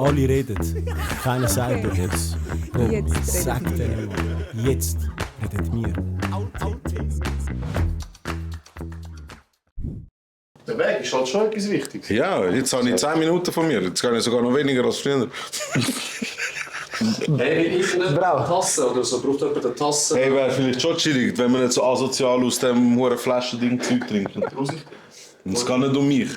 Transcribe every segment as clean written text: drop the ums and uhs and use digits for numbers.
Alle reden, keiner sagt etwas. Jetzt Sag redet denen mal, jetzt redet wir. Der Weg ist halt schon etwas Wichtiges. Ja, jetzt habe ich 10 Minuten von mir. Jetzt kann ich sogar noch weniger als früher. Hey, ich eine Tasse oder so, braucht jemand eine Tasse? Hey, wäre vielleicht schon chillig, wenn man nicht so asozial aus dem hohen Flaschending Zeug trinkt. Und es geht nicht um mich.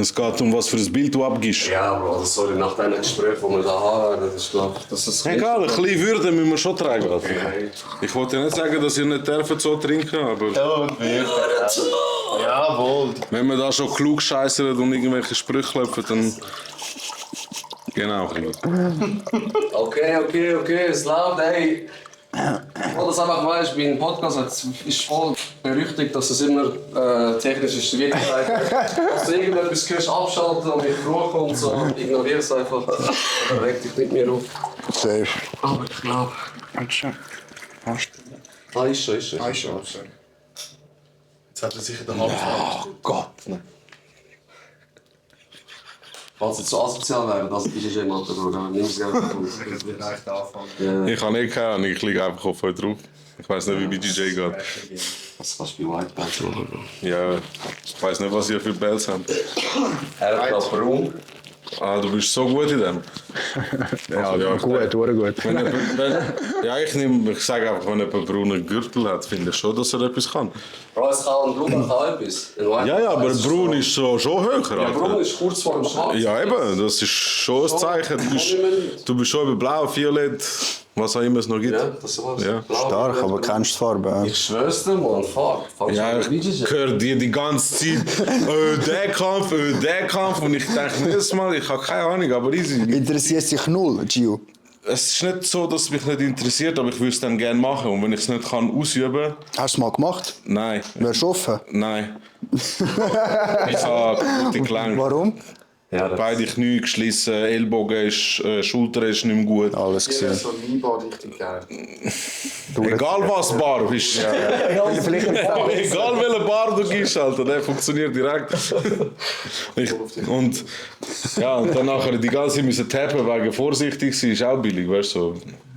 Es geht um, was für ein Bild du abgibst. Ja, Bro, also sorry, nach diesen Gesprächen, die wir da haben, das ist klar. Das ist Egal, ein bisschen Würde müssen wir schon tragen. Okay. Ich wollte ja nicht sagen, dass ihr nicht dürft so trinken, aber Jawohl. wenn man da schon klug scheissert und irgendwelche Sprüche klopfen, dann... Genau. Okay, es läuft, ey. Wo das einfach weißt, mein Podcast ist voll berüchtigt, dass es immer technische Schwierigkeiten dass du irgendetwas hörst, abschalten und mit Fluchen und so, ignorier es einfach. Oder reg dich nicht mehr auf. Safe. Aber ich glaube. Ist schon. Jetzt hat er sicher den Oh Gott. Ne. Falls es so asozial wäre, das ist jemand, Bruder. Nimm es gerne von Vielleicht anfangen. Ja. Ich habe nicht keine Ahnung, ich liege einfach auf euch drauf. Ich weiß nicht, wie bei DJ geht. Was kannst du bei White Bells machen, Bro? Ja, ich weiß nicht, was ihr für Bells habt. Er hat noch braun. Ah, du bist so gut in dem. Ja, ja, gut. Ich sage einfach, wenn jemand einen braunen Gürtel hat, finde ich schon, dass er etwas kann. Bro, es kann braun kann etwas. Ja, aber braun ist schon höher. Ja, braun ist kurz vor dem Schwarz. Ja, eben, das ist schon ein Zeichen. Du bist schon über blau, violett, was auch immer es noch gibt. Ja, das war's. Ja. Stark, aber kennst du die Farbe? Ich schwör's dir, Mann, fuck. Ja, ich höre dir die ganze Zeit, der Kampf, und ich denke jedes Mal, ich habe keine Ahnung, aber easy. Interessiert dich null, Gio? Es ist nicht so, dass es mich nicht interessiert, aber ich würde es dann gerne machen. Und wenn ich es nicht kann ausüben, Hast du es mal gemacht? nein. Wärst du offen? Nein. Ich habe gute Gelenke. Warum? Ja, Beide Knie geschlissen, Ellbogen ist, Schulter ist nicht mehr gut. Alles gesehen. So ein Weinbar richtig geil. Egal was Bar ist. Egal welchen Bar du gibst, Alter, der funktioniert direkt. Und dann nachher die ganze Zeit müssen tappen, wegen vorsichtig sein, ist auch billig, weißt du. So.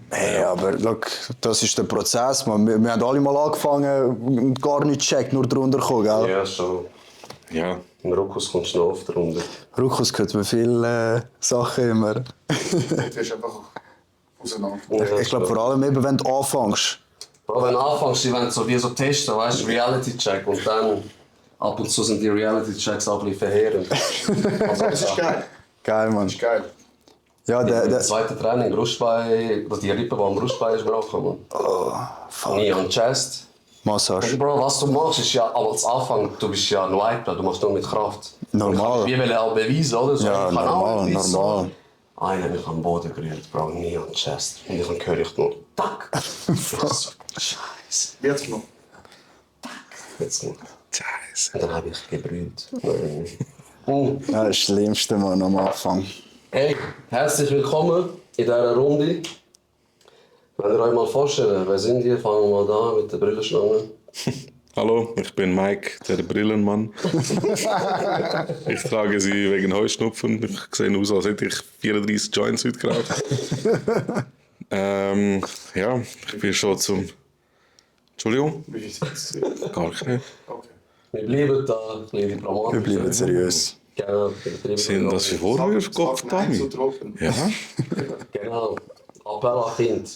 Hey, aber look, das ist der Prozess, man. Wir haben alle mal angefangen und gar nicht gecheckt, nur drunter gekommen, gell? Ja, schon. Ja. Im Ruckus kommst du noch oft runter. Ruckus gehört mir viele Sachen immer. Du wirst einfach auseinander. Ich glaube vor allem eben, wenn du anfängst. Bro, wenn du anfängst, die wollen so wie so testen, weißt du, Reality-Check. Und dann ab und zu sind die Reality-Checks auch ein bisschen verheerend. Also, Das ist geil. Geil, Mann. Das ist geil. Ja, Das zweite Training, Brustbein, die Rippe, die am Brustbein ist gebrochen, Mann. fuck. Nie an Chest. Massage. Bro, was du machst, ist ja als Anfang, du bist ja ein White Belt, du machst nur mit Kraft. Normal. Wir wollen auch beweisen, oder? So, Ja, ich kann auch normal, beweisen. normal. Einer hat mich am Boden gerührt, Bro, nie an Chest. Und ich höre ich nur, tack. Scheiße. Jetzt noch. Jetzt noch. Scheiße. Und dann habe ich gebrüllt. Ja, das Schlimmste, Mann, am Anfang. Hey, herzlich willkommen in dieser Runde. Wenn ihr euch mal vorstellt, wer sind ihr? Fangen wir mal da mit der Brillenschlange. Hallo, ich bin Mike, der Brillenmann. Ich trage sie wegen Heuschnupfen. Ich sehe aus, als hätte ich 34 Joints heute geraucht. Ja, ich bin schon zum... Entschuldigung? Wie viel sind es? Gar nicht. Okay. Wir bleiben da, kleine Diplomatisch. Wir bleiben seriös. Genau, Sind das für Vorwürfe, Gott Sag nein zu damit? trocken. Ja, Genau. Appell an Kind.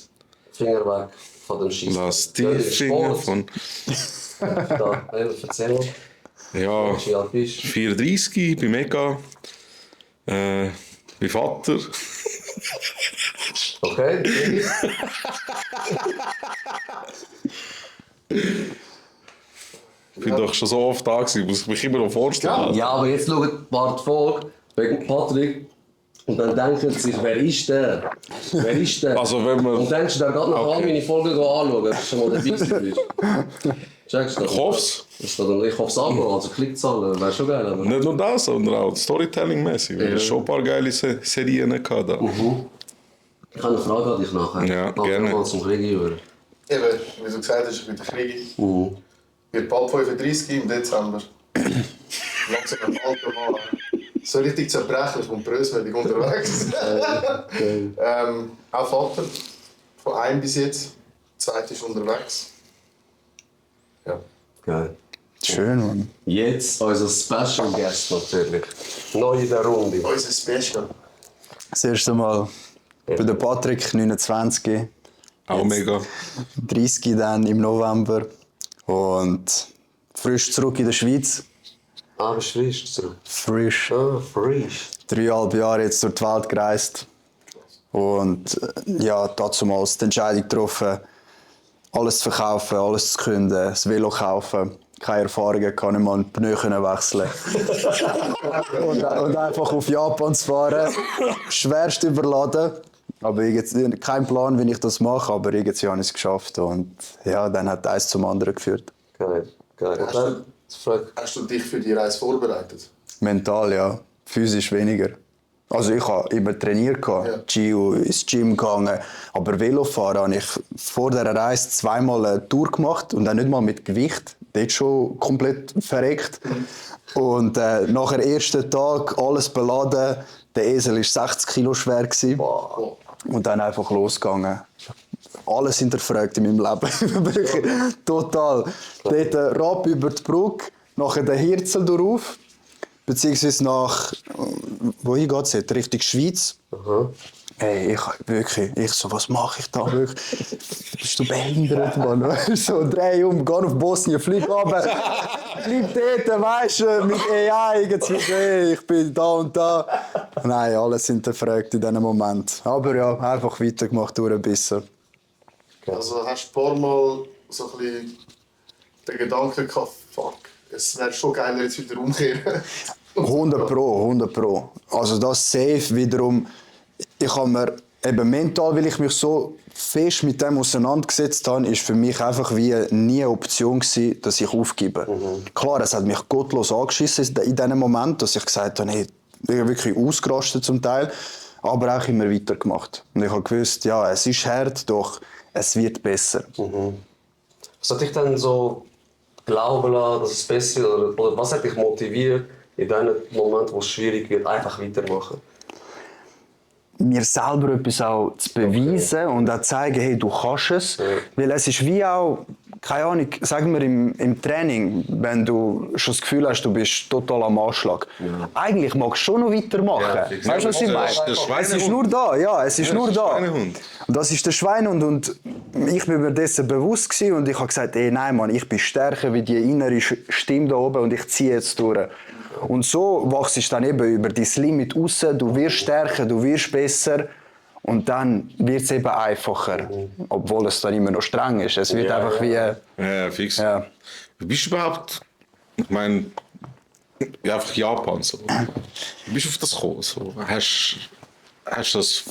Finger weg von dem Scheiß. lass die Finger von... Da, erzähl mal. Ja, Wie alt bist du? 34, bin mega. Bin Vater. Okay. Ich bin doch schon so oft da gewesen, muss ich mich immer noch vorstellen. Ja, aber jetzt schaut ein paar Folge wegen Patrick. Und dann denken sie sich, wer ist der? Wer ist der? Also wenn man... Und denkst du, der geht nach all Okay. meine Folgen anschauen, dass du schon mal dabei bist. Checkst du? Ich hoff's. Ich hoffe es auch, also Klickzahlen, wäre schon geil. Aber... Nicht nur das, sondern auch Storytelling-mäßig. Wir haben schon ein paar geile Serien gehabt. Da. Ich habe eine Frage an dich nachher. Ja, Nachher gerne. mal zum Krieg über. Eben, wie du gesagt hast, ich bin der Krieg. Mhm. Ich werde bald 35 im Dezember. Langsam ein Alter Mann. so richtig zerbrechlich und bröselig unterwegs. Auch Vater, von einem bis jetzt. Der zweite ist unterwegs. Ja. Geil. Schön, Mann. Jetzt unser Special Guest natürlich. Neu in der Runde. Unser Special. Das erste Mal bei der Patrick, 29, Auch mega. 30 dann im November. Und frisch zurück in der Schweiz. Ah, bist frisch zurück. Frisch. Ah, frisch. 3,5 Jahre jetzt durch die Welt gereist. Und ja, damals die Entscheidung getroffen, alles zu verkaufen, alles zu künden, das Velo kaufen. Keine Erfahrungen, kann nicht mal einen Pneu wechseln. und einfach auf Japan zu fahren. Schwerst überladen. Aber irgendwie, kein Plan, wie ich das mache, aber irgendwie habe ich es geschafft. Und ja, dann hat eins zum anderen geführt. Geil, geil. Und dann, Hast du dich für die Reise vorbereitet? Mental, ja. Physisch weniger. Also ich habe immer trainiert, Ja. Gio, ins Gym gegangen. Aber Velofahren habe ich vor dieser Reise zweimal eine Tour gemacht und auch nicht mal mit Gewicht. Dort schon komplett verreckt. Und nach dem ersten Tag alles beladen. Der Esel war 60 Kilo schwer. Wow. Und dann einfach losgegangen. Alles hinterfragt in meinem Leben. Wirklich total. Dort Rapp über die Brücke, nachher den Hirzel drauf. Beziehungsweise nach, wohin geht es jetzt? Richtung Schweiz. Hey, ich so, was mache ich da wirklich? Bist du behindert, Mann? So, dreh um, geh auf Bosnien, flieg runter. Bleib dort, weisst du, mit AI irgendwie, hey, ich bin da und da. Nein, alles hinterfragt in diesem Moment. Aber ja, einfach weitergemacht, durchgebissen. Also hast du ein paar Mal so ein bisschen den Gedanken gehabt, fuck, es wäre schon geiler jetzt wieder umkehren. 100 Pro. Also das safe wiederum. Ich habe mir eben mental, weil ich mich so fest mit dem auseinandergesetzt habe, ist für mich einfach wie nie eine Option gewesen, dass ich aufgebe. Klar, es hat mich gottlos angeschissen in diesem Moment, dass ich gesagt habe, hey, ich bin wirklich ausgerastet zum Teil, aber auch immer weitergemacht. Und ich habe gewusst, ja, es ist hart, doch es wird besser. Was hat dich dann so glauben lassen, dass es besser ist? Oder was hat dich motiviert, in dem Moment, wo es schwierig wird, einfach weitermachen? Mir selber etwas auch zu beweisen und auch zu zeigen, hey, du kannst es. Ja. Weil es ist wie auch, keine Ahnung, sagen wir im Training, wenn du schon das Gefühl hast, du bist total am Anschlag. Eigentlich magst du schon noch weitermachen. Ja, Weißt du, was ich meine? Der Schweinehund. Es ist nur da, ja, es ist nur der da. Schweinehund. Und das ist der Schweinehund und ich bin mir dessen bewusst gewesen und ich habe gesagt, ey, nein, Mann, ich bin stärker wie die innere Stimme da oben und ich ziehe jetzt durch. Und so wachst du dann eben über dein Limit raus, du wirst stärker, du wirst besser und dann wird es eben einfacher. Obwohl es dann immer noch streng ist. Es wird einfach wie... Ja, fix. Ja. Wie bist du überhaupt, ich meine, ja, einfach Japan so. Wie bist du auf das gekommen? So? Hast du das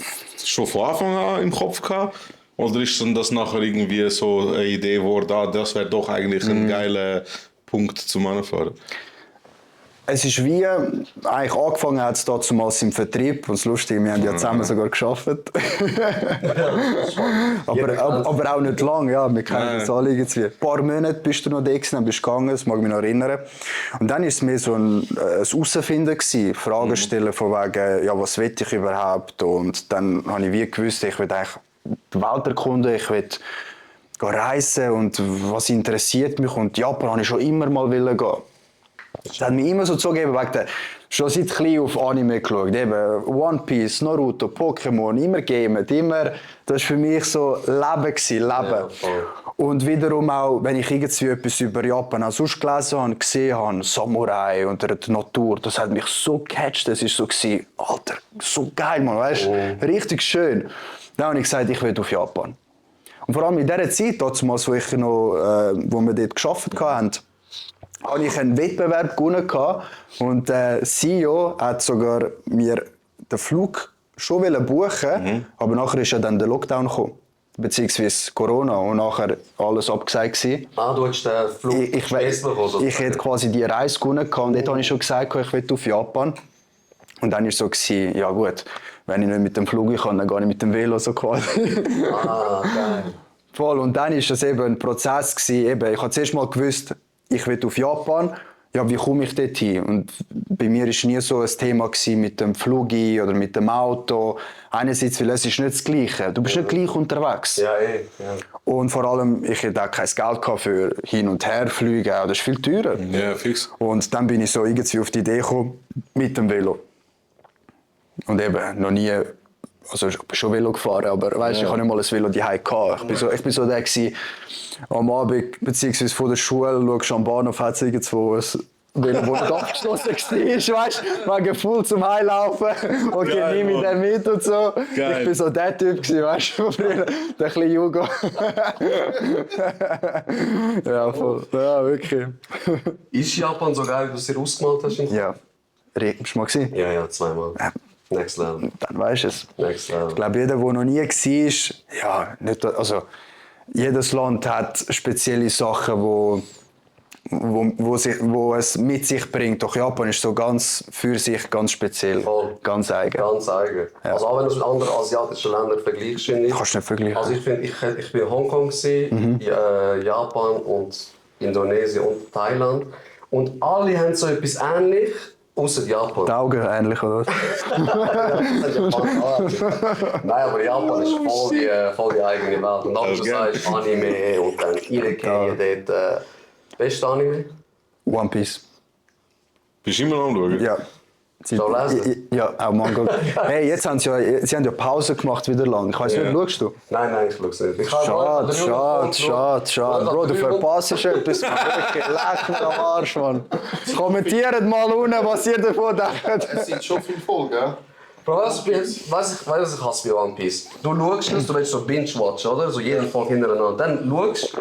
schon von Anfang an im Kopf gehabt? Oder ist dann das nachher irgendwie so eine Idee geworden, das wäre doch eigentlich ein geiler Punkt zum Anfahren? Es ist wie, eigentlich angefangen hat es damals im Vertrieb. Und das Lustige, wir haben ja zusammen sogar gearbeitet. aber auch nicht lang, ja. Wir kennen das alle irgendwie. Ein paar Monate bist du noch da gewesen, dann bist du gegangen, das mag ich mich noch erinnern. Und dann war es mehr so ein Herausfinden gewesen. Fragen stellen von wegen, ja, was will ich überhaupt? Und dann habe ich wie gewusst, ich will eigentlich die Welt erkunden, ich will reisen und was interessiert mich. Und Japan wollte ich schon immer mal gehen. Das hat mir immer so zugegeben, schon seit klein auf Anime geschaut. Eben One Piece, Naruto, Pokémon, immer gamet, immer. Das war für mich so Leben gewesen, Leben. Ja, und wiederum auch, wenn ich irgendwie etwas über Japan auch sonst gelesen habe, gesehen habe, Samurai und die Natur, das hat mich so gecatcht. Das war so gewesen, Alter, so geil, man, weißt? Richtig schön. Dann habe ich gesagt, ich will auf Japan. Und vor allem in dieser Zeit, damals, wo wir dort gearbeitet haben, habe ich einen Wettbewerb gewonnen und der CEO hat sogar mir den Flug schon buchen, aber nachher ist ja dann der Lockdown gekommen, beziehungsweise Corona und nachher alles abgesagt gewesen. Ah, du hast den Flug Ich hätte quasi die Reise gewonnen und dort habe ich schon gesagt, ich will auf Japan. Und dann war es so, ja gut, wenn ich nicht mit dem Flug kann, dann gehe ich mit dem Velo so quasi. Ah, geil. Voll. Und dann war das eben ein Prozess gewesen. Eben, ich habe zuerst mal gewusst, ich will auf Japan. ja, wie komme ich dort hin? Und bei mir war nie so ein Thema mit dem Flug oder mit dem Auto. Einerseits, weil es ist nicht das Gleiche. Du bist nicht gleich unterwegs. Ja. Und vor allem, ich hatte auch kein Geld gehabt für hin und her fliegen. Das ist viel teurer. Ja, fix. Und dann bin ich so irgendwie auf die Idee gekommen, mit dem Velo. Und eben, noch nie, also ich bin schon Velo gefahren, aber weißt, ich habe nicht mal ein Velo daheim gehabt. Ich bin so der gewesen, am Abend, beziehungsweise von der Schule, schaust du am Bahnhof, hat es irgendwo ein Velo, das nicht abgeschlossen war, weißt du, wegen voll zum Heilaufen. Okay, Geil, nehme ich den mit und so. Geil. Ich bin so der Typ gewesen, weißt du, früher, der kleine Jugo. Ja, voll. Ja, wirklich. Ist Japan so geil, wie du es dir ausgemalt hast? Ja. Hast du mal gesehen? Ja, zweimal. Next Level. Dann weisst du es. Next Level. Ich glaube, jeder, der noch nie war, ja, nicht, also, jedes Land hat spezielle Sachen, wo es mit sich bringt. Doch Japan ist so ganz für sich ganz speziell, Voll. ganz eigen. Ganz eigen. Also auch wenn du es mit anderen asiatischen Ländern vergleichst, finde ich. Kannst du nicht vergleichen. Also ich finde, ich bin in Hongkong gewesen, Japan und Indonesien und Thailand. Und alle haben so etwas ähnlich, außer Japan. Die Augen ähnlich, oder was? Nein, aber Japan ist voll die eigene Welt. Und dann du sagst Anime und dann reingehen dort. Beste Anime? One Piece. Bist du immer noch am Schauen? Ja. Schon lesen? Ja, auch Manga. Hey, jetzt haben sie ja Pause gemacht wieder lang. Ich weiss nicht, schaust du? Nein, ich schaue es nicht. Ich habe Schade. Bro, du verpasst etwas. Wirklich, leck mich am Arsch, Mann. Kommentiert mal unten, was ihr davon denkt. Es sind schon viele Folgen, gell? Bro, was ich hasse bei One Piece? Du schaust es, du willst so Binge-Watch, oder? So jede Folge hintereinander. Dann schaust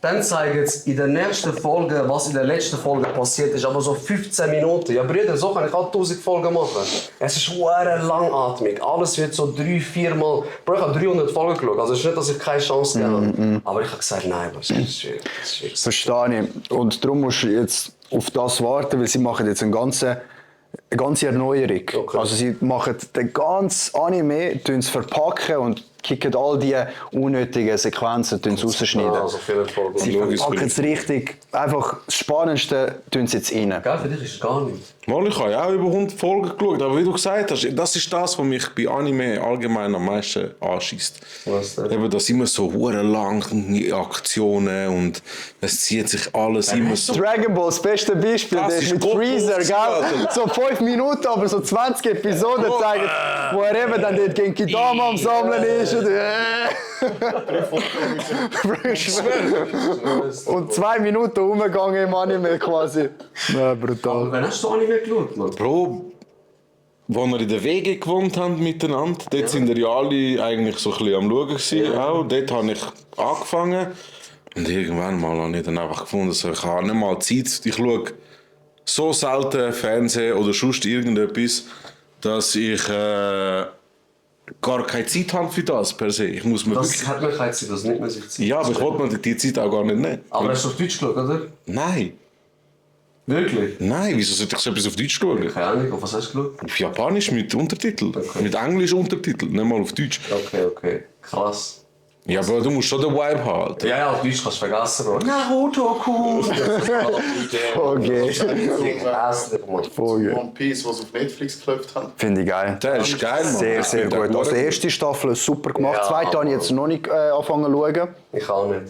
dann zeigen sie in der nächsten Folge, was in der letzten Folge passiert ist, aber so 15 Minuten. Ja, Brüder, so kann ich auch 1000 Folgen machen. Es ist sehr langatmig. Alles wird so 3-4 Mal. Bro, ich habe 300 Folgen geschaut. Also es ist nicht, dass ich keine Chance habe. Aber ich habe gesagt, nein, das ist schwierig. Verstehe ich. Und darum musst du jetzt auf das warten, weil sie machen jetzt eine ganze Erneuerung. Okay. Also sie machen den ganzen Anime, verpacken und kicken all die unnötigen Sequenzen rausschneiden. Also viele Folgen. Sie verpacken es richtig. Einfach das Spannendste tun sie jetzt rein. Gell, für dich ist es gar nicht. Mal, ich habe ja auch über 100 Folgen geschaut, aber wie du gesagt hast, das ist das, was mich bei Anime allgemein am meisten anschießt. Was denn? Eben, dass immer so hure lange Aktionen und es zieht sich alles immer so. Dragon Ball, das beste Beispiel, Das der ist mit gottlos, Freezer, gell? Alter. So 5 Minuten, aber so 20 Episoden zeigen, wo er eben dann dort gegen Kidama am Sammeln ist. Und 2 Minuten umgegangen im Anime quasi. Ja, brutal. Wann hast du Anime geschaut, Mann? Bro, wo wir in der WG gewohnt haben miteinander, dort sind wir ja alle eigentlich so ein bisschen am Schauen gewesen, auch. Dort habe ich angefangen und irgendwann mal habe ich dann einfach gefunden, so, ich habe nicht mal Zeit, ich schaue so selten Fernsehen oder sonst irgendetwas, dass ich gar keine Zeit habe für das per se. Ich muss mir Das wirklich... hat mir keine Zeit, das nimmt man sich Zeit. Ja, aber ich wollte mir die Zeit auch gar nicht nehmen. Aber hast du auf Deutsch geschaut, oder? Nein, Wirklich? nein, wieso sollte ich so etwas auf Deutsch schauen? Keine Ahnung, auf was hast du geschaut? Auf Japanisch mit Untertiteln, mit Englisch Untertiteln, nicht mal auf Deutsch. Okay. Krass. Ja, aber du musst schon den Vibe haben. Alter. Ja, auf Deutsch kannst du vergessen, Bro. Naruto, cool. Okay. One Piece, was sie auf Netflix geklopft haben. Finde ich geil. Der ist geil, Mann. Sehr, Ich sehr finde den gut. Also die gut. erste Staffel ist super gemacht. Ja, Die zweite habe ich jetzt noch nicht angefangen zu schauen. Ich auch nicht.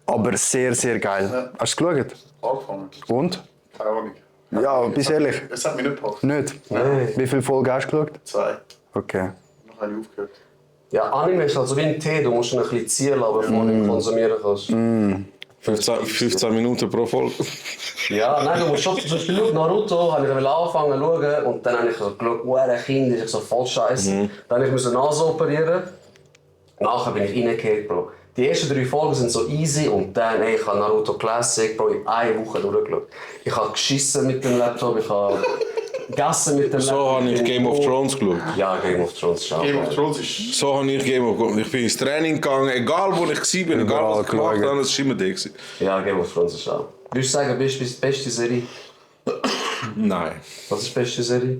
Aber sehr, sehr geil. Hast du es geschaut? Angefangen. Und? Keine Ahnung. Ja, bist ehrlich? Es hat mich nicht gepackt. Nicht? Nein. Wie viele Folgen hast du geschaut? 2. Okay. Noch habe ich aufgehört. Ja, Anime ist halt so wie ein Tee, du musst ihn ein bisschen zielen, bevor du ihn konsumieren kannst. 15 Minuten pro Folge. Ja, nein, du musst schon, zum Beispiel Naruto, habe ich angefangen zu schauen und dann habe ich so geschaut, ein Kind ist so voll scheiße. Dann musste ich Nase operieren. Nachher bin ich reingekehrt, Bro. Die ersten 3 Folgen sind so easy und dann, ich habe Naruto Classic, Bro, in 1 Woche durchgeschaut. Ich habe geschissen mit dem Laptop, ich habe gegessen mit dem Laptop. So habe ich Game of Thrones geschaut. Ja, Game of Thrones ist auch Game of geil. Thrones ist... So habe ich Game of Thrones. Ich bin ins Training gegangen, egal wo ich war, egal was ich gemacht habe, es war immer der. gewesen. Ja, Game of Thrones ist auch. Würdest du sagen, bist du die beste Serie? Nein. Was ist die beste Serie?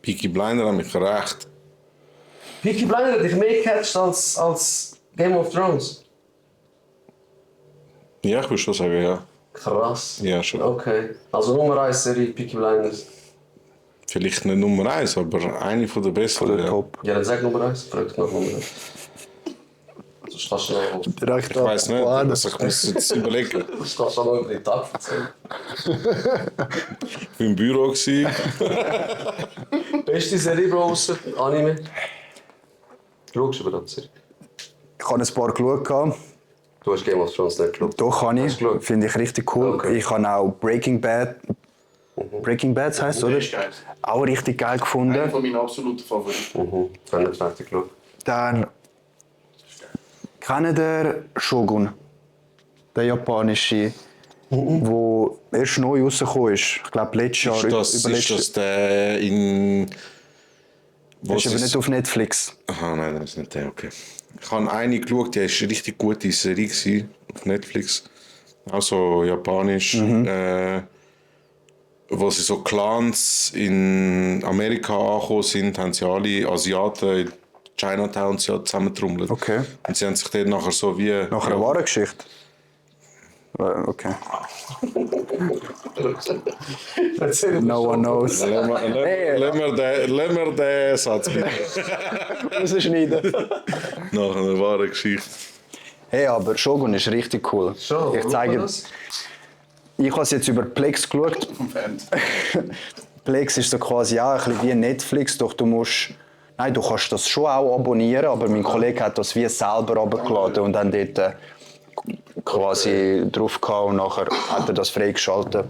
Peaky Blinder hat mich recht. Peaky Blinders hat dich mehr gecatcht als Game of Thrones. Ja, ich würde schon sagen, ja. Krass. Ja, schon. Okay. Also Nummer 1 Serie Peaky Blinders. Vielleicht nicht Nummer 1, aber eine von der besten. Von der ja. Top. Ja, dann sag Nummer 1. Frag nach Nummer 1. Sonst kannst du noch... Direkt Ich weiß nicht, also ich muss jetzt überlegen. Sonst kannst du noch über den Tag erzählen. Ich war im Büro. Gewesen. Beste Serie, Bro, ausser Anime? Schaust du über das Serie? Ich habe ein paar geschaut. Du hast Game of Thrones nicht geschaut. Doch kann ich. Hast du geschaut? Finde ich richtig cool. Okay. Ich habe auch Breaking Bad. Breaking Bad heisst es, oder? ist geil. Auch richtig geil Einer gefunden. von meinen absoluten Favoriten. Ich habe nicht fertig geschaut. Dann kennt ihr Shogun? Der japanische, wo erst neu rausgekommen ist. Ich glaube, letztes Jahr. Ist das der in... Das ist aber nicht auf Netflix. Aha, nein, das ist nicht der, okay. Ich habe eine geschaut, die war eine richtig gute Serie gewesen, auf Netflix. Auch so japanisch. Wo sie so Clans in Amerika angekommen sind, haben sie alle Asiaten in Chinatown zusammengetrommelt. Okay. Und sie haben sich dort nachher so wie... Nach einer wahren Geschichte. Okay. No one knows. Lassen wir den Satz bitte. Rausschneiden. Nach einer wahren Geschichte. Hey, aber Shogun ist richtig cool. Schon, Ich zeige das? Ich habe es jetzt über Plex geschaut. Plex ist so quasi auch ein bisschen wie Netflix, doch du musst... Nein, du kannst das schon auch abonnieren, aber mein Kollege hat das wie selber runtergeladen und dann dort quasi drauf gehabt und nachher hat er das freigeschaltet.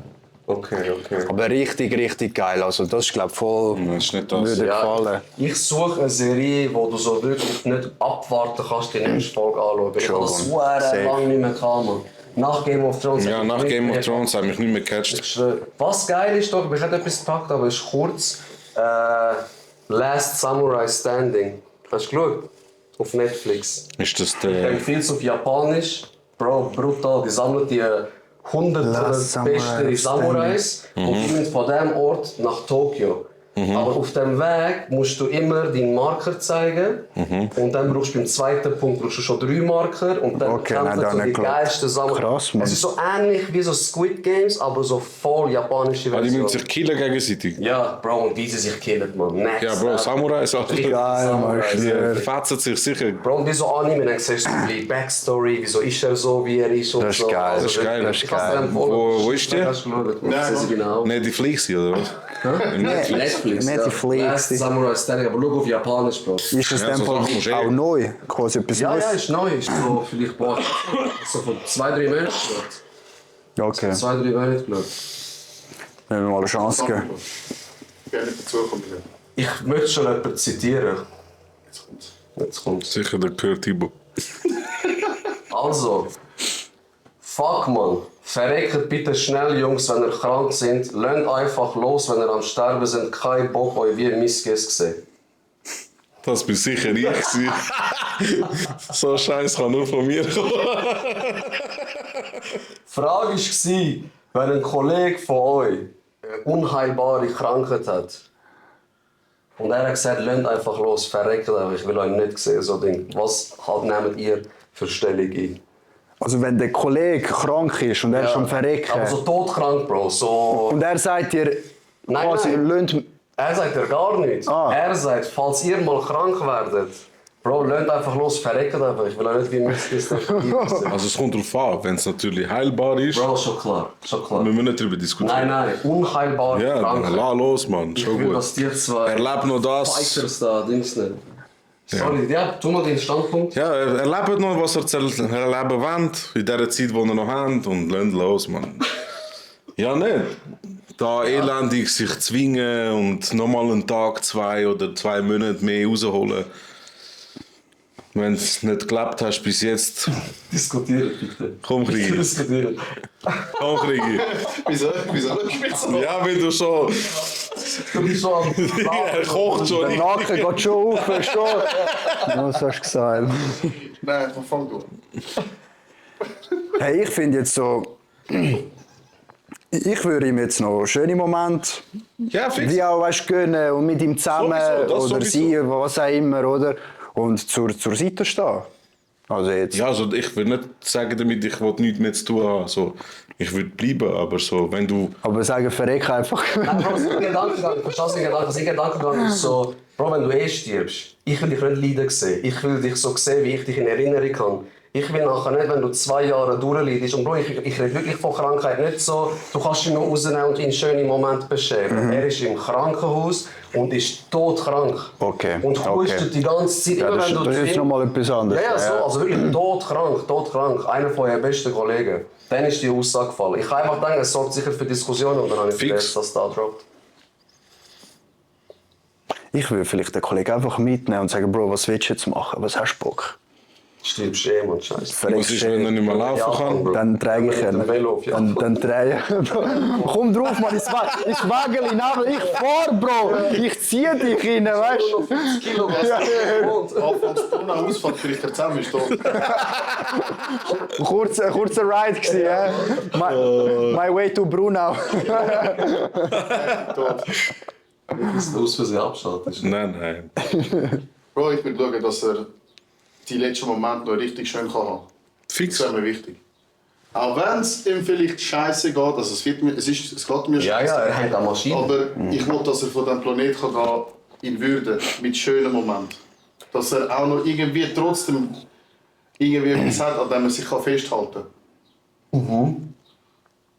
Okay. Aber richtig, richtig geil. Also das ist, glaube ich, voll... Das ist nicht das. Würde gefallen. Ich suche eine Serie, wo du so wirklich nicht abwarten kannst, die nächste Folge anschauen. Ich habe das so Safe. lange nicht mehr gehabt, Mann. Nach Game of Thrones. Ja, nach Game of Thrones habe ich mich nicht mehr gecatcht. Ich schwöre. Was geil ist doch, ich habe etwas gepackt, aber es ist kurz. Last Samurai Standing. Hast du geschaut? Auf Netflix. Ist das Ich der... empfehle es auf Japanisch. Bro, brutal. Die sammeln die hunderte Last Samurai besten Samurais und gehen von diesem Ort nach Tokio. Aber auf dem Weg musst du immer deinen Marker zeigen und dann brauchst du beim zweiten Punkt brauchst du schon 3 Marker und dann Okay, kämpfen nein, so da die nicht geschaut. geilsten Samurai. Krass, Mann. Es ist so ähnlich wie so Squid Games, aber so voll japanische Die Version. müssen sich killen gegenseitig. Ja, Bro, und wie sie sich killen, man. Next Ja, Bro, level. Samurai ist auch... Geil, Mann. Die fetzen sich sicher. Bro, und wie so Anime, dann siehst du die Backstory, wieso ist er so, wie er ist und Das ist so. geil, Also, das ist geil, ich das ist kann's dir geil. empfehlen. Wo ist die? Hast du geschaut? Nein, Das ist genau. Netflix, oder was? Im Netflix. Netflix. Ja. Last Samurai Standing, aber schau auf Japanisch, Bro. Ist das Ja, in dem so Fall Sachen musst du auch neu? Quasi etwas Ja, Neues? ja, ist neu. Ist so vielleicht boah, so von 2-3 Monaten geschaut. Okay, 2-3 Monate geschaut. wenn wir mal eine Chance geben. Gerne dazukommen. Ich möchte schon jemanden zitieren. Jetzt kommt's. Jetzt kommt's. Sicher der Kurt Thibaut. Also, fuck man, verreckt bitte schnell, Jungs, wenn ihr krank sind. Lasst einfach los, wenn ihr am Sterben sind. Kein Bock, euch wie Missges gesehen. Das bin sicher ich gewesen. So Scheiß kann nur von mir kommen. Die Frage war, wenn ein Kollege von euch eine unheilbare Krankheit hat und er hat gesagt, lasst einfach los, verreckt einfach, ich will euch nicht sehen, so Ding. Was halt nehmt ihr für Stellung ein? Also wenn der Kollege krank ist und er ist am Verrecken Aber so todkrank, Bro, so... und er sagt dir, Nein, quasi, nein. löhnt... Er sagt ja gar nichts. Ah. Er sagt, falls ihr mal krank werdet, Bro, lasst einfach los, verreckt einfach. Ich will auch nicht wie Missges Also es kommt darauf an, wenn es natürlich heilbar ist, Bro, schon klar, schon klar. wir müssen nicht darüber diskutieren. Nein, unheilbare Ja, dann Krankheit. lass los, Mann. Ich Schon will, gut. dass die zwei Erlebt noch das. Fighters da, Dings nicht. Sorry, ja, tu mal deinen Standpunkt. Ja, erlebt noch, was ihr erleben wollt, in dieser Zeit, die ihr noch habt, und lasst los, Mann. Ja, nicht. Da elendig sich zwingen und nochmal einen Tag, 2 oder 2 Monate mehr rausholen. Wenn du es nicht geklappt hast bis jetzt, Diskutieren bitte. komm, Krigi. Diskutieren. Komm, Krigi. Wieso spielst du Ja, wenn du schon... Du bist schon am Er kocht schon. Der Nacken geht schon auf, verstehst du? Was hast du gesagt? Nein, fang du. Hey, ich finde jetzt so... Ich würde ihm jetzt noch schöne Momente Ja, fix. wie auch weißt, gönnen und mit ihm zusammen Sowieso, das oder sowieso. sie, was auch immer, oder? Und zur Seite stehen. Also jetzt. Ja, also ich will nicht sagen damit, ich will nichts mehr zu tun haben. So, ich will bleiben, aber so, wenn du... Aber sagen verreck einfach. Nein, Bro, sein Gedankengang, verstehst du den Gedanken? Sein Gedankengang ist so, Bro, wenn du stirbst, ich will dich nicht leiden sehen. Ich will dich so sehen, wie ich dich in Erinnerung habe. Ich will nachher nicht, wenn du 2 Jahre durchleidest. Und Bro, ich rede wirklich von Krankheit nicht so, du kannst ihn noch rausnehmen und ihn schöne Momente bescheren. Er ist im Krankenhaus und ist todkrank. Okay, Und hustet die ganze Zeit. Ja, Immer das, wenn du das ist ihn- nochmal etwas anderes. Ja, so, also wirklich todkrank, todkrank. Einer von ihren besten Kollegen. Dann ist die Aussage gefallen. Ich habe einfach gedacht, es sorgt sicher für Diskussionen und dann habe ich Fix. vergessen, dass da droppt. Ich würde vielleicht den Kollegen einfach mitnehmen und sagen, Bro, was willst du jetzt machen? Was hast du Bock? Stirbst und Scheiße. Was Verreckst ist, wenn er nicht mehr laufen kann? Bro. Dann trage ich Mit dem ihn. Velo auf Japan. Dann trage ich. Komm drauf, Mann, ich wagel ihn ab. Ich fahr, Bro. Ich ziehe dich rein, weißt Nur noch 50 Kilo, was du Anfangs Brunau Ausfahrt, vielleicht der zusammen ist da. du? Kurzer Ride gewesen, ja? My way to Brunau. Dass du aus Versehen abschaltest. Nein. Bro, ich will schauen, dass er die letzten Momente noch richtig schön kann haben. Fix. Das wäre mir wichtig. Auch wenn es ihm vielleicht scheiße geht, also es geht mir Ja, scheiße. er hat eine Maschine. Aber ich will, dass er von diesem Planeten kann gehen in Würde, mit schönen Momenten. Dass er auch noch irgendwie trotzdem etwas hat, an dem er sich festhalten kann.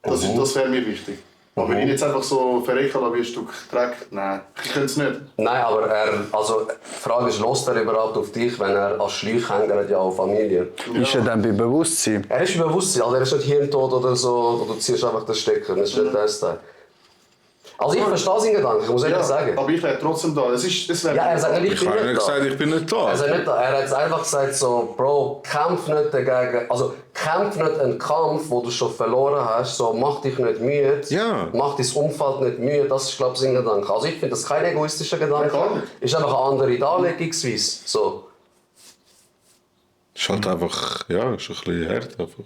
Das wäre mir wichtig. Aber ihn jetzt einfach so verrecken lassen wie ein Stück Dreck, nein, ich könnte es nicht. Nein, aber die Frage ist, lässt er überhaupt auf dich, wenn er als Schläuch hängt, er hat ja auch Familie. Ist er dann bei Bewusstsein? Er ist bewusst, also er ist nicht hirntot oder so, oder du ziehst einfach den Stecker, das ist nicht der Style. Also ich verstehe seinen Gedanken, ich muss ehrlich sagen. Aber ich wäre trotzdem da. Es wäre Ja, er sagt nicht, Ich habe nicht gesagt, ich bin nicht da. Er sagt nicht, er hat jetzt einfach gesagt so, Bro, kämpf nicht dagegen, also kämpf nicht einen Kampf, wo du schon verloren hast, so mach dich nicht müde, Ja. mach dein Umfeld nicht müde, das ist glaube ich sein Gedanke. Also ich finde das kein egoistischer Gedanke, gar nicht. ist einfach eine andere Darlegungsweise, so. Ist halt einfach, ja, ist ein bisschen hart einfach.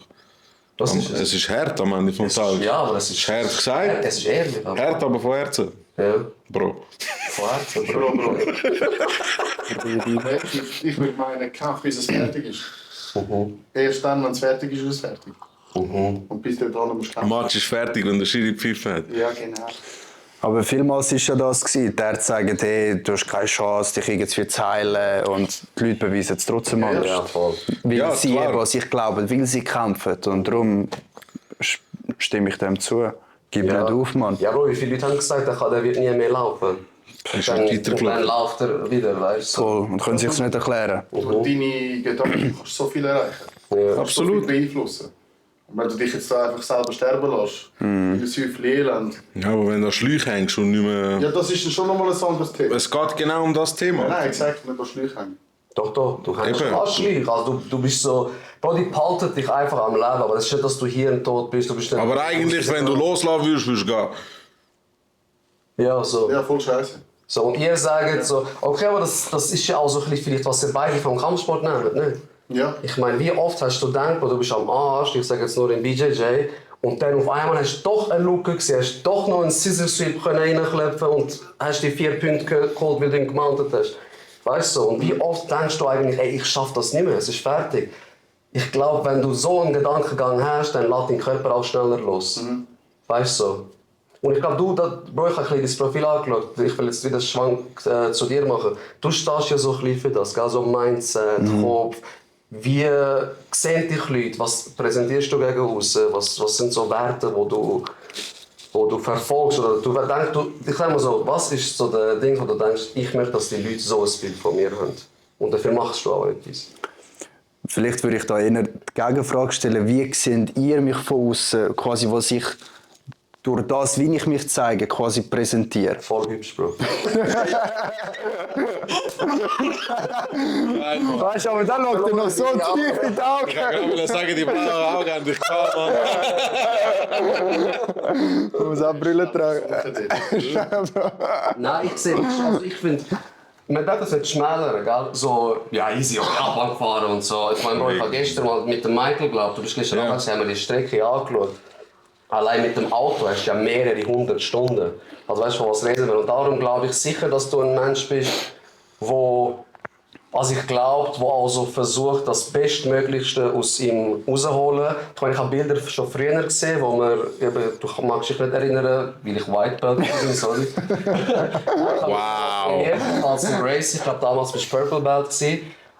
Das ist Es ist hart am Ende vom Tag. Ja, aber es ist hart gesagt. Es ist ehrlich, aber Hart, aber von Herzen. ja, Bro. von Herzen, Bro. Bro. Ich würde meinen, Kampf, bis es fertig ist. Erst dann, wenn es fertig ist, ist es fertig. Und bis dahin musst du Der kämpfen. Match ist fertig, wenn der Schiri pfiffen hat. Ja, genau. Aber vielmals war ja das gewesen. Die Ärzte sagen, hey, du hast keine Chance, dich irgendwie zu heilen. Und die Leute beweisen es trotzdem anders. Ja, voll. Weil Ja, sie klar. eben an sich glauben, weil sie kämpfen. Und darum stimme ich dem zu. Gib nicht auf, Mann. Ja, Bro, wie viele Leute haben gesagt, der wird nie mehr laufen. Ist Dann, halt und weitergelaufen. dann läuft er wieder, weißt du. Voll. Und können sich nicht erklären. Und deine Gedanken kannst so viel erreichen. Ja. So viel Absolut. beeinflussen. Und wenn du dich jetzt da einfach selber sterben lässt, in der Süffel Elend. Ja, aber wenn du an Schläuch hängst und nicht mehr... Ja, das ist dann schon nochmal ein anderes Thema. Es geht genau um das Thema. Nein, exakt, nicht an Schläuche hängen. Doch, du kannst Eben. fast gleich. Also du bist so, Bro, die behalten dich einfach am Leben, aber das ist nicht, dass du hirntot bist. Du bist nicht, Aber eigentlich, wenn du loslassen würdest, würdest du gehen. Ja, so. Ja, voll scheiße. So, und ihr sagt so, okay, aber das ist ja auch so ein bisschen vielleicht, was ihr beide vom Kampfsport nehmt, nicht? Ja. Ich meine, wie oft hast du gedacht, du bist am Arsch, ich sage jetzt nur in BJJ, und dann auf einmal hast du doch eine Lücke gesehen, hast doch noch einen Scissor Sweep reinklepfen und hast die 4 Punkte geholt, weil du ihn gemountet hast. Weißt du, und wie oft denkst du eigentlich, ey, ich schaffe das nicht mehr, es ist fertig. Ich glaube, wenn du so einen Gedankengang hast, dann lässt dein Körper auch schneller los. Weißt du? Und ich glaube, Bro, ich habe ein bisschen das Profil angeschaut. Ich will jetzt wieder einen Schwank zu dir machen. Du stehst ja so ein bisschen für das, gell? So Mindset, Kopf. Wie sehen dich Leute? Was präsentierst du gegen außen? Was sind so Werte, wo du verfolgst? Oder du denkst, ich sag mal so, was ist so der Ding, wo du denkst, ich möchte, dass die Leute so ein Bild von mir haben? Und dafür machst du auch etwas. Vielleicht würde ich da eher die Gegenfrage stellen, wie seht ihr mich von außen, quasi was ich durch das, wie ich mich zeige, quasi präsentiere? Voll hübsch, Bro. Weißt du, aber dann schaut er noch so tief in die Augen. Ich will sagen, die blauen Augen haben dich gehabt, Mann. Ich muss auch Brille tragen. Nein, ich sehe, also ich finde, man darf das nicht schmälern, gell? So, ja, easy, auf Japan gefahren und so. Ich meine, Bro, ich habe gestern mal mit dem Michael, du bist gestern Ja. Abend, haben wir die Strecke angeschaut. Allein mit dem Auto hast du ja mehrere 100 Stunden. Also weißt du, von was reden wir? Und darum glaube ich sicher, dass du ein Mensch bist, wo was ich glaube, der auch so versucht, das Bestmöglichste aus ihm rauszuholen. Ich habe Bilder schon früher gesehen, wo man, eben, du magst dich nicht erinnern, weil ich White Belt bin, sorry. Wow. Als im Race, ich glaube damals bist du Purple Belt gewesen.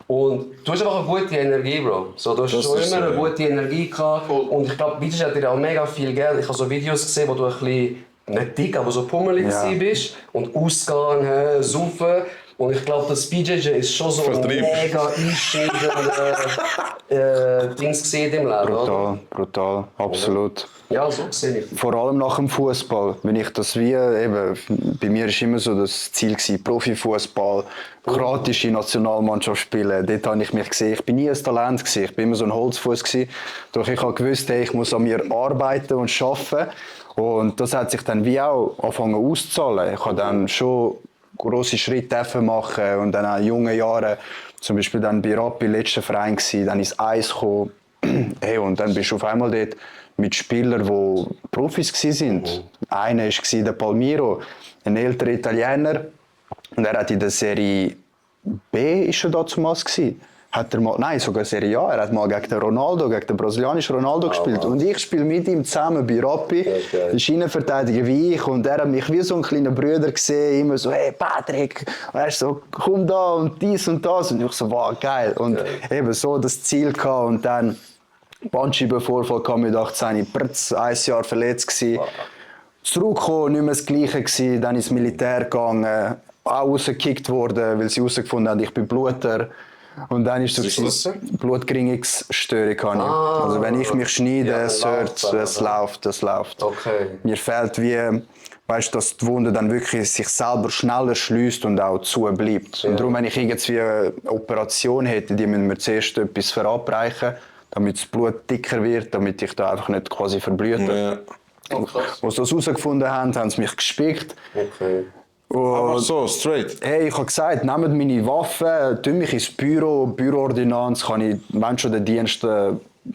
Und du hast einfach eine gute Energie, Bro. So, du hast Das schon ist immer so, eine ja. gute Energie gehabt. Und ich glaube, BJJ hat dir auch mega viel Geld. Ich habe so Videos gesehen, wo du ein bisschen, nicht dick, aber so pummelig bist. Und ausgehen, saufen. Und ich glaube, das BJJ ist schon so ein Vertrieb. mega einschneidender Dings gesehen im Leben, oder? Brutal, absolut. Ja, so sehe ich. Vor allem nach dem Fußball, wenn ich das wie eben, bei mir ist immer so das Ziel gewesen, Profifußball, kroatische Nationalmannschaft spielen. Dort habe ich mich gesehen. Ich bin nie ein Talent gewesen. Ich bin immer so ein Holzfuß gewesen. Doch ich habe gewusst, hey, ich muss an mir arbeiten und arbeiten. Und das hat sich dann wie auch angefangen auszuzahlen. Ich habe dann schon grosse Schritte machen und dann auch in jungen Jahren, zum Beispiel dann bei Rappi, letzter Verein gewesen, dann ins Eis gekommen. Hey, und dann bist du auf einmal dort mit Spielern, die Profis waren. Einer war der Palmiro, ein älterer Italiener. Und er hat in der Serie B ist er damals gewesen. Hat er mal, nein, sogar Serie A. Er hat mal gegen den Ronaldo, gegen den brasilianischen Ronaldo gespielt. Und ich spiele mit ihm zusammen bei Rappi. Er ist Innenverteidiger wie ich. Und er hat mich wie so ein kleiner Bruder gesehen. Immer so, hey Patrick. Und er ist so, komm da und dies und das. Und ich so, wow, geil. Und eben so das Ziel gehabt. Und dann Bandscheibenvorfall kam mit 18, Prz, 1 Jahr verletzt gsi. Zurückgekommen, nicht mehr das Gleiche gsi, dann ins Militär gegangen, auch rausgekickt worden, weil sie herausgefunden haben, ich bin Bluter. Und dann ist so Blutgerinnungsstörung habe ich. Also wenn ich mich schneide, es hört, es läuft. Okay. Mir fehlt wie, weißt, dass die Wunde dann wirklich sich selber schneller schließt und auch zu bleibt. Und darum, wenn ich irgendwie eine Operation hätte, die müssen wir zuerst etwas verabreichen, damit das Blut dicker wird, damit ich da einfach nicht quasi verblühe. Ja. Als sie das herausgefunden haben, haben sie mich gespickt. Okay. Aber so, straight. Hey, ich habe gesagt, nehmt meine Waffen, tun mich ins Büro, Büroordinanz, kann ich, wenn schon den Dienst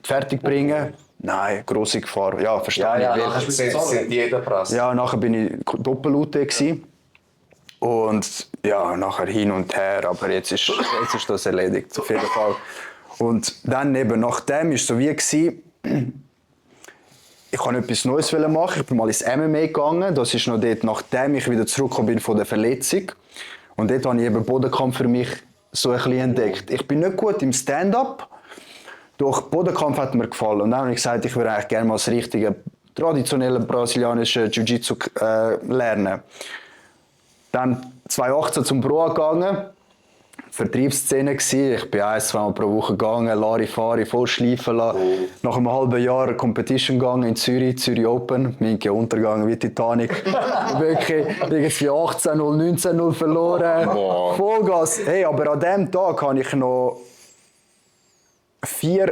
fertig bringen. Nein, grosse Gefahr. Ja, verstehe Ja, ich. nachher sind die jeder Presse. Ja, nachher bin ich Doppel-UT gsi. Und ja, nachher hin und her, aber jetzt ist das erledigt, auf jeden Fall. Und dann eben nachdem ist so wie gsi, ich wollte etwas Neues machen. Ich bin mal ins MMA gegangen. Das ist noch dort, nachdem ich wieder zurückgekommen bin von der Verletzung. Und dort habe ich eben Bodenkampf für mich so ein bisschen entdeckt. Ich bin nicht gut im Stand-up, doch Bodenkampf hat mir gefallen. Und dann habe ich gesagt, ich würde eigentlich gerne mal das richtige, traditionelle brasilianische Jiu-Jitsu lernen. Dann 2018 zum Pro gegangen. Vertriebsszene gsi. Ich bin 1-2 Mal pro Woche gegangen, Larifari, voll schleifen lassen. Nach einem halben Jahr eine Competition gegangen in Zürich Open. Minke untergegangen wie Titanic. Wirklich irgendwie 18-0, 19-0 verloren. Boah. Vollgas. Hey, aber an dem Tag habe ich noch 4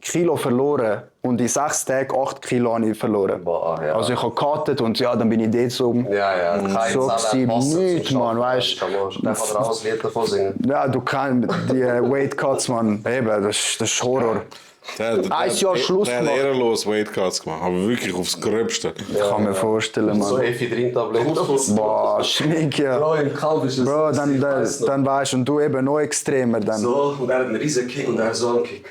Kilo verloren. Und in 6 Tagen 8 Kilo habe ich verloren. Boah, ja. Also ich habe gecuttet und ja, dann bin ich dort so... Ja, So gewesen, nichts, Mann, weißt du. Dann kann er auch ein Lied davon singen. Ja, du kannst die Weight Cuts, Mann. Eben, das ist Horror. Ein Jahr Schluss Der hat gemacht. ehrenlos Weight Cuts gemacht, aber wirklich aufs Gröbste. Ich kann mir vorstellen, So Mann. Ephedrin-Tabletten. Boah, Schminke. Bro, im Kampf ist es. Bro, dann weißt du, und du eben noch extremer. Dann. So, und er hat einen riesen Kick und er so einen Kick.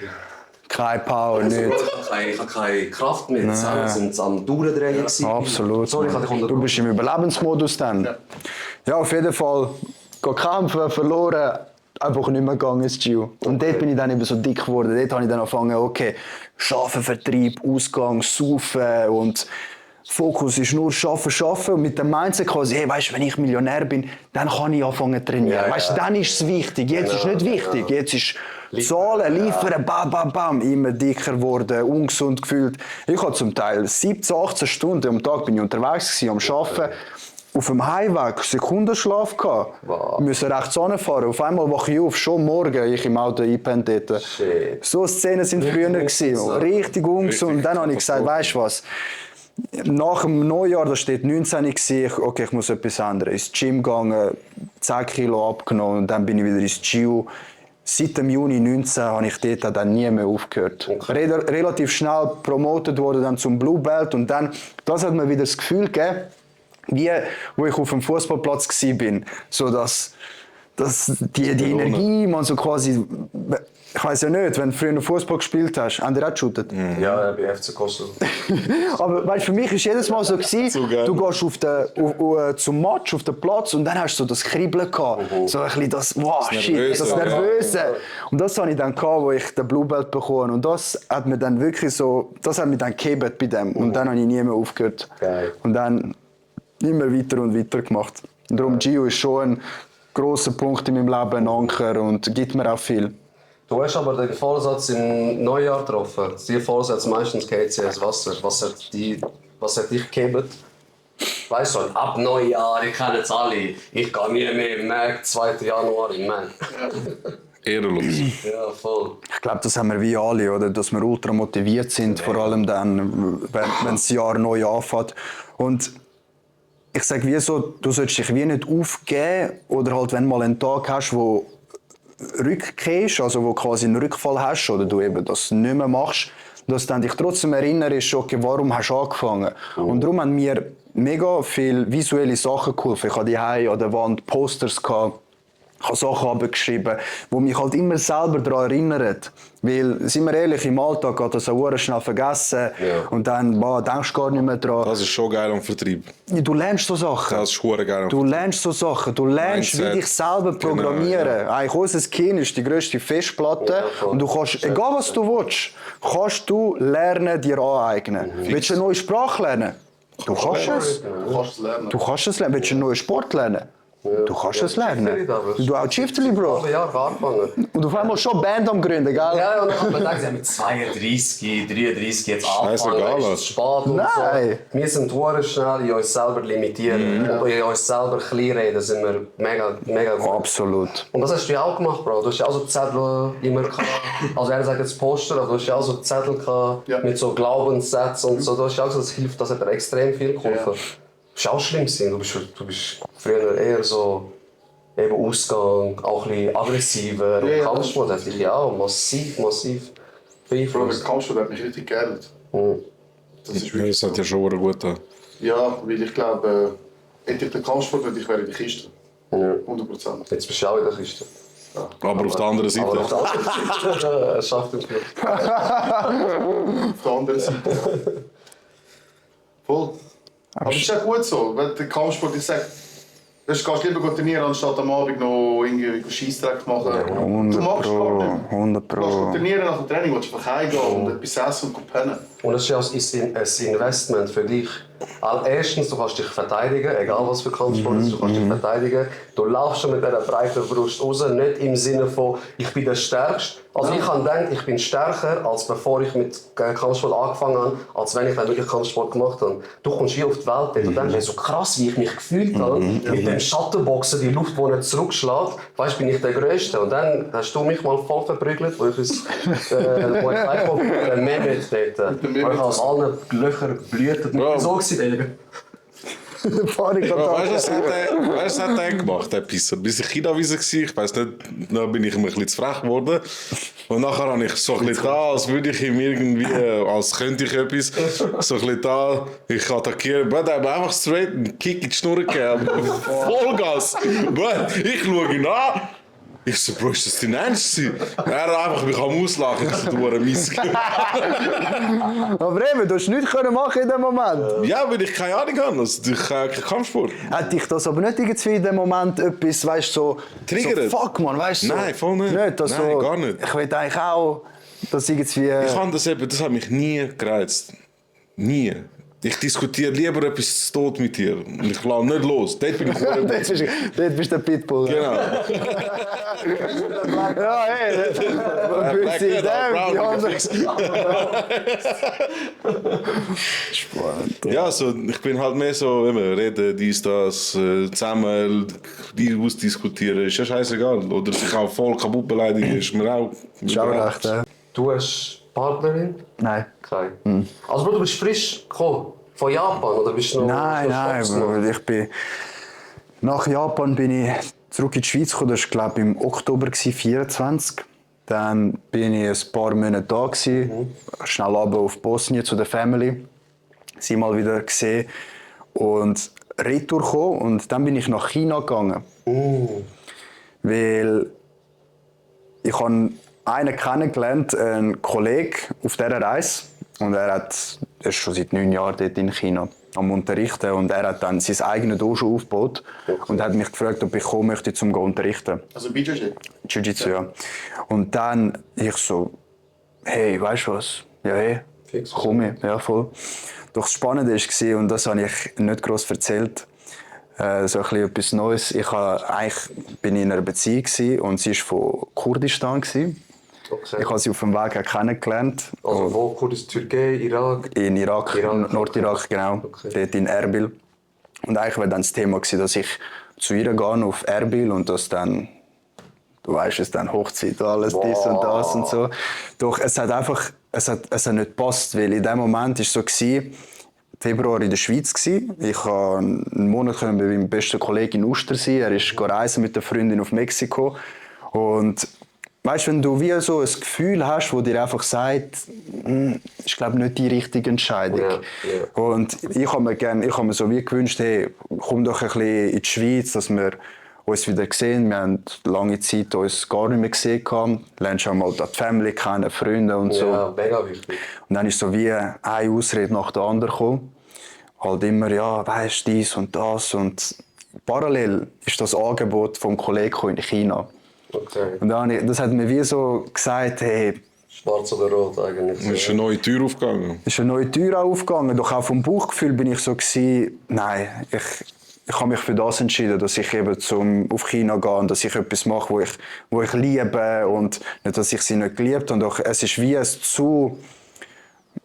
Kein Power, nicht. Ich habe keine Kraft mehr. Wir sind am Durchdrehen gewesen. Absolut. Sorry, ich habe dich unter Du bist im Überlebensmodus dann. Ja, auf jeden Fall. Kämpfen, verloren. Einfach nicht mehr gegangen ins Gym. Und dort bin ich dann eben so dick geworden. Dort habe ich dann angefangen, okay, Schaffen, Vertrieb, Ausgang, Saufen und Fokus ist nur Schaffen. Und mit dem Mindset quasi, hey, weißt du, wenn ich Millionär bin, dann kann ich anfangen zu trainieren. Ja, weißt du, dann ist es wichtig. Jetzt ist nicht wichtig. Jetzt ist Zahlen, liefern, bam, bam, bam. Immer dicker geworden, ungesund gefühlt. Ich hatte zum Teil 17, 18 Stunden am Tag bin ich unterwegs gewesen, am Arbeiten. Auf dem Heimweg Sekundenschlaf gehabt. Wow. Wir müssen rechts fahren. Auf einmal wache ich auf, schon morgen, ich im Auto eingepennt dort. Shit. So Szenen sind früher gewesen. Richtig ungesund. Und dann habe ich gesagt, weißt du was? Nach dem Neujahr, da steht 19, okay, ich muss etwas ändern. Ins Gym gegangen, 10 Kilo abgenommen und dann bin ich wieder ins Gym. Seit dem Juni 19 habe ich dort dann nie mehr aufgehört. Okay. Relativ schnell promotet wurde dann zum Blue Belt und dann, das hat mir wieder das Gefühl gegeben, wie wo ich auf dem Fußballplatz war, so dass die Energie, man so quasi, ich weiß ja nicht, wenn du früher Fußball gespielt hast, haben die auch geshootet? Ja, bei FC Kosovo. Aber weißt, für mich war jedes Mal so, So geil. du gehst zum Match auf den Platz und dann hast du so das Kribbeln gehabt. So ein bisschen das, wow, shit, Nervöse. das Nervöse. Und das hatte ich dann, wo ich den Blue Belt bekommen. Und das hat mir dann wirklich so, das hat mich dann gehebt bei dem. Und dann habe ich nie mehr aufgehört. Geil. Und dann immer weiter und weiter gemacht. Und darum, Gio ist schon ein grosser Punkt in meinem Leben, ein Anker und gibt mir auch viel. Du hast aber den Vorsatz im Neujahr getroffen. Die Vorsatz meistens geht ins Wasser. Was hat dich gegeben? Weißt du, ab Neujahr, ich kenne jetzt alle. Ich gehe nie mehr im Markt, 2. Januar im Markt. Ehrenlos. Ja, voll. Ich glaube, das haben wir wie alle, oder? Dass wir ultra motiviert sind, vor allem dann, wenn das Jahr neu anfängt. Und ich sage wie so, du solltest dich wie nicht aufgeben oder halt, wenn du mal einen Tag hast, wo rückkehrst, also wo quasi einen Rückfall hast oder du eben das nicht mehr machst, dass du dich trotzdem erinnerst, okay, warum hast du angefangen? Und darum haben mir mega viele visuelle Sachen geholfen. Ich hatte die an der Wand Posters gehabt. Ich habe Sachen abgeschrieben, die mich halt immer selber daran erinnern. Weil, sind wir ehrlich, im Alltag geht das auch schnell vergessen. Ja. Und dann denkst du gar nicht mehr dran. Das ist schon geil am Vertrieb. Du lernst so Sachen. Das ist verdammt geil am Du Vertrieb. lernst so Sachen. Du lernst, wie Mindset. dich selber programmieren. Genau, Eigentlich unser Kind ist die grösste Festplatte. Ja, voll. Und du kannst, egal was du willst, kannst du lernen, dir aneignen. Willst du eine neue Sprache lernen? Du kannst es. Du kannst es lernen. Du kannst es lernen. Willst du einen neuen Sport lernen? Du kannst es lernen. Schiffeli da, aber- Du auch Schiffeli, Bro. Alle Jahre angefangen. Und auf einmal schon Band am Gründen, gell? Ja, und dann hat man gedacht, sie haben mit 32, 33 jetzt angefangen. Scheißegal, ist was. es spät und Nein. so. Wir sind hure schnell in uns selber limitieren. Und in uns selber klein reden sind wir mega gut. Absolut. Und das hast du ja auch gemacht, Bro. Du hast ja auch so Zettel immer gehabt. Also er sagt jetzt Poster, aber du hast ja auch so Zettel gehabt Ja. mit so Glaubenssätzen und so. Du hast ja auch so, das hilft, das hat dir extrem viel geholfen. Das war auch schlimm gewesen. Du bist früher eher so eben Ausgang, auch ein bisschen aggressiver. Und Ja. Kampfsport hat dich ja auch massiv Bro, der beeinflusst. Kampfsport hat mich richtig geärgert. Das ist Ja, wirklich das hat ja schon verdammt gut getan. Ja, weil ich glaube, hätte ich den Kampfsport, würde ich wäre in der Kiste. Ja. 100%. Jetzt bist du auch in der Kiste. Aber auf der anderen Seite. Aber auf der anderen Seite, er schafft es nicht. Auf der anderen Seite. Ja. Voll. Aber es ist ja gut so, wenn der Kampfsport, ich sage, du gehst lieber trainieren, anstatt am Abend noch irgendwie Scheissdreck zu machen. 100 Du magst Pro, gar nicht. 100 Du gehst Pro. trainieren nach dem Training, willst einfach heimgehen und etwas essen und pennen. Und es ist ja ein Investment für dich. Erstens, du kannst dich verteidigen, egal was für Kampfsport es ist, du kannst dich verteidigen. Du laufst schon mit dieser breiten Brust raus, nicht im Sinne von, ich bin der Stärkste. Also ich habe gedacht, ich bin stärker, als bevor ich mit Kampfsport angefangen habe, als wenn ich dann wirklich Kampfsport gemacht habe. Du kommst wie auf die Welt und denkst, hey, so krass, wie ich mich gefühlt habe, mit dem Schattenboxen, die Luft, die nicht zurückschlägt, weißt, bin ich der Größte. Und dann hast du mich mal voll verprügelt, wo ich gleich mal den Mehmet dort, wo ich aus allen Löchern geblutet Bro. bin. So gewesen, Digga. Bro, weißt du, was hat der gemacht, der Pisser? Bis ich China-Wiese war, ich weiss nicht, dann bin ich ihm ein bisschen zu frech geworden. Und nachher habe ich so ein bisschen da, als würde ich ihm irgendwie, als könnte ich etwas, so ein bisschen da, ich attackiere. Bro, der hat mir einfach straight einen Kick in die Schnur gegeben. Vollgas. Bro, ich schaue ihn an. Ich so, Bro, ist das dein Ernst? Er hat einfach mich am Auslachen. Ich so, du eine Mist. Aber eben, du hast nichts machen in dem Moment. Ja, weil ich keine Ahnung habe. Also, ich habe keinen Kampfsport. Hat dich das aber nicht irgendwie in dem Moment etwas, weißt du, so, Triggert? so fuck man, weißt du? So, Nein, voll nicht. dass Nein, so, gar nicht. Ich will eigentlich auch, dass irgendwie. Ich kann das eben, das hat mich nie gereizt. Nie. Ich diskutiere lieber etwas zu tot mit dir. Und ich lasse nicht los. Dort bin ich dort bist du der Pitbull. Genau. Ja, hey. Black Böse Metal, Idee, die Brown, anderen. fix. Spannend. Ja, so, ich bin halt mehr so, immer reden, dies, das, zusammen, die ausdiskutieren. Ist ja scheißegal. Oder sich auch voll kaputt beleidigen, ist mir auch. Ist auch recht, ja. Du hast Partnerin? Nein. Keine. Also Bro, du bist frisch gekommen von Japan oder bist du noch? Nein, bist du noch nein. Ich bin, nach Japan bin ich zurück in die Schweiz gekommen. Das war, glaube ich, im Oktober 2024. Dann bin ich ein paar Monate da. Schnell runter auf Bosnien zu der Family. Sie mal wieder gesehen. Und retour gekommen. Und dann bin ich nach China gegangen. Weil ich habe einen kennengelernt, einen Kollegen auf dieser Reise. Und er ist schon seit 9 Jahren dort in China am Unterrichten. Und er hat dann sein eigenes Dojo aufgebaut und hat mich gefragt, ob ich kommen möchte, zum unterrichten. Also BJJ? Jiu-Jitsu, ja. Und dann ich so, hey, weißt du was? Ja, hey, komm ich. Ja, voll. Doch das Spannende war, und das habe ich nicht gross erzählt, so ein bisschen etwas Neues. Eigentlich bin ich in einer Beziehung gewesen, und sie war von Kurdistan gewesen. Okay. Ich habe sie auf dem Weg auch kennengelernt. Also wo? Kurdistan, Türkei, Irak? In Irak, Nordirak, genau. Okay. Dort in Erbil. Und eigentlich war dann das Thema gewesen, dass ich zu ihr gehe auf Erbil und dass dann, du weißt es, dann Hochzeit und alles, dies und das und so. Doch es hat einfach, es hat nicht gepasst, weil in dem Moment war es so gewesen, Februar in der Schweiz gewesen. Ich konnte einen Monat bei meinem besten Kollegen in Uster sein. Er ist reisen mit der Freundin auf Mexiko. Und weißt, wenn du wie so ein Gefühl hast, das dir einfach sagt, ist glaube nicht die richtige Entscheidung. Ja. Und ich habe mir so wie gewünscht, hey, komm doch ein bisschen in die Schweiz, dass wir uns wieder sehen. Wir haben lange Zeit uns gar nicht mehr gesehen. Lernst auch mal die Family kennen, Freunde und so. Ja, mega wichtig. Und dann ist so wie eine Ausrede nach der anderen gekommen. Halt immer, ja, weisst dies und das. Und parallel ist das Angebot vom Kollegen in China. Okay. Und das hat mir wie so gesagt, hey, Schwarz oder rot eigentlich. Es ist eine neue Tür aufgegangen. ist eine neue Tür aufgegangen. Doch auch vom Bauchgefühl bin ich so gewesen, nein, ich habe mich für das entschieden, dass ich eben auf China gehe und dass ich etwas mache, wo ich liebe und nicht, dass ich sie nicht geliebt habe. Doch es ist wie ein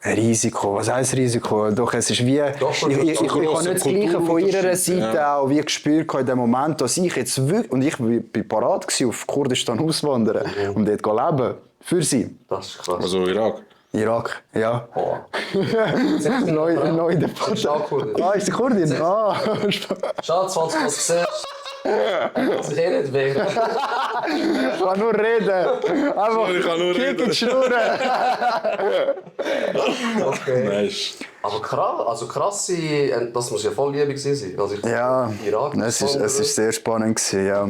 Risiko. Was heisst Risiko? Doch es ist wie, ich habe nicht das Gleiche von ihrer Seite auch wie gespürt in dem Moment, dass ich jetzt wirklich, und ich war parat gewesen, auf Kurdistan auswandern und dort leben für sie. Das ist krass. Also Irak. Irak, ja. Oh. Neu in der Ist auch Kurdin. Ah, ist die Kurdin? Ah, Schatz, falls du das siehst, dass ich nicht wehren. ich kann nur reden. Einfach Ich kann nur kick reden. in die Schnurren. Okay. Nice. Aber krasse, das muss ja voll Liebe gewesen sein. Also ich Ja, Irak, es ist sehr spannend gewesen, ja.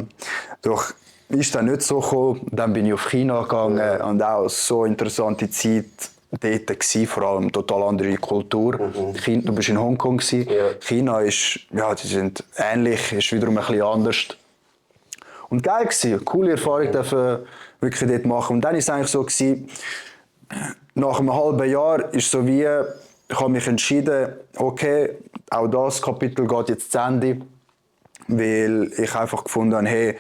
Doch ist dann nicht so gekommen. Dann bin ich auf China gegangen und auch so interessante Zeit dort gewesen, vor allem total andere Kultur. Du bist in Hongkong gewesen. Ja. China ist, ja, die sind ähnlich, ist wiederum ein bisschen anders. Und geil gewesen, coole Erfahrung dürfen wirklich dort machen. Und dann ist es eigentlich so gewesen, nach einem halben Jahr ist so wie, ich habe mich entschieden, okay, auch das Kapitel geht jetzt zu Ende, weil ich einfach gefunden habe, hey,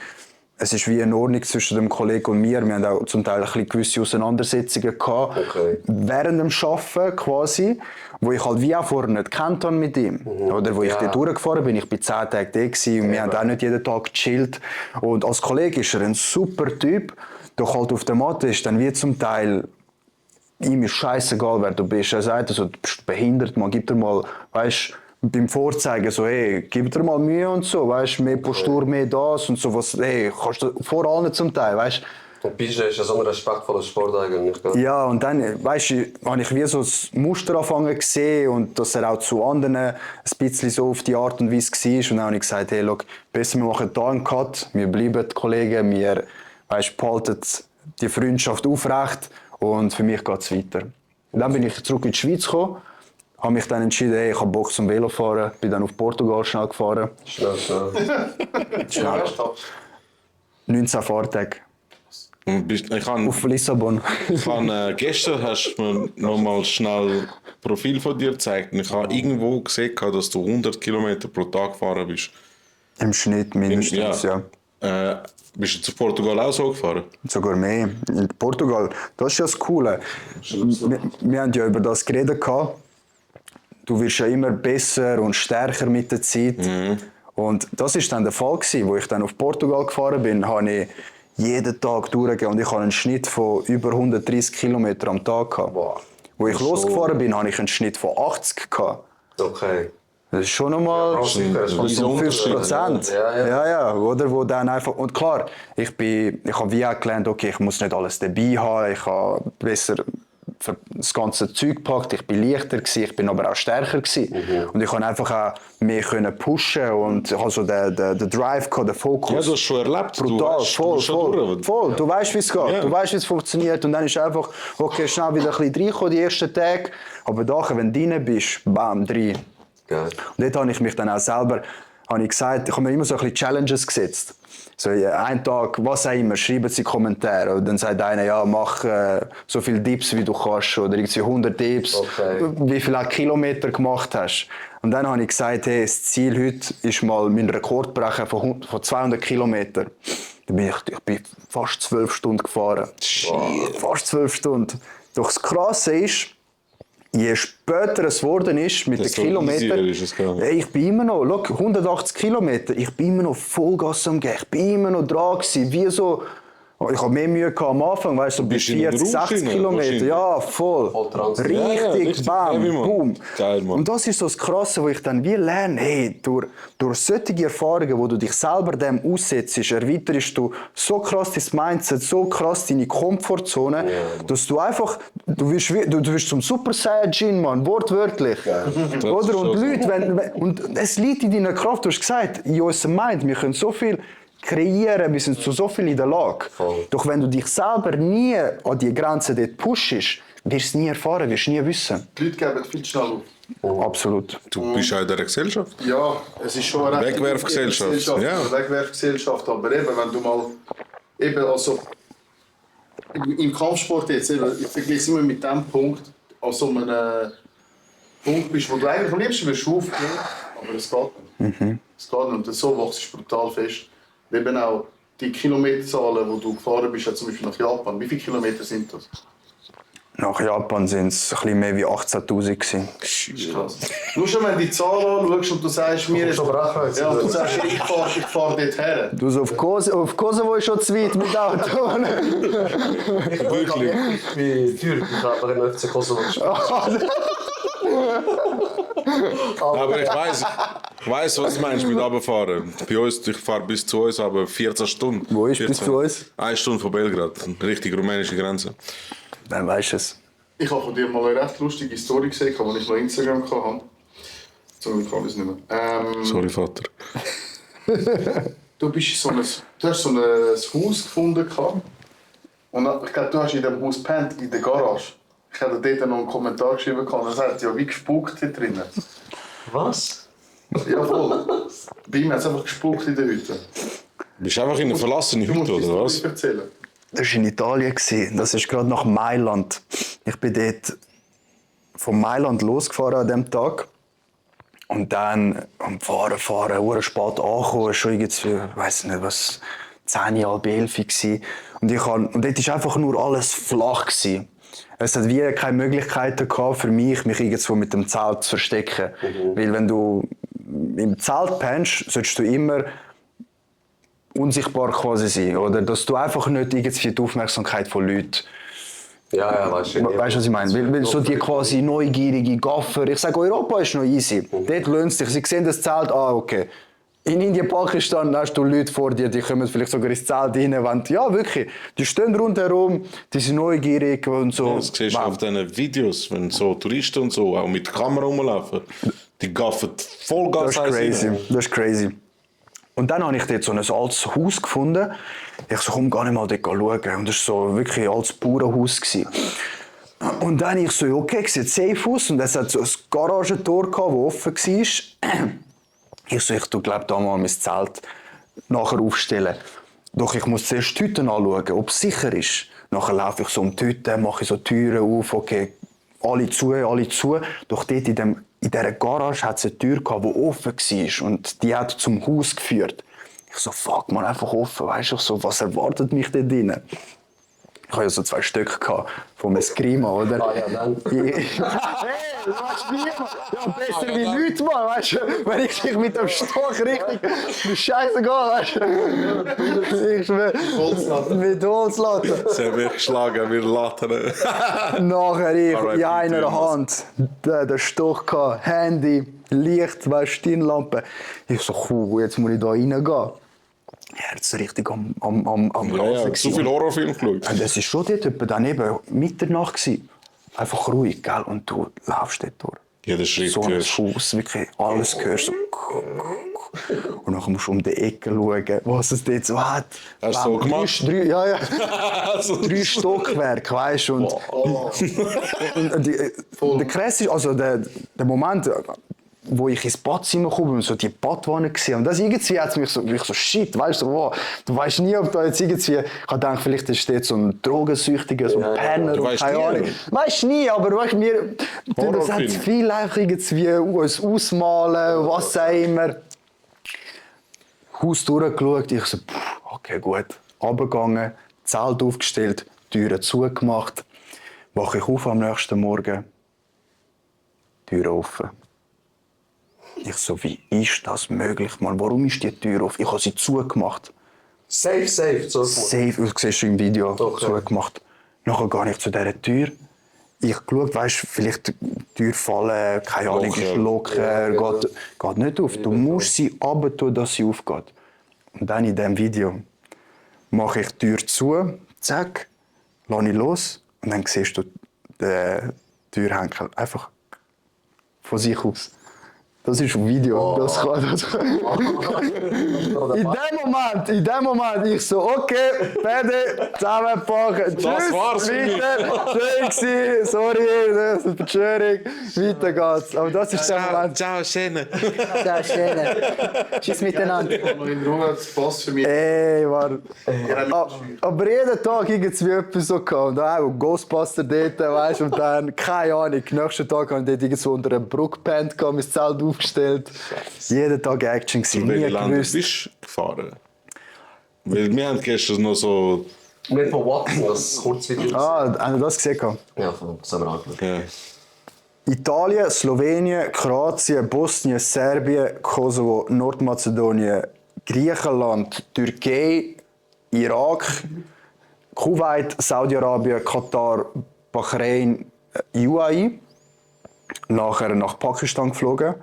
es ist wie eine Ordnung zwischen dem Kollegen und mir. Wir haben auch zum Teil ein bisschen gewisse Auseinandersetzungen gehabt, Okay. während dem Arbeiten quasi, wo ich halt wie auch vorher nicht gekannt habe mit ihm. Oder wo ich Ja. dort durchgefahren bin, ich bin 10 Tage da gewesen und wir haben auch nicht jeden Tag gechillt. Und als Kollege ist er ein super Typ, doch halt auf der Matte ist dann wie zum Teil, ihm ist scheißegal, wer du bist. Er sagt also, du bist behindert, man gibt dir mal, weißt, beim Vorzeigen so, hey, gib dir mal Mühe und so, weißt, mehr Postur, mehr das und so was, hey, kannst du vor allen zum Teil, weißt. Und BJ ist ja so ein respektvoller Sport eigentlich. Gell? Ja, und dann, weißt du, habe ich wie so das Muster angefangen gesehen und dass er auch zu anderen ein bisschen so auf die Art und Weise war. Und dann habe ich gesagt, hey, schau, besser wir machen da einen Cut, wir bleiben Kollegen, wir, weißt, behalten die Freundschaft aufrecht und für mich geht es weiter. Und dann bin ich zurück in die Schweiz gekommen, habe mich dann entschieden, hey, ich habe Bock zum Velofahren, bin dann auf Portugal schnell gefahren. Schnell. Schnell. 19 Fahrtage auf Lissabon. Gestern hast du mir noch mal schnell ein Profil von dir gezeigt. Und ich habe irgendwo gesehen, dass du 100 Kilometer pro Tag gefahren bist. Im Schnitt mindestens, ja. Bist du zu Portugal auch so gefahren? Sogar mehr. In Portugal, das ist ja das Coole. Wir haben ja über das geredet. Du wirst ja immer besser und stärker mit der Zeit. Und das war dann der Fall gewesen, wo ich dann auf Portugal gefahren bin, habe ich jeden Tag durchgegeben und ich hatte einen Schnitt von über 130 Kilometer am Tag gehabt. Wow. Wo ich losgefahren bin, hatte ich einen Schnitt von 80 gehabt. Okay. Das ist schon einmal Ja, sicher, das ist fast um ein 50%. Ja, oder? Wo dann einfach, und klar, ich habe wie auch gelernt, okay, ich muss nicht alles dabei haben, ich kann besser das ganze Zeug gepackt, ich bin leichter gewesen, ich bin aber auch stärker gewesen. Und ich konnte einfach auch mehr können pushen und ich habe so den Drive gehabt, den Fokus. Ja, du hast schon erlebt. Brutal, Du voll. Du weißt, wie es geht, Ja. du weißt, wie es funktioniert und dann ist einfach, okay, schnell wieder ein bisschen reinkommen, die ersten Tage, aber nachher, wenn du rein bist, bam, rein. Geil. Und dort habe ich mich dann auch selber, habe ich gesagt, ich habe mir immer so ein bisschen Challenges gesetzt. So, ja, einen Tag, was auch immer, schreiben Sie Kommentare. Und dann sagt einer, ja, mach so viele Dips, wie du kannst. Oder irgendwie 100 Dips, Okay. wie viele Kilometer gemacht hast. Und dann habe ich gesagt, hey, das Ziel heute ist mal meinen Rekord brechen von 200 Kilometern. Dann bin ich bin fast 12 Stunden gefahren. Fast 12 Stunden. Doch das Krasse ist, je später es geworden ist mit den Desto Kilometern, easier ist es gegangen. hey, ich bin immer noch, schau, 180 Kilometer, ich bin immer noch Vollgas am Gehen, ich bin immer noch dran gewesen, wie so, ich habe mehr Mühe gehabt am Anfang, weißt du, so bis bist in den 40, Rausch 60 rein, Kilometer, wahrscheinlich. ja, voll, Voll dran. richtig, Ja, ja, richtig bam, heavy, Mann. boom. Geil, Mann. Und das ist so das Krasse, wo ich dann wie lerne, hey, durch solche Erfahrungen, wo du dich selber dem aussetzt, erweiterst du so krass dein Mindset, so krass deine Komfortzone, dass du einfach, du wirst zum Super Saiyajin, Mann, wortwörtlich. Das ist Oder? Und schon Leute, und es liegt in deiner Kraft, du hast gesagt, in unserem Mind, wir können so viel kreieren, wir sind zu so viel in der Lage. Voll. Doch wenn du dich selber nie an die Grenzen dort pushst, wirst du es nie erfahren, wirst du nie wissen. Die Leute geben viel schnell auf. Absolut. Du bist auch in dieser Gesellschaft. Ja, es ist schon eine Wegwerfgesellschaft, ja. Eine Wegwerfgesellschaft, aber eben, wenn du mal eben also im Kampfsport jetzt, eben, ich vergleiche es immer mit dem Punkt, an so einem Punkt bist, wo du eigentlich am liebsten willst aufgehen, aber es geht nicht. Es geht nicht und so wächst du brutal fest. Und eben auch die Kilometerzahlen, die du gefahren bist, zum Beispiel nach Japan, wie viele Kilometer sind das? Nach Japan waren es ein bisschen mehr wie 18'000 gewesen. Das ist krass. Nur schon, wenn du die Zahl anschaust und du sagst mir jetzt, ja, und du sagst, ich fahr dort her. Du so auf Kosovo ist schon zu weit mit Auto. Wirklich. Ich bin für, ich habe in FC Kosovo gespielt. Aber ich weiss, was du meinst mit runterfahren. Bei uns, ich fahre bis zu uns, aber 14 Stunden. Wo ist bis 14. zu uns? 1 Stunde von Belgrad, richtig rumänische Grenze. Dann weisst du es. Ich habe von dir mal eine recht lustige Story gesehen, die ich noch Instagram hatte. Zum Glück kann ich es nicht mehr. Sorry, Vater. Du hast so ein Haus gefunden. Und ich glaube, du hast in diesem Haus gepennt, in der Garage. Ich habe dort noch einen Kommentar geschrieben, das hat ja wie gespukt hier drinnen. Was? Ja, voll. Bei ihm hat es einfach gespukt in der Hütte. Bist du einfach in eine verlassene Du musst Hütte, die oder Story was? erzählen. Das war in Italien. Das ist gerade nach Mailand. Ich bin dort von Mailand losgefahren an diesem Tag. Und dann am Fahren, sehr spät angekommen, schon irgendwie, ich weiss nicht was, 10, halb 11 gewesen. Und dort war einfach nur alles flach gewesen. Es hat wie keine Möglichkeiten gehabt für mich irgendwo mit dem Zelt zu verstecken. Weil wenn du im Zelt pennst, solltest du immer unsichtbar quasi sein. Oder dass du einfach nicht irgendwie die Aufmerksamkeit von Leuten. Ja, weißt du. Weißt du, was ich meine? Weil so die quasi neugierige Gaffer. Ich sage, Europa ist noch easy. Dort lohnt es dich. Sie sehen das Zelt, okay. In Indien, Pakistan hast du Leute vor dir, die kommen vielleicht sogar ins Zelt rein. Ja, wirklich. Die stehen rundherum, die sind neugierig und so. Ja, das siehst du auf diesen Videos, wenn so Touristen und so auch mit der Kamera rumlaufen. Die gaffen Vollgas. Das ist crazy. Das ist crazy. Und dann habe ich dort so ein altes Haus gefunden. Ich so, komm, gar nicht mal dort schauen. Und das war so wirklich ein altes Bauernhaus gewesen. Und dann ich so, okay, sieht safe aus. Und es hat so ein Garagentor gehabt, das offen war. Ich so, ich glaube da mal mein Zelt nachher aufstellen. Doch ich muss zuerst die Hütte anschauen, ob es sicher ist. Nachher laufe ich so um die Hütte, mache ich so Türen auf, okay, alle zu. Doch dort in dieser Garage hat es eine Tür gehabt, die offen war und die hat zum Haus geführt. Ich so, fuck man, einfach offen, weißt du, so, was erwartet mich dort drinnen? Ich hatte ja so 2 Stück vom Eskrima, oder? Ah ja, dann. Hey, du weißt wie immer. Ja, besser wie nichts, Mann, weißt du? Wenn ich dich mit dem Stock richtig mit Scheiße gehe, weißt du? Ich schwöre. Mit Holzlatte. Sie haben mich geschlagen, wir lachen. Nachher ich R.I.P. in einer Thomas. Hand den Stock gehabt, Handy, Licht, weißt, Stirnlampe. Ich so, cool, jetzt muss ich da reingehen. Herz richtig am Ja, Rasen so viel Horrorfilm geschaut. Und das war schon dort etwa daneben Mitternacht gewesen. einfach ruhig, gell? Und du laufst dort durch. Jeder Schritt So ein hörst. Haus, wirklich alles hörst du. Und dann musst du um die Ecke schauen, was es dort so hat. Hast du so gemacht? Drei Stockwerke, weißt du. Und der Krass ist, also der Moment, wo ich ins Badzimmer komme und so die Badwanne gesehen und das irgendwie hat mich so shit, weißt du, wow, du weißt nie, ob da jetzt irgendwie, ich habe gedacht, vielleicht ist dort so ein Drogensüchtiger, so ein Penner, Du und weißt keine nie. Ahnung. Weißt nie, aber weißt, das hat Horrorfilm. viel einfach irgendwie uns ausmalen, was auch immer. Haus durchgeschaut, ich so, okay, gut, runtergegangen, Zelt aufgestellt, Türen zugemacht, wache ich auf am nächsten Morgen, Tür offen. Ich so, wie ist das möglich, Mann? Warum ist die Tür offen? Ich habe sie zugemacht. Safe, so. Safe, du siehst im Video, Okay. zugemacht. Nachher gehe ich zu dieser Tür. Ich geschaut, weißt du, vielleicht die Tür fallen, keine Ahnung, ist locker, geht nicht auf. Du musst sie runter, dass sie aufgeht. Und dann in diesem Video mache ich die Tür zu, zack, lasse ich los und dann siehst du den Türhenkel einfach von sich aus. Das ist ein Video. Oh. Das in dem Moment, ich so, okay, Pferde, zusammenpacken, tschüss, war's für mich. weiter, schön gewesen, sorry, das ist eine Verschwörung, weiter geht's. Aber das ist der Moment. Ciao, Schöne. Ciao, schön. Tschüss miteinander. Noch in Ruhe, das passt für mich. Ey, war. Aber jeden Tag irgendwie etwas so gehabt. Und auch Ghostbuster dort, weißt du, und dann, keine Ahnung, nächsten Tag haben wir dort so unter einer Brücke gepennt, mein Zelt aufgestellt. Jeden Tag Action gewesen, Welche nie Länder gewusst. bist du gefahren? Weil wir haben gestern noch so... Nicht von Watson, das Kurzvideo. Hast du das gesehen? Ja, das haben wir angeschaut. Ja. Italien, Slowenien, Kroatien, Bosnien, Serbien, Kosovo, Nordmazedonien, Griechenland, Türkei, Irak, Kuwait, Saudi-Arabien, Katar, Bahrain, UAE. Nachher nach Pakistan geflogen,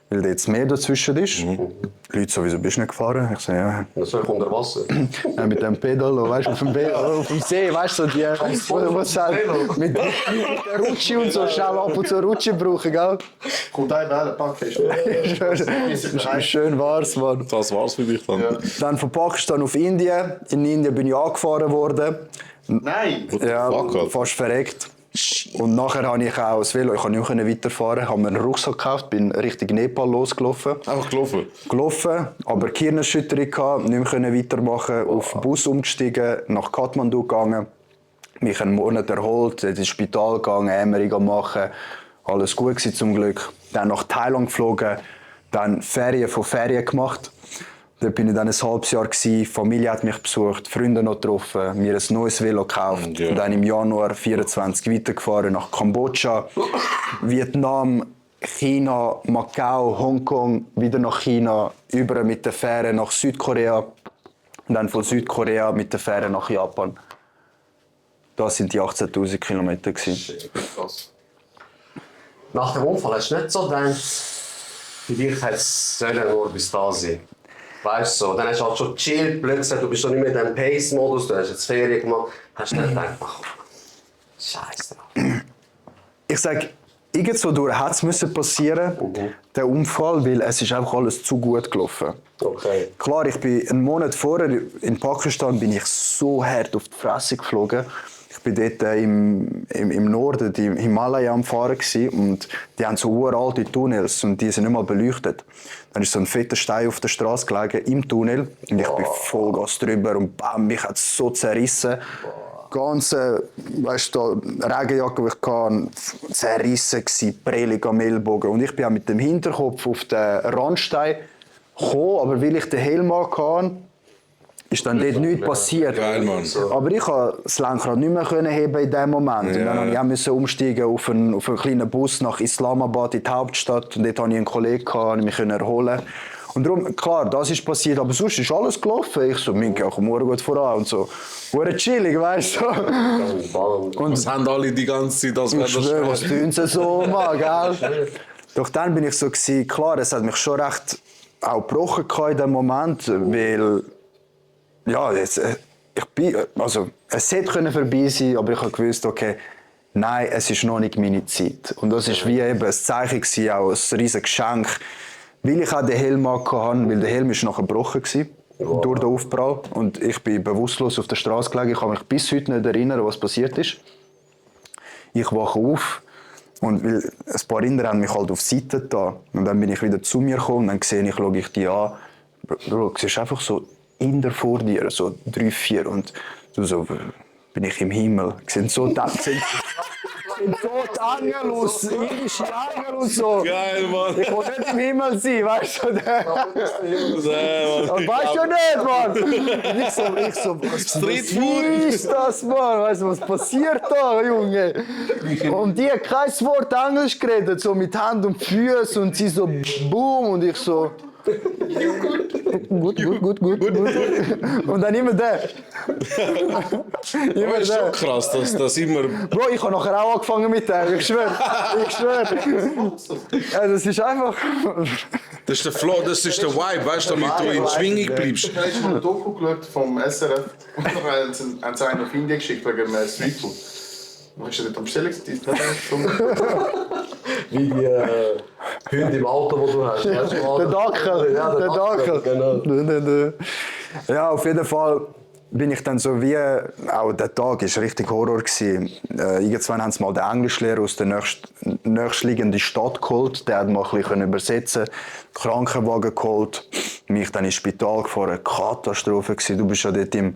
weil da jetzt mehr dazwischen ist. Die Leute so, wieso bist du nicht gefahren? Ich so, ja. Das soll ich unter Wasser. Ja, mit dem Pedalo, weißt du, auf dem See, weißt du, so die, was halt mit der Rutsche und so, schnell ab und zu Rutsche brauchen, gell? Kommt ein Welle, packe ich. Schön war's, Mann. Das war's für dich dann. Dann von Pakistan auf Indien. In Indien bin ich angefahren worden. Nein! Ja, fuck, Alter? fast verreckt. Und nachher habe ich auch das Velo, ich konnte nicht mehr weiterfahren, habe mir einen Rucksack gekauft, bin Richtung Nepal losgelaufen. Einfach gelaufen. Aber Gehirnerschütterung gehabt, nicht mehr weitermachen, auf den Bus umgestiegen, nach Kathmandu gegangen, mich einen Monat erholt, ins Spital gegangen, MRI machen, alles gut gewesen zum Glück. Dann nach Thailand geflogen, dann Ferien von Ferien gemacht. Dort bin ich dann ein halbes Jahr gewesen. Die Familie hat mich besucht, Freunde noch getroffen, mir ein neues Velo gekauft. Ja. Und dann im Januar 24 weitergefahren nach Kambodscha, Vietnam, China, Macau, Hongkong, wieder nach China, über mit der Fähre nach Südkorea und dann von Südkorea mit der Fähre nach Japan. Das sind die 18'000 Kilometer gewesen. Krass. Nach dem Unfall hast du nicht so gedacht, vielleicht hätte es nur bis da sein. Weißt du, so, dann hast du halt schon gechillt, plötzlich, du bist schon nicht mehr in diesem Pace-Modus, du hast jetzt Ferien gemacht, hast du nicht gedacht, ach, Scheiße. Ich sage, irgendwo durch hat es passieren, der Unfall, weil es ist einfach alles zu gut gelaufen. Okay. Klar, ich bin einen Monat vorher in Pakistan bin ich so hart auf die Fresse geflogen. Ich bin dort im Norden, im Himalaya am Fahren gewesen, und die haben so uralte Tunnels und die sind nicht mal beleuchtet. Dann ist so ein fetter Stein auf der Straße gelegen im Tunnel und ich bin Vollgas drüber und bam, mich hat es so zerrissen. Ganze, weißt du, Regenjacke, die ich hatte, zerrissen gewesen, prellig am Ellbogen. Und ich bin auch mit dem Hinterkopf auf den Randstein gekommen, aber weil ich den Helm hatte, ist dann dort nichts passiert. Geil, Mann. Aber ich konnte das Lenkrad nicht mehr heben in diesem Moment. Und dann musste ich auch umsteigen auf einen kleinen Bus nach Islamabad in die Hauptstadt. Und dort hatte ich einen Kollegen, konnte mich erholen. Und darum, klar, das ist passiert, aber sonst ist alles gelaufen. Ich so, Minke, komm morgen gut voran und so. Wurde chillig, weißt du. Und Das haben alle die ganze Zeit, das wäre ich schwöre, was das tun sie so, Mann, gell? Doch dann bin ich so gewesen, klar, es hat mich schon recht auch gebrochen in dem Moment, weil ja, es hätte vorbei sein, aber ich habe gewusst, okay, nein, es ist noch nicht meine Zeit. Und das war wie eben ein Zeichen gewesen, auch ein riesiges Geschenk, weil ich auch den Helm hatte, weil der Helm ist nachher gebrochen war, durch den Aufprall. Und ich bin bewusstlos auf der Straße gelegen. Ich kann mich bis heute nicht erinnern, was passiert ist. Ich wache auf und weil ein paar Inder haben mich halt auf die Seite da. Und dann bin ich wieder zu mir gekommen und dann schaue ich die an. Bro, du siehst einfach so Inder vor dir, so 3, 4 und du so, bin ich im Himmel. Sind so die Engel aus, indische Engel und so. Geil, Mann. Ich will nicht im Himmel sein, weißt du? Mann. Weißt du nicht, Mann? Ich so, was ist das, Mann? Weißt du, was passiert da, Junge? Und die hat kein Wort Englisch geredet, so mit Hand und Füßen und sie so, boom, und ich so, gut. Und dann immer der. Aber ist schon krass, dass das immer... Bro, ich habe nachher auch angefangen mit dem, ich schwöre. Ja, das ist einfach... Das ist der Flow, das ist der Vibe, weißt du, damit du in Schwingung bleibst. Ich habe schon eine Doku geschaut vom SRF und dann haben sie einen auf Indien geschickt wegen einem Streetfood. Warst du nicht am Bestellungstisch? Wie die Hunde im Auto, die du hast. Weißt du, Der Dackel. Ja, der Dackel, genau. Ja, auf jeden Fall bin ich dann so wie, auch der Tag war richtig Horror gewesen. Irgendwann haben sie mal den Englischlehrer aus der nächstliegenden Stadt geholt. Der hat mal ein bisschen übersetzen, Krankenwagen geholt, mich dann ins Spital gefahren. Katastrophe gewesen. Du bist ja dort im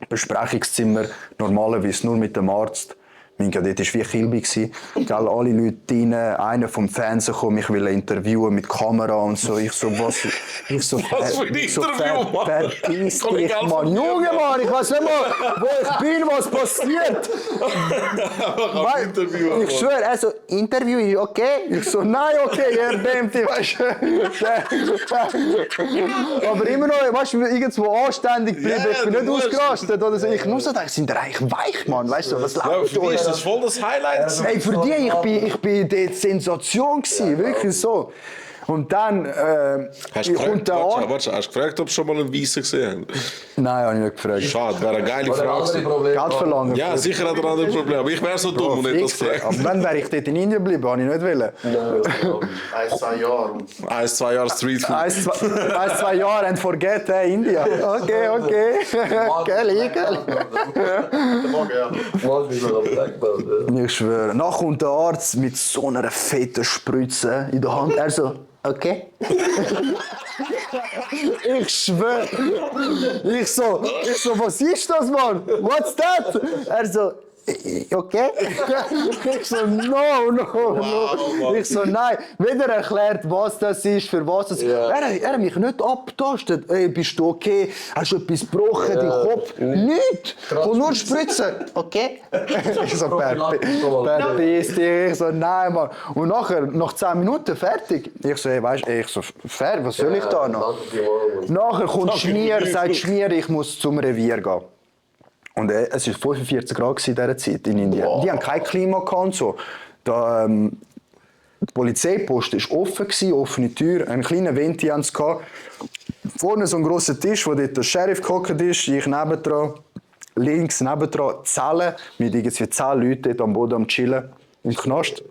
Besprechungszimmer, normalerweise nur mit dem Arzt. Dort war wie Kilby. Alle Leute rein, einer vom Fernsehen kam, mich will interviewen mit Kamera und so. Ich so, was? Ich so, Was für ein Interview, Mann? Verpiss dich, Mann. Junge, Mann, ich weiß nicht mal, wo ich bin, was passiert. Interview. Ich schwöre, also, Interview ist okay? Ich so, nein, okay, er dämmt dich, weißt du. Aber immer noch, weißt du, irgendwo anständig bleiben. Ja, Ich bin du nicht musst. ausgerastet oder so. Ich muss so denken, sind die eigentlich weich, Mann? Weißt du, was Ja, läuft für dich ist das voll das Highlight. Hey, für die, ich bin dort Sensation gewesen, wirklich so. Und dann Hast du kommt gefragt, der Arzt. warte, hast du gefragt, ob sie schon mal einen Weißen gesehen haben? Nein, habe ich nicht gefragt. Schade, wäre eine geile Oder Frage. andere gewesen. Probleme. Geld verlangen. Ja, sicher hat er andere Probleme. Aber ich wäre so dumm und nicht das Fix, gefragt. aber dann wäre ich dort in Indien geblieben, habe ich nicht wollen. 1, 2 Jahre. 1, 2 Jahre Streetfood. 1-2 Jahre and forget India. Okay. Gelli. Der Wagen, ja. Mann, wie so am Blackbelt, Ich schwöre. Nach kommt der Arzt mit so einer fetten Spritze in der Hand. Er so, okay. Ich schwöre. Ich so, was ist das, Mann? What's that? Er so, okay. Ich so, no. Ich so, nein. Weder erklärt, was das ist, für was das ist. Ja. Er hat mich nicht abgetastet. Ey, bist du okay? Hast du etwas gebrochen, dein Kopf? Nicht. Und nur Spritzen. Okay. Ich so, verpiss dich. Ich so, nein, Mann. Und nachher, nach 10 Minuten, fertig. Ich so, hey, weißt du, ich so, fertig, was soll ich da noch? Nachher kommt Schmier, sagt Schmier, ich muss zum Revier gehen. Und es war 45 Grad in dieser Zeit in Indien. Wow. Die haben kein Klima gehabt und so. Die Polizeipost war offen, offene Tür, einen kleinen Venti haben sie gehabt. Vorne so ein grosser Tisch, wo dort der Sheriff gehockt ist, ich nebendran. Links nebendran Zellen mit irgendwie 10 Leuten dort am Boden am Chillen im Knast.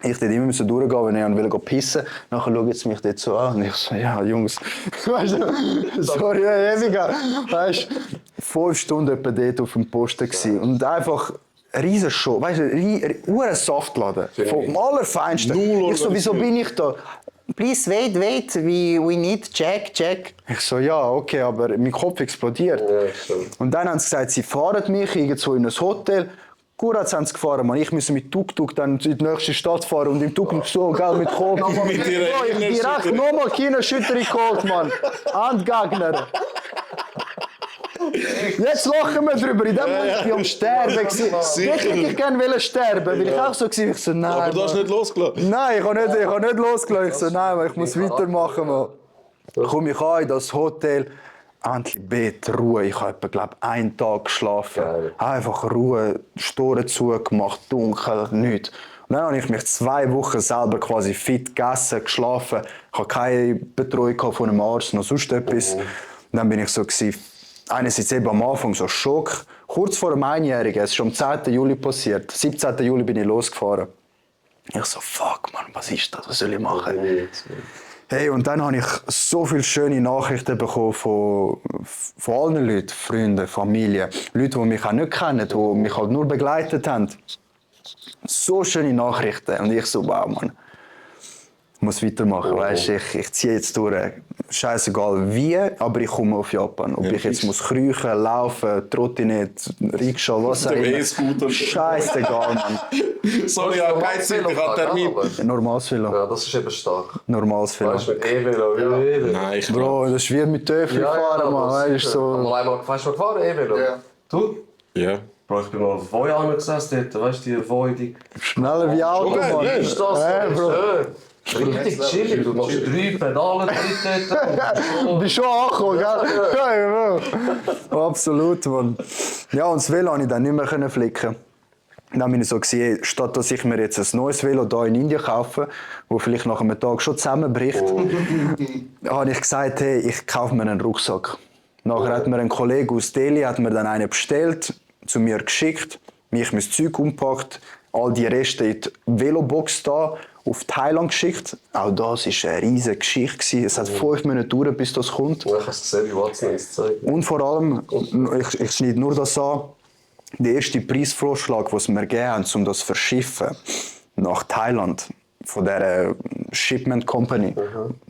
Ich musste immer durchgehen, wenn ich pissen wollte. Nachher schauen sie mich dort so an und ich so, ja, Jungs, weißt du, sorry, ewiger. Weißt du, 5 Stunden etwa dort auf dem Posten gewesen. Und einfach eine riesen Show, weißt du, ein Saftladen. Vom Allerfeinsten. Ich so, wieso bin ich da? Please wait, we need check. Ich so, ja, okay, aber mein Kopf explodiert. Und dann haben sie gesagt, sie fahren mich irgendwo in ein Hotel. Gut haben sie gefahren, man. Ich musste mit Tuk-Tuk dann in die nächste Stadt fahren und im Tuk-Tuk so, gell, mit Kopf. Mit ihrer Ich direkt nochmal Kinderschütterung geholt, Mann. Handgegner. Jetzt lachen wir drüber. In dem Moment war ich am Sterben. Jetzt hätte ich gerne sterben, weil ich auch so war. Ich so, nein. Aber du hast Mann. nicht losgelassen. Nein, ich habe nicht losgelassen. Ich so, nein, Mann, ich muss weitermachen, Mann. Komme ich an in das Hotel. Endlich Bett, Ruhe. Ich habe, glaube ich, 1 Tag geschlafen. Geil. Einfach Ruhe, Storen zugemacht, dunkel, nichts. Und dann habe ich mich 2 Wochen selber quasi fit gegessen, geschlafen. Ich hatte keine Betreuung von einem Arzt, noch sonst etwas. Und dann bin ich so gewesen, einerseits eben am Anfang so Schock. Kurz vor dem Einjährigen, es ist am 10. Juli passiert. 17. Juli bin ich losgefahren. Ich so, fuck, Mann, was ist das? Was soll ich machen? Hey, und dann habe ich so viele schöne Nachrichten bekommen von allen Leuten, Freunden, Familie, Leute, die mich auch nicht kennen, die mich halt nur begleitet haben. So schöne Nachrichten. Und ich so, wow, Mann, ich muss weitermachen. Weißt, ich ziehe jetzt durch. Scheißegal wie, aber ich komme auf Japan. Ob ich jetzt muss kriechen, laufen, Trottinett, Rikscha, was auch immer. Scheißegal, Mann. Sorry, ich habe keine Zeit, ich habe Termin. Normales Velo. Ja, das ist eben stark. Normales Velo. Weißt du, mit E-Velo. Nein, ich Bro, das ist wie mit Töffel fahren, Mann. Weißt, Hast so. du mal gefahren, E-Velo? Ja. Du? Ja. Bro, ich bin mal auf Voi angesessen dort, weißt du, die Voi, die... Schneller wie Auto, Okay, Mann. ja, Ist das Bro. schön? Richtig chillig, du machst 3 Pedale dort. Bist schon angekommen, gell? Ja, Bro. Absolut, Mann. Ja, und das Velo konnte ich dann nicht mehr flicken. Dann habe ich so gesehen, statt dass ich mir jetzt ein neues Velo hier in Indien kaufe, das vielleicht nach einem Tag schon zusammenbricht, habe ich gesagt, hey, ich kaufe mir einen Rucksack. Nachher hat mir ein Kollege aus Delhi hat mir dann einen bestellt, zu mir geschickt, mich mein Zeug umpackt, all die Reste in die Velobox da auf Thailand geschickt. Auch das war eine riesige Geschichte. Es hat 5 Minuten gedauert, bis das kommt. Ich habe es gesehen, wie Watson es zeigt. Und vor allem, ich schneide nur das an, der erste Preisvorschlag, den sie mir gegeben haben, um das zu verschiffen nach Thailand, von dieser Shipment Company.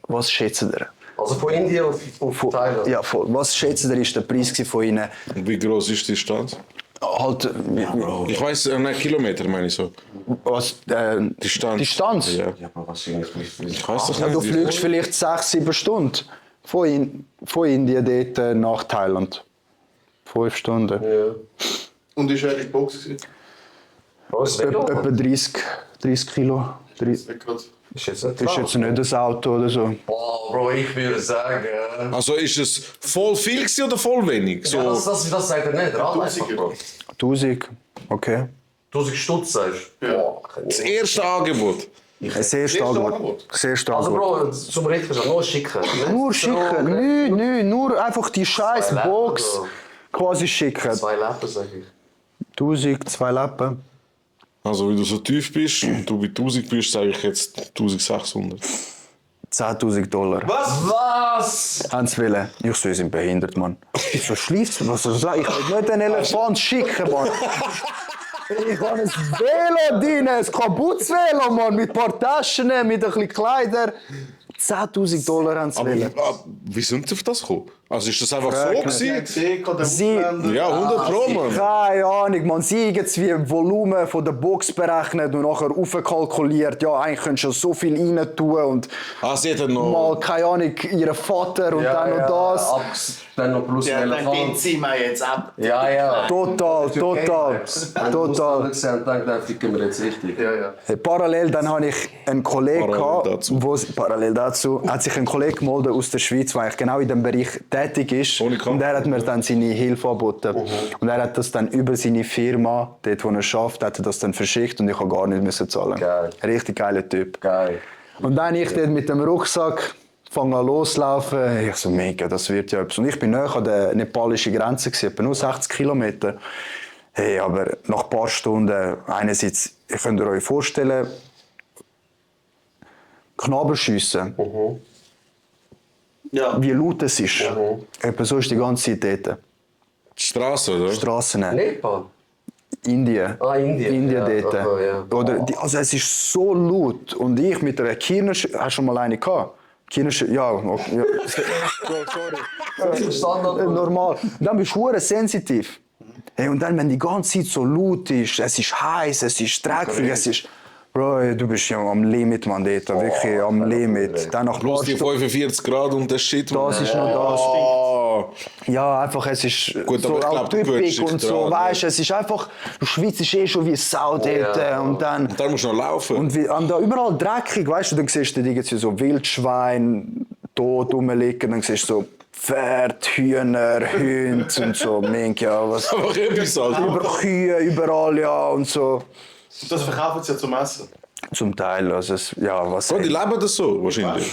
Was schätzen ihr? Also von Indien auf Thailand? Ja, voll. Was schätzen ihr, ist der Preis von ihnen? Und wie groß ist die Distanz? Halt, Ich weiss, nein, Kilometer meine ich so. was, Distanz. Distanz? Ja. Ja, aber wahrscheinlich nicht. Ich weiß doch Ja, du nicht. fliegst vielleicht 6-7 Stunden von Indien dort nach Thailand. 5 Stunden. Ja. Und ist er in der Box gewesen? Oh, das Velo? Etwa 30 Kilo. Ist gerade- Ist jetzt nicht Das ist jetzt nicht ein Auto oder so. Boah, Bro, ich würde sagen... Also ist es voll viel gewesen oder voll wenig? So, Ja, das sagt er nicht. Rat einfach, Bro. 1000, okay. 1000 Stutz sagst du? Ja. Boah, das erste Angebot. Ein sehr starkes Angebot. Sehr starkes Also Angebot. Bro, zum Richter schon nur schicken. Nur schicken, nö, nur einfach die scheiß Zwei Box Lappen, quasi schicken. 2 Lappen, sag ich. 1000, 2 Lappen. Also, wie du so tief bist und du bei 1000 bist, sage ich jetzt 1600. $10.000. Was? Haben sie wollen. Ich so, sie sind behindert, Mann. Ich so, schliefst du? Was soll ich sagen? Ich will nicht einen Elefant schicken, Mann. Ich habe ein Velo drin, ein kaputtes Velo, Mann. Mit ein paar Taschen, mit ein bisschen Kleider. $10.000 haben sie wollen. Wie sind sie auf das gekommen? Also ist das einfach Frag so nicht. gewesen? Deko, der Sie- Ausländer. Ja, 100 Pro, Mann. Keine Ahnung, man sieht jetzt wie Volumen von der Box berechnet und nachher aufkalkuliert. Ja, eigentlich könntest du so viel rein tun und Ah, sie hat noch... mal, keine Ahnung, ihren Vater und dann noch das. Dann noch plus ein Dann Elefant. ziehen wir jetzt ab. Ja, ja. Total. Total. Total. Und dann ficken wir jetzt richtig. Ja, ja. Hey, parallel dann habe ich einen Kollegen Parallel dazu. hat sich ein Kollege gemeldet aus der Schweiz, der eigentlich genau in dem Bereich tätig ist. Ohne Kampf. Und er hat mir dann seine Hilfe angeboten. Und er hat das dann über seine Firma, dort wo er arbeitet, hat er das dann verschickt und ich habe gar nicht müssen zahlen. Geil. Richtig geiler Typ. Geil. Und dann ich dort mit dem Rucksack fange an loslaufen. Ich so, mega, das wird ja etwas. Und ich bin nahe an der nepalischen Grenze gewesen, etwa nur 60 Kilometer. Hey, aber nach ein paar Stunden, einerseits, ihr könnt euch vorstellen, Knabelschiessen, Ja. wie laut es ist. Etwa so ist die ganze Zeit dort. Die Straße, oder? Straßen. Nepal? Indien. Ah, Indien. Indien Ja, dort. aha, ja. Oder also es ist so laut. Und ich mit einer Kirnisch... Hast du schon mal eine gehabt? Kirnisch... Ja, okay, ja. Standard. Normal. Dann bist du hure sensitiv. Hey, und dann, wenn die ganze Zeit so laut ist, es ist heiß, es ist dreckig, es ist... Bro, du bist ja am Limit, man, dort. Wirklich am Limit. Dann nach ein Plus paar die Stunden- 45 Grad und der Shit. Das ist noch das. Oh. Ja, einfach, es ist Gut, so aber ich glaub, du gewöhnst typisch dich und so, dran, weißt du, es ist einfach, du schwitzt eh schon wie Sau dort und dann... Und dann musst du noch laufen. Und da überall dreckig, weißt du, dann siehst du irgendwie so Wildschwein tot rumliegen, dann siehst du so Pferd, Hühner, Hunde und so, Mink, ja, was... Einfach etwas halt. Über Kühe, überall, ja, und so. Das verkaufen sie ja zum Essen. Zum Teil, also es, ja, was... Bro, die leben das so, wahrscheinlich.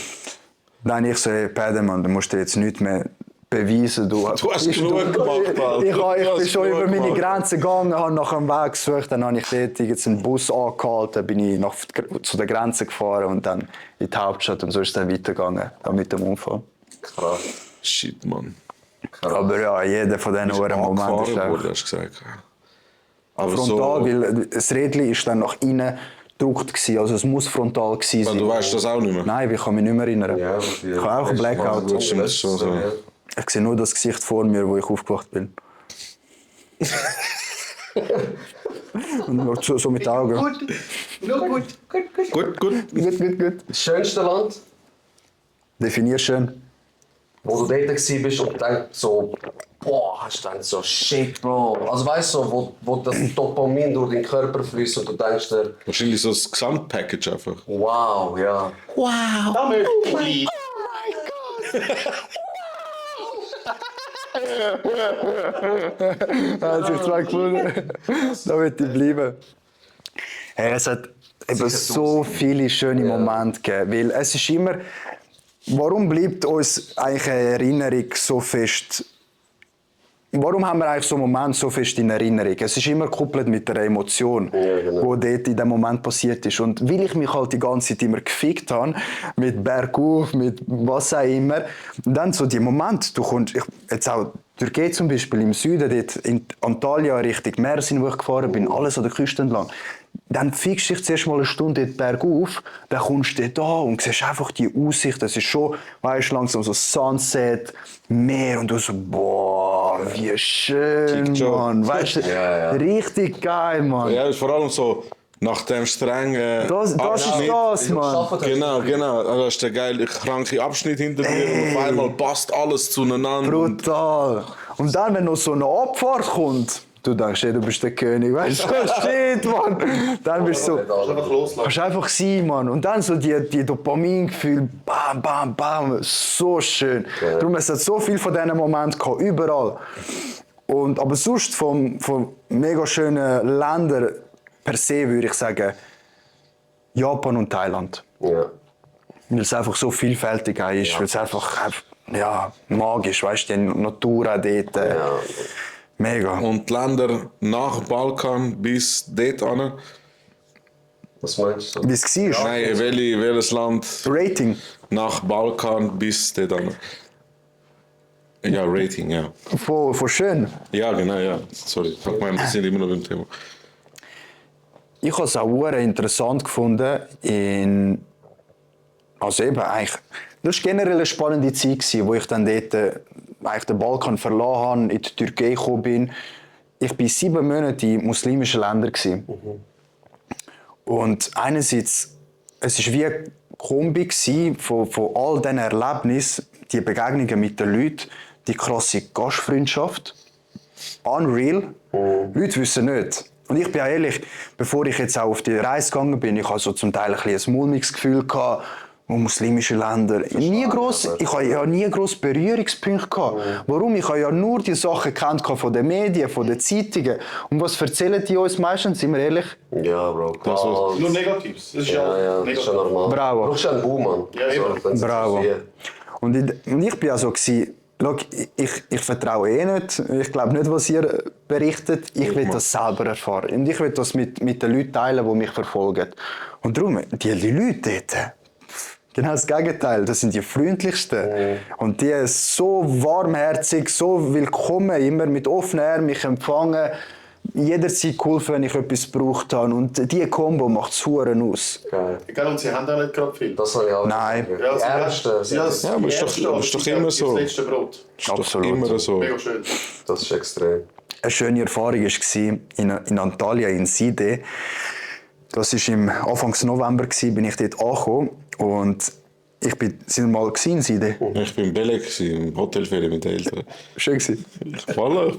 Dann ich so, hey, Pädermann, du musst dir jetzt nichts mehr beweisen, du. Du hast genug gemacht, Alter. Ich Du bin hast schon genug über meine gemacht. Grenzen gegangen, habe nach einem Weg gesucht, dann habe ich dort einen Bus angehalten, bin ich zu der Grenze gefahren und dann in die Hauptstadt und so ist es dann weitergegangen, dann mit dem Unfall. Krass. Shit, Mann. Aber ja, jeder von diesen Momenten ist Angefahren einfach wurde, hast du gesagt. Aber frontal, so, weil das Rädchen ist dann nach innen gedruckt gewesen, also es muss frontal gewesen sein. du weißt das auch nicht mehr? Nein, ich kann mich nicht mehr erinnern. Ja, ich habe auch einen Blackout. Gut, stimmt, das ist schon so. Ich sehe nur das Gesicht vor mir, wo ich aufgewacht bin. Und nur so mit den Augen. Gut. Gut, gut. Das schönste Land, Definier schön. wo du dort warst und denkst so, boah, hast du gedacht so, shit, Bro. Also weißt du, wo das Dopamin durch den Körper fließt und du denkst dir, Wahrscheinlich so das Gesamtpackage einfach. wow, ja. Da möchte ich. Hat sich zwar gefunden. Da wird ich bleiben. Hey, es hat eben so viele schöne Momente gegeben. Weil es ist immer. Warum bleibt uns eigentlich eine Erinnerung so fest? Warum haben wir eigentlich so einen Moment so fest in Erinnerung? Es ist immer gekoppelt mit der Emotion, genau. wo dort in dem Moment passiert ist. Und weil ich mich halt die ganze Zeit immer gefickt habe, mit bergauf, mit was auch immer, und dann so die Momente, du kommst, jetzt auch Türkei zum Beispiel, im Süden, dort in Antalya, Richtung Mersin, wo ich gefahren bin, alles an der Küste entlang. Dann fickst du dich zuerst mal eine Stunde dort bergauf, dann kommst du da und siehst einfach die Aussicht, das ist schon, weißt, langsam so Sunset, Meer und du so, boah, wie schön, Kickt schon. Mann, weißt du, Ja. richtig geil, Mann. Ja, vor allem so nach dem strengen Das ist Abschnitt. das, Mann. Genau. Also das ist der geile, kranke Abschnitt hinter dir und auf einmal passt alles zueinander. Brutal. Und dann, wenn noch so eine Abfahrt kommt, du denkst, hey, du bist der König, weißt du, shit, Mann. Dann bist du so, Kannst einfach loslassen. kannst einfach sein, Mann. Und dann so die Dopamingefühle, bam, bam, bam, so schön. Darum, es hat so viel von diesen Momenten gehabt, überall. Und, aber sonst von mega schönen Ländern per se würde ich sagen, Japan und Thailand. Ja. Weil es einfach so vielfältig auch ist, weil es einfach ja, magisch, weißt du, die Natur auch dort. Mega. Und die Länder nach Balkan bis dort an. Was meinst du? Wie es war? Nein, welches Land Rating nach Balkan bis dort an? Ja, Rating, ja. von schön. Ja, genau, ja. Sorry, ich meine, wir sind immer noch beim Thema. Ich habe es auch sehr interessant gefunden, also eben eigentlich, das war generell eine spannende Zeit, wo ich dann dort eigentlich den Balkan verlassen habe, in die Türkei gekommen bin. Ich war 7 Monate in muslimischen Ländern. Und einerseits, es war wie eine Kombi von all diesen Erlebnissen, die Begegnungen mit den Leuten, die krasse Gastfreundschaft. Unreal. Leute wissen nicht. Und ich bin auch ehrlich, bevor ich jetzt auch auf die Reise gegangen bin, ich hatte so zum Teil ein mulmiges Gefühl gehabt, muslimische Länder. Ich habe ja nie gross Berührungspunkte gehabt. Warum? Ich habe ja nur die Sachen gekannt von den Medien, von den Zeitungen. Und was erzählen die uns meistens, sind wir ehrlich? Ja, Bro. Klar. Nur Negatives. Das ist Ja, das ist schon normal. Bravo. Du brauchst ja einen Boom, Mann. Ja, eben. wenn's Bravo. interessiert. Und ich bin auch so gewesen, schau, ich vertraue nicht. Ich glaube nicht, was ihr berichtet. Ich will das selber erfahren. Und ich will das mit den Leuten teilen, die mich verfolgen. Und darum, die Leute dort, genau das Gegenteil. Das sind die freundlichsten. Und die sind so warmherzig, so willkommen, immer mit offenen Armen mich empfangen. Jederzeit geholfen, wenn ich etwas gebraucht habe. Und diese Kombo macht es Huren aus. Geil. Gell, und sie haben auch nicht gerade viel. Das habe ich auch. Nein. Die Ja, Ersten sind ja, aber ist doch immer so. Das letzte Brot. Ist doch Absolut. immer so. Mega schön. das ist extrem. Eine schöne Erfahrung war in Antalya, in Side. Das war im Anfang November, bin ich dort angekommen. Und ich bin, sind wir mal in Side? Ich war in Belek, im Hotelferien mit den Eltern. Schön gewesen. Voilà.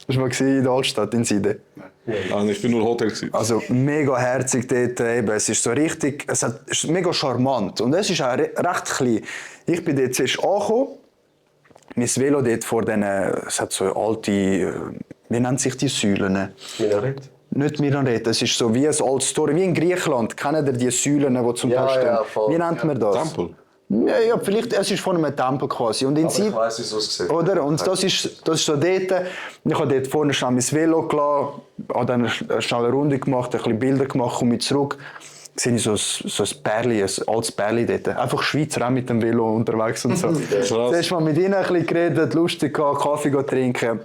Das war mal in der Altstadt in Side. Und ich bin nur Hotel. Also mega herzig dort. Eben. Es ist so richtig, es ist mega charmant. Und es ist auch recht klein. Ich bin dort zuerst angekommen. Mein Velo dort vor diesen, es hat so alte, wie nennt sich die Säulen? Minarett? Nicht Minaret, es ist so wie ein altes Tor, wie in Griechenland. Kennen ihr die Säulen, die zum Ja, Teil stehen? ja, voll. Wie nennt man das? Tempel. Ja, vielleicht, es ist von einem Tempel quasi. Und in Aber ich weiss, wie es aussieht. Oder? Und das ist so dort. Ich habe dort vorne schnell mein Velo gelassen, habe dann schnell eine Runde gemacht, ein bisschen Bilder gemacht, komme zurück. Sehe ich so ein Pärli, ein altes Pärli dort. Einfach Schweizer, auch mit dem Velo unterwegs und so. Zuerst mal mit ihnen ein bisschen geredet, lustig gehabt, Kaffee trinken.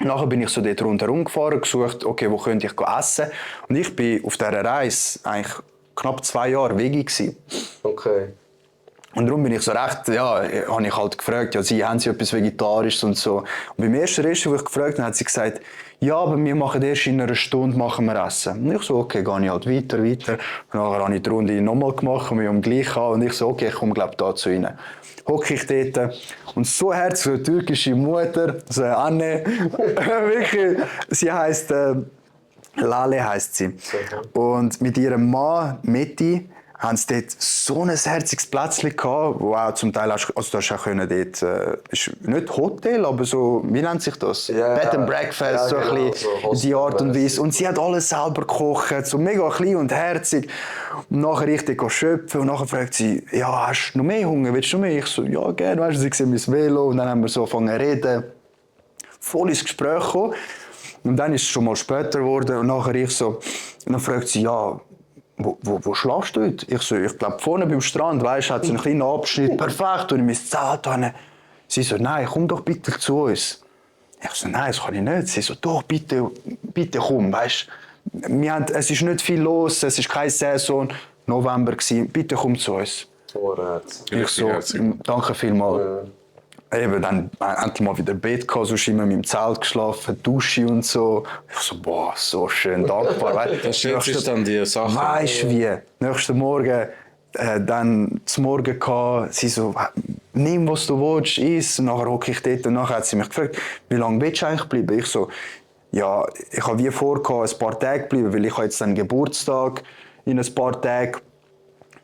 Nachher bin ich so dort rundherum gefahren, gesucht, okay, wo könnte ich essen. Und ich bin auf dieser Reise eigentlich knapp 2 Jahre Veggie gewesen. Okay. Und darum bin ich so recht, ja, habe ich halt gefragt, ja, haben sie etwas Vegetarisches und so. Und beim ersten Restaurant, wo ich gefragt habe, hat sie gesagt, ja, aber wir machen erst in einer Stunde machen wir Essen. Und ich so, okay, gehe ich halt weiter. Und nachher habe ich die Runde nochmal gemacht, und wir am gleich an. Und ich so, okay, ich komme, glaube ich, da zu ihnen. Hocke ich dort und so herzlich, so eine türkische Mutter, so eine Anne, wirklich, sie heisst Lale heisst sie. Und mit ihrem Mann, Meti, haben sie dort so ein herziges Plätzchen gehabt, wo auch zum Teil, also du hast auch können dort, ist nicht Hotel, aber so, wie nennt sich das? Ja, Bed and Breakfast, ja, so genau, ein bisschen so die Art und Weise. Hostel-mässig. Und sie hat alles selber gekocht, so mega klein und herzig. Und nachher richtig schöpfen und nachher fragt sie, ja, hast du noch mehr Hunger, willst du noch mehr? Ich so, ja, gerne, weißt du, sie sehen mein Velo und dann haben wir so angefangen zu reden, voll ins Gespräch gekommen. Und dann ist es schon mal später geworden und nachher ich so, und dann fragt sie, ja, wo schlafst du heute? Ich so, ich glaube vorne beim Strand, weißt du, hat sie einen kleinen Abschnitt, perfekt, und ich mein Zelt hin. Sie so, nein, komm doch bitte zu uns. Ich so, nein, das kann ich nicht. Sie so, doch, bitte komm, weißt du. Es ist nicht viel los, es ist keine Saison, November gewesen, bitte komm zu uns. Ich so, danke vielmals. Eben, dann endlich mal wieder Bett gehabt, sonst immer in meinem Zelt geschlafen, Dusche und so. Ich so, boah, so schön, dankbar. Das schätzt dann die Sachen. Weißt du wie? Nächsten Morgen, dann zum Morgen gehabt, sie so, nimm was du willst, iss. Und nachher hocke ich dort und nachher hat sie mich gefragt, wie lange willst du eigentlich bleiben? Ich so, ja, ich habe wie vor, ein paar Tage bleiben, weil ich habe jetzt einen Geburtstag in ein paar Tagen.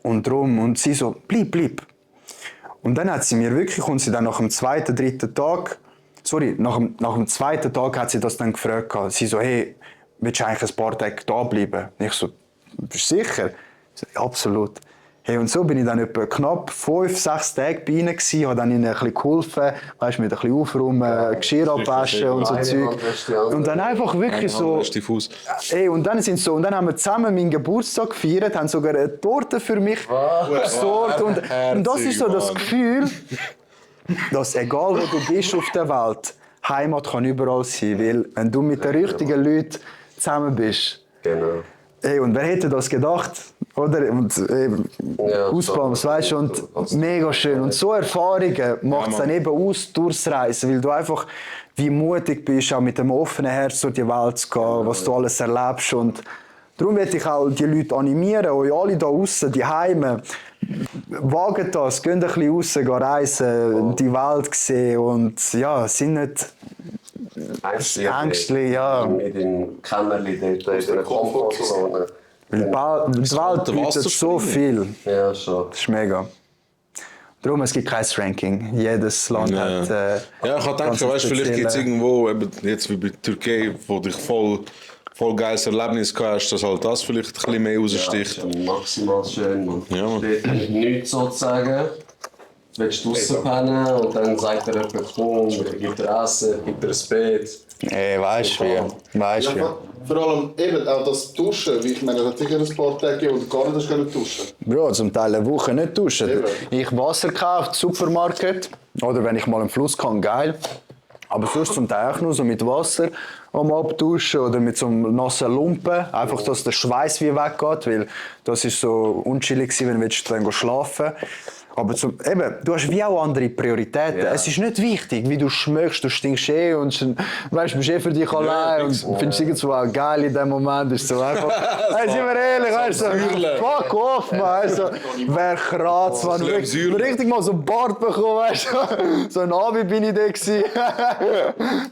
Und darum, und sie so, bleib. Und dann hat sie mir wirklich, und sie dann nach dem zweiten Tag hat sie das dann gefragt. Sie so, hey, willst du eigentlich ein paar Tage da bleiben? Und ich so, bist du sicher? Ich so, absolut. Hey, und so bin ich dann etwa knapp 5-6 Tage bei ihnen gewesen, habe dann ihnen ein bisschen geholfen, weißt, mit ein bisschen aufräumen, Geschirr abwaschen und so Zeug. Und dann einfach wirklich so. Hey, und dann haben wir zusammen meinen Geburtstag gefeiert, haben sogar eine Torte für mich besorgt. Und das ist so das Gefühl, dass egal wo du bist auf der Welt, Heimat kann überall sein, weil wenn du mit den richtigen Leuten zusammen bist. Genau. Hey, und wer hätte das gedacht? Oder? Und Ausbams, weißt du, und mega schön. Und so Erfahrungen macht es dann eben aus, durchs Reisen, weil du einfach wie mutig bist, auch mit einem offenen Herz durch die Welt zu gehen, was du alles erlebst. Und darum möchte ich auch die Leute animieren, euch alle da draußen, die Heime, wagen das, geht ein bisschen raus, gehen reisen, die Welt sehen und ja, sind nicht ängstlich, ja. Mit dem Kämmerli dort in der Komfortzone. Weil die Welt bietet so viel. Ja, schon. Das ist mega. Darum, es gibt kein Ranking. Jedes Land hat. Ja, ich habe gedacht, weißt, vielleicht gibt es irgendwo, eben jetzt wie bei Türkei, wo dich voll geiles Erlebnis gehabt hast, dass halt das vielleicht ein bisschen mehr raussticht. Ja, maximal schön. Man Ja, man. steht mit nichts sozusagen. Du willst draussen pennen und dann sagt er jemand, komm, gibt dir Essen, gibt dir ein Bett. Ey, weißt du wie? Weißt du wie? Vor allem eben auch das Duschen, wie ich meine, es hat sicher ein paar Tage gegeben, wo du gar nicht hast duschen. Bro, zum Teil eine Woche nicht duschen. Eben. Ich Wasser kaufe im Supermarkt oder wenn ich mal im Fluss kann, geil. Aber sonst zum Teil auch nur so mit Wasser am Abduschen oder mit so einem nassen Lumpen. Einfach, dass der Schweiß wie weggeht, weil das ist so unchillig gewesen, wenn du dann schlafen willst. Aber eben, du hast wie auch andere Prioritäten. Ja. Es ist nicht wichtig, wie du schmeckst, du stinkst und weißt, du bist für dich allein und findest irgendwo auch geil in dem Moment. Ist so einfach, hey, sind wir ehrlich, weißt du, fuck off, man. Also, wer kratzt, man. Richtig mal so einen Bart bekommen, weißt du. So ein Abi bin ich da gewesen.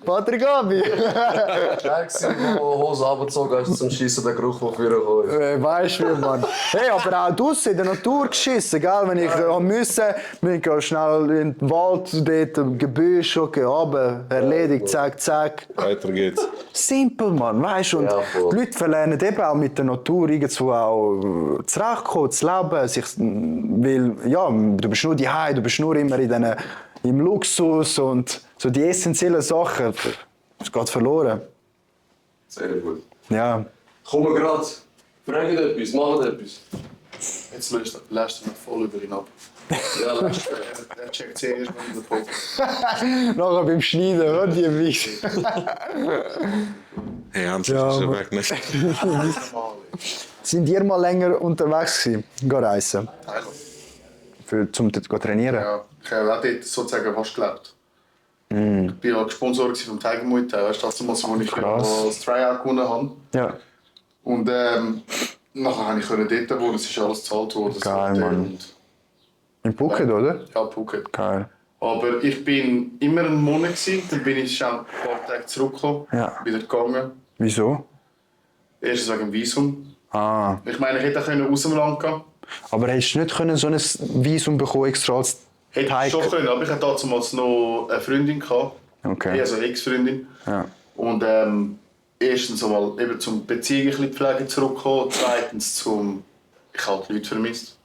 Patrick Abi. Der war, wo Hose runtergezogen hast zum Schiessen, der Geruch, der vorher kommt. Weißt du, wie, Mann. Hey, aber auch draussen in der Natur geschissen, gell? Wenn ich am müssen, wir gehen schnell in den Wald, dort im Gebüsch, okay, runter, erledigt, zack, zack. Weiter geht's. Simpel, Mann, weißt du? Und Ja, voll. die Leute verlernen eben auch mit der Natur irgendwo auch zurechtkommen, zu leben. Weil, ja, du bist nur daheim, du bist nur immer im Luxus und so die essentiellen Sachen, es geht verloren. Sehr gut. Ja. Kommen wir gerade. Fragen etwas, machen etwas. Jetzt lässt er mich voll über ihn ab. Ja, lass. Er checkt sehr erst mal in den Podcast. Nachher beim Schneiden, hör die Wichs. Hey, Hansel, Ja, ist er Mann. weg, nicht? Normal. Sind ihr mal länger unterwegs gewesen? Gehen reisen? Thailand. Um dort zu trainieren? Ja, ich habe auch dort sozusagen fast gelebt. Ich war ja gesponsert vom Tiger Muay Thai. Weißt du, das damals, als ich Krass. das Tryout gewonnen habe. Ja. Und nachher konnte ich dort wohnen, es ist alles gezahlt worden. das Geil, Hotel Mann. und- In Phuket, oder? Ja, Phuket. Geil. Aber ich bin immer einen Monat gewesen, dann bin ich schon ein paar Tage zurückgekommen, Ja. wieder gegangen. Wieso? Erstens wegen dem Visum. Ah. Ich meine, ich hätte auch aus dem Land gehen Aber hättest du nicht können so ein Visum bekommen, extra als hätte ich schon können, aber ich hatte damals noch eine Freundin gehabt. Okay. Also eine Ex-Freundin. Ja. Und erstens einmal eben zum Beziehung ein bisschen pflegen zurückkommen. Zweitens ich habe die Leute vermisst.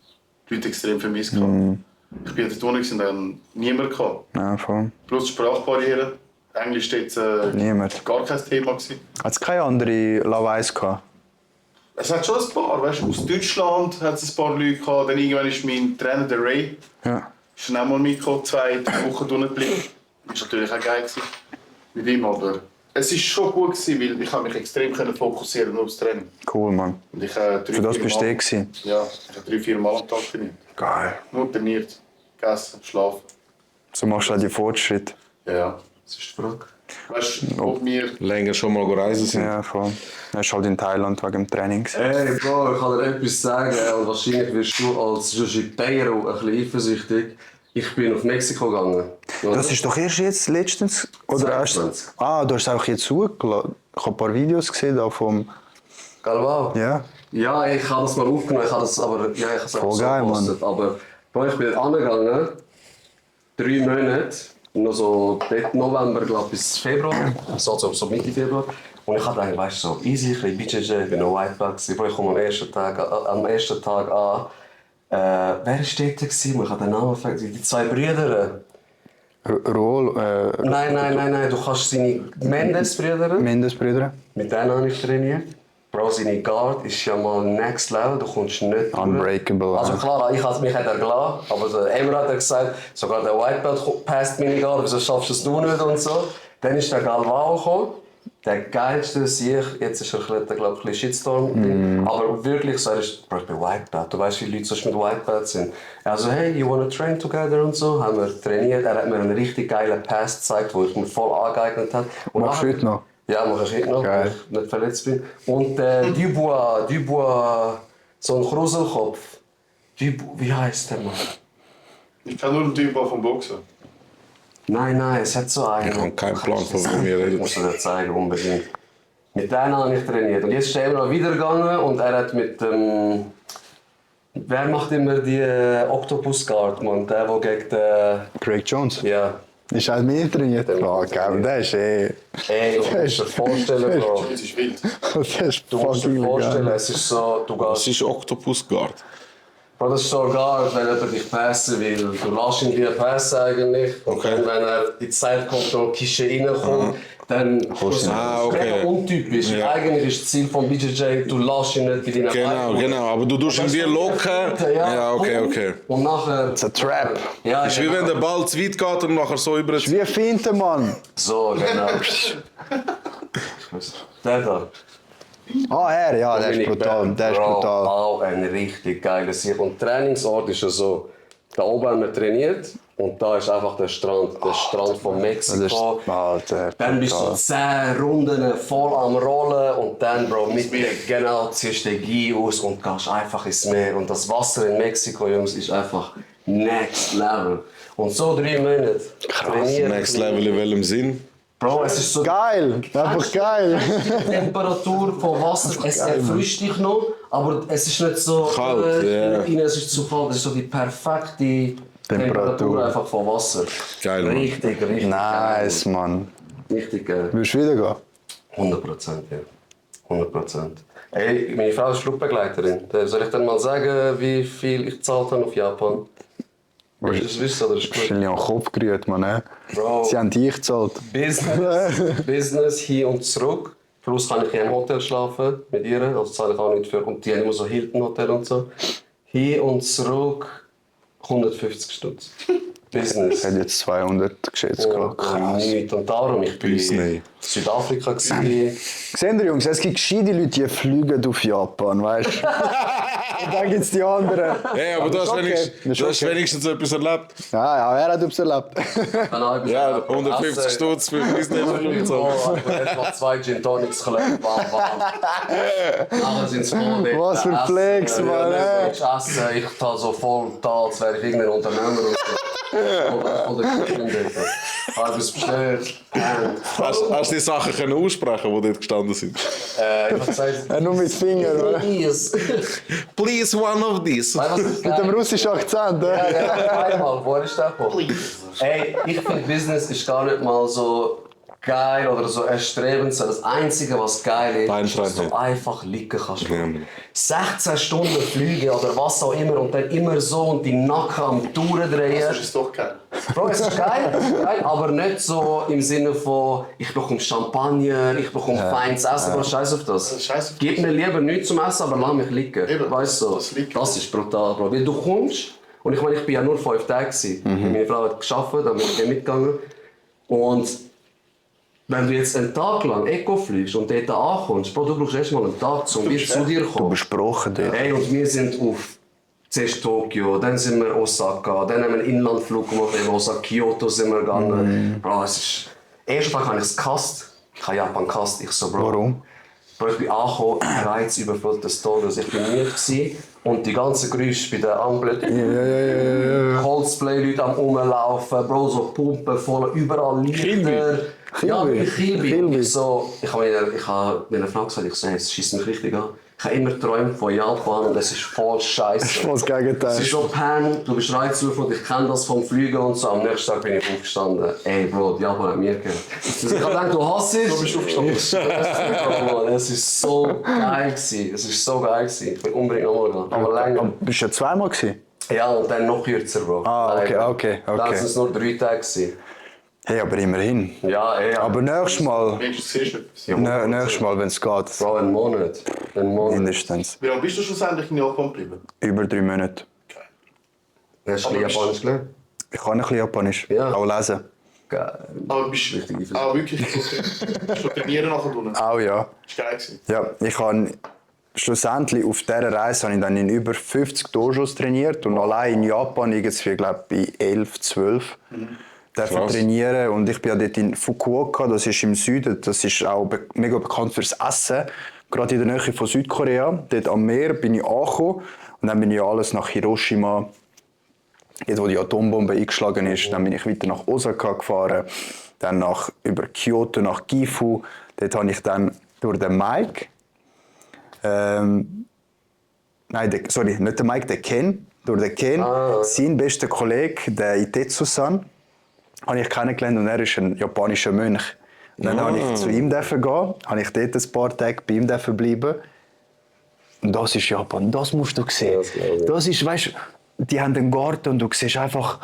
Die Leute extrem vermisst. Ich bin dort unten und dann niemand gehabt. Ja, voll. Plus die Sprachbarriere. Englisch war jetzt Niemand. gar kein Thema gewesen. Hat es keine andere Laweis gehabt? Es hat schon ein paar, weißt du, aus Deutschland hat es ein paar Leute gehabt. Dann irgendwann ist mein Trainer, der Ray, Ja. ist dann auch mal mitgekommen, 2 Wochen unten geblieben. Das war natürlich auch geil gewesen mit ihm, aber es war schon gut gewesen, weil ich mich extrem fokussieren nur aufs Training. Cool, Mann. Und ich, Für das bist du da gewesen. Ja, ich habe 3-4 Mal am Tag trainiert. Geil. Nur trainiert, gegessen, schlafen. So machst du auch die Fortschritte. Ja. Das ist die Frage. Weißt du, ob wir Länger schon mal reisen sind. Ja, voll. Er ist halt in Thailand wegen dem Training. Hey Bro, ich kann dir etwas sagen und wahrscheinlich wirst du als Jiu-Jitsu ein bisschen eifersüchtig. Ich bin auf Mexiko gegangen. Das ist doch erst jetzt letztens? Oder hast du... 22. Ah, du hast es auch jetzt zugelassen. Ich habe ein paar Videos gesehen da vom... Galvao? Ja. Ja, ich habe das mal aufgenommen, ich habe es aber ja, ich habe es Voll auch so geil, gepostet. Aber Bro, ich bin dort angegangen, 3 Monate, noch so dort November, glaube bis Februar, so Mitte Februar. Und ich hatte eigentlich, weißt du, so easy, ein bisschen BJJ, ich bin noch White Belt gewesen. Bro, ich komme am ersten Tag an. Wer war dort? Ich habe den Namen vergessen. Die 2 Brüder. Roll... Nein, du kannst seine Mendes-Brüder. Mendes-Brüder. Mit denen habe ich trainiert. Bro, seine Guard ist ja mal next level, du kommst nicht durch. Unbreakable, Also ja. klar, mich hat er gelassen, aber der Emre hat gesagt, sogar der White Belt passt meine Guard, wieso schaffst du es du nicht und so. Dann ist der Galvao gekommen, der geilste Sieg, jetzt ist er glaube ich ein bisschen Shitstorm, aber wirklich so, er ist, Bro, ich bin White Belt, du weißt wie Leute sonst mit White Belt sind. Also hey, you wanna train together und so, haben wir trainiert, er hat mir einen richtig geilen Pass gezeigt, wo ich mir voll angeeignet habe. Und Machst du nachher- heute noch? Ja, mache ich heute noch, Geil. weil ich nicht verletzt bin. Und Dubois, so ein Kruselkopf. Wie heißt der Mann? Ich kann nur einen Typ vom Boxen. Nein, es hat so einen. Ich habe keinen Plan, von wem ihr Ich redet. muss dir zeigen, unbedingt. Mit denen habe ich trainiert. Und jetzt ist er immer wieder gegangen und er hat mit dem. Wer macht immer die Octopus Guard, Mann? Der gegen den. Craig Jones. Ja. Ist halt mehr trainiert. Ah, geil. Der ist Ey, du musst dir vorstellen, Bro. Das ist wild. Das ist Du musst dir fucking vorstellen, geil. es ist so, du Das gehst. ist Octopus Guard. Bro, das ist so Guard, wenn jemand dich passen will. Du lässt ihn dir passen eigentlich. Und Okay. dann, wenn er in die Zeit kommt und die Kiste reinkommt, dann kommst du okay. mega untypisch. Ja. Eigentlich ist das Ziel von BJJ, du lässt ihn nicht bei deiner Genau, aber du tust ihn wie locker. Ja, okay. Und nachher... Das ist ein Trap. Ja, Es ist wie wenn der Ball zu weit geht und nachher so über Wie ein Finte, Mann. So, genau. Der da. Ah, er, ja, der ist brutal. Der ist Bro, brutal. auch ein richtig geiler Sieg. Und der Trainingsort ist ja so, da oben haben wir trainiert und da ist einfach der Strand von Mexiko. Alter, Dann bist du brutal. 10 Runden voll am Rollen und dann, Bro, mit der, genau, ziehst du den Gi aus und gehst einfach ins Meer. Und das Wasser in Mexiko, Jungs, ist einfach next level. Und so 3 Monate trainiert. Next Level in welchem Sinn? Bro, es ist so... Geil, einfach geil. Die Temperatur vom Wasser, es erfrischt dich noch, aber es ist nicht so Kalt, ja. es ist zu kalt, es ist so die perfekte Temperatur einfach vom Wasser. Geil, Mann. Richtig Nice, geil. Mann. Richtig geil. Willst du wieder gehen? 100%, ja. 100%. Ey, meine Frau ist Flugbegleiterin. Soll ich dann mal sagen, wie viel ich gezahlt habe auf Japan? Willst du das wissen oder ist gut? Wahrscheinlich am Kopf gerührt, Mann. Bro. Sie haben dich gezahlt. Business hin und zurück. Plus kann ich in einem Hotel schlafen mit ihr, also zahle ich auch nicht für. Und die haben immer so Hilton Hotel und so. Hin und zurück 150 Stutz. Business. Ich hätte jetzt 200 geschätzt. Krass. Nicht. Und darum, ich bin Uns nicht. in Südafrika gewesen. Seht ihr, Jungs, es gibt gescheite Leute, die fliegen auf Japan, weißt du? Und dann gibt es die anderen. Hey, aber du hast okay. wenigstens, du hast wenigstens etwas erlebt. Ja, er hat es erlebt. Ja, 150 Stutz für Business. So, erstmal 2 Gin Tonics gelegt, warm. Nachher sind es voll. Was für Flex, Mann, ey. Ich esse, ich zahle so voll da, als wäre ich irgendein Unternehmer. Oder halbes bestellt. Hast du die Sachen können aussprechen, die dort gestanden sind? Ich habe gesagt, Nur mit Finger, oder? Please. Please, one of these. Weißt du, was ich Mit dem geil- russischen Akzent, Ja, ja. ja, einmal, woher ist der gekommen? Ey, ich finde Business ist gar nicht mal so geil oder so erstrebenswert. Das Einzige, was geil ist, ist, dass du einfach liegen kannst. Ja, Mann. 16 Stunden fliegen oder was auch immer und dann immer so und die Nacken am Durchdrehen. Das ist doch geil. Bro, es ist geil, aber nicht so im Sinne von, ich bekomme Champagner, ich bekomme feines Essen, Bro, scheiß auf das. Scheiß auf Gib mir lieber nichts zum Essen, aber lass mich liegen. Eben, Weißt du, das liegt. das ist brutal, Bro. Weil du kommst, und ich meine, ich bin ja nur 5 Tage gewesen. Meine Frau hat gearbeitet, dann bin ich mitgegangen. Und wenn du jetzt einen Tag lang Eco fliegst und dort ankommst, Bro, du brauchst erst mal einen Tag, um wieder zu dir zu kommen. Besprochen dort. Hey, und wir sind auf zuerst Tokio, dann sind wir Osaka, dann haben wir einen Inlandflug gemacht, in Osaka, Kyoto sind wir gegangen. Bro, es ist... Ersten Tag habe ich es gehasst. Ich habe Japan gehasst. Ich so, Bro. Warum? Bro, ich bin angekommen, Reiz überfüllt des Todes. Ich bin müde gewesen und die ganzen Geräusche bei der Ampel. Coldplay-Leute am Rumlaufen, Bro, so Pumpen voll, überall Lichter. Ja, Kilby. ich habe meiner Frau gesagt, ich so, hey, es schießt mich richtig an. Ich habe immer geträumt von Japan und es ist voll scheiße. Das Gegenteil. Es ist so Pan, du bist reizüberfüllt, ich kenne das vom Fliegen und so. Am nächsten Tag bin ich aufgestanden. Ey Bro, die Japan hat mir gehört. Also ich habe gedacht, du hasst es. Du bist aufgestanden. Es ist so geil gewesen. Es ist so geil gewesen. Ich will unbedingt nochmal gehen. Aber länger. Bist du ja zweimal gewesen? Ja, und dann noch kürzer, Bro. Ah, okay, Leider. okay. Dann waren es nur 3 Tage gewesen. Hey, aber immerhin. Ja, ey. Aber nächstes Mal, Mensch, siehst du etwas. nächstes Mal, wenn es geht, Bro, einen Monat. mindestens. Wie lange bist du schlussendlich in Japan geblieben? Über 3 Monate. Hast du Japanisch gelernt? Ich kann ein bisschen Japanisch, Ja. auch lesen. Geil. Aber bist du auch wirklich so trainieren nachher unten? Auch ja. Das war geil gewesen. Ja, ich habe schlussendlich auf dieser Reise habe ich dann in über 50 Dojos trainiert und allein in Japan irgendwie, glaube ich, bei 11, 12 dürfen Krass. trainieren. Und ich bin ja dort in Fukuoka, das ist im Süden, das ist auch mega bekannt fürs Essen. Gerade in der Nähe von Südkorea, dort am Meer bin ich angekommen und dann bin ich alles nach Hiroshima, dort wo die Atombombe eingeschlagen ist. Dann bin ich weiter nach Osaka gefahren, dann über Kyoto nach Gifu. Dort habe ich dann durch den Mike, nicht der Mike, der Ken, durch den Ken, sein bester Kollege, der Itetsu-san, habe ich kennengelernt und er ist ein japanischer Mönch. Und dann habe ich zu ihm gehen, habe ich dort ein paar Tage bei ihm bleiben. Und das ist Japan, das musst du sehen. Das ist, weißt, die haben einen Garten und du siehst einfach,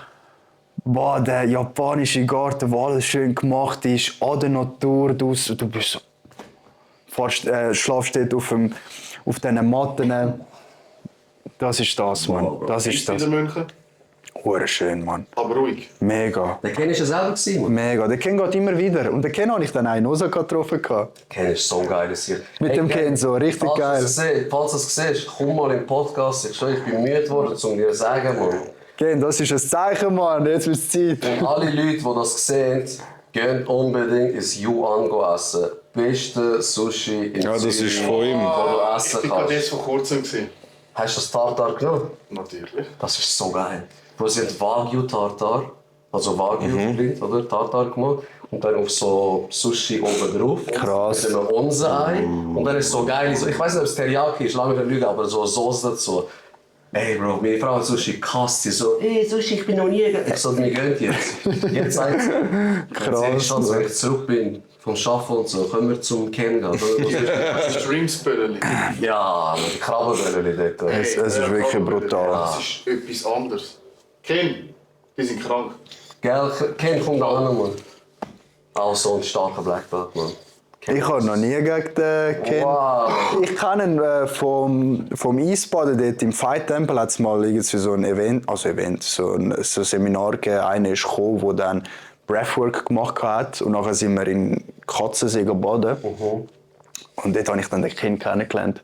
boah, der japanische Garten, wo alles schön gemacht ist, an der Natur, du bist so, schlafst dort auf diesen Matten. Das ist das, Mann. Das ist In das. den München, Hure schön, Mann. aber ruhig. Mega. Den kennst du ja selber gewesen, Mann. Mega. Den Ken geht immer wieder. Und den Ken habe ich dann auch in Osaka getroffen. Ken ist so ein geiles Tier. Mit dem Ken so, richtig geil. Falls du es siehst, komm mal im Podcast. Ich bin müde geworden, um dir zu sagen, Mann. Ken, das ist ein Zeichen, Mann. Jetzt wird es Zeit. Und alle Leute, die das sehen, gehen unbedingt ins Yuan essen. Beste Sushi in Ja, das ist Zürich, von ihm. wo du Ich essen bin gerade kannst. jetzt vor kurzem gesehen. Hast du das Tartar genommen? Natürlich. Das ist so geil. Bro, sie haben Wagyu Tartar, also Wagyu Rind, oder? Tartar gemacht. und dann auf so Sushi oben drauf. Krass. Mit einem Onsen-Ei. Und dann ist so geil, so, ich weiß nicht, ob es Teriyaki ist, lange nicht lügen, aber so Soße dazu. Ey Bro, meine Frau hat Sushi gehasst, sie so, ey Sushi, ich bin noch nie gegangen. Ich so, wir gehen jetzt. Jetzt sagt sie, Krass. wenn ich zurück bin vom Arbeiten und so, können wir zum Ken gehen. Streamspöllchen. Ja, die Krabbenböllchen dort. Es ist wirklich brutal. Das ist etwas anderes. Ken, die sind krank. Gell, Ken kommt da an, Mann. Auch so ein starker Black Belt, Mann. Ich habe noch nie gegen den Ken. Wow. Ich kenne ihn vom Eisbaden dort im Fight Temple hat es mal irgendwie so ein Event, so ein Seminar gegeben. Einer ist gekommen, der dann Breathwork gemacht hat und nachher sind wir in Katzensee baden. Und dort habe ich dann den Ken kennengelernt.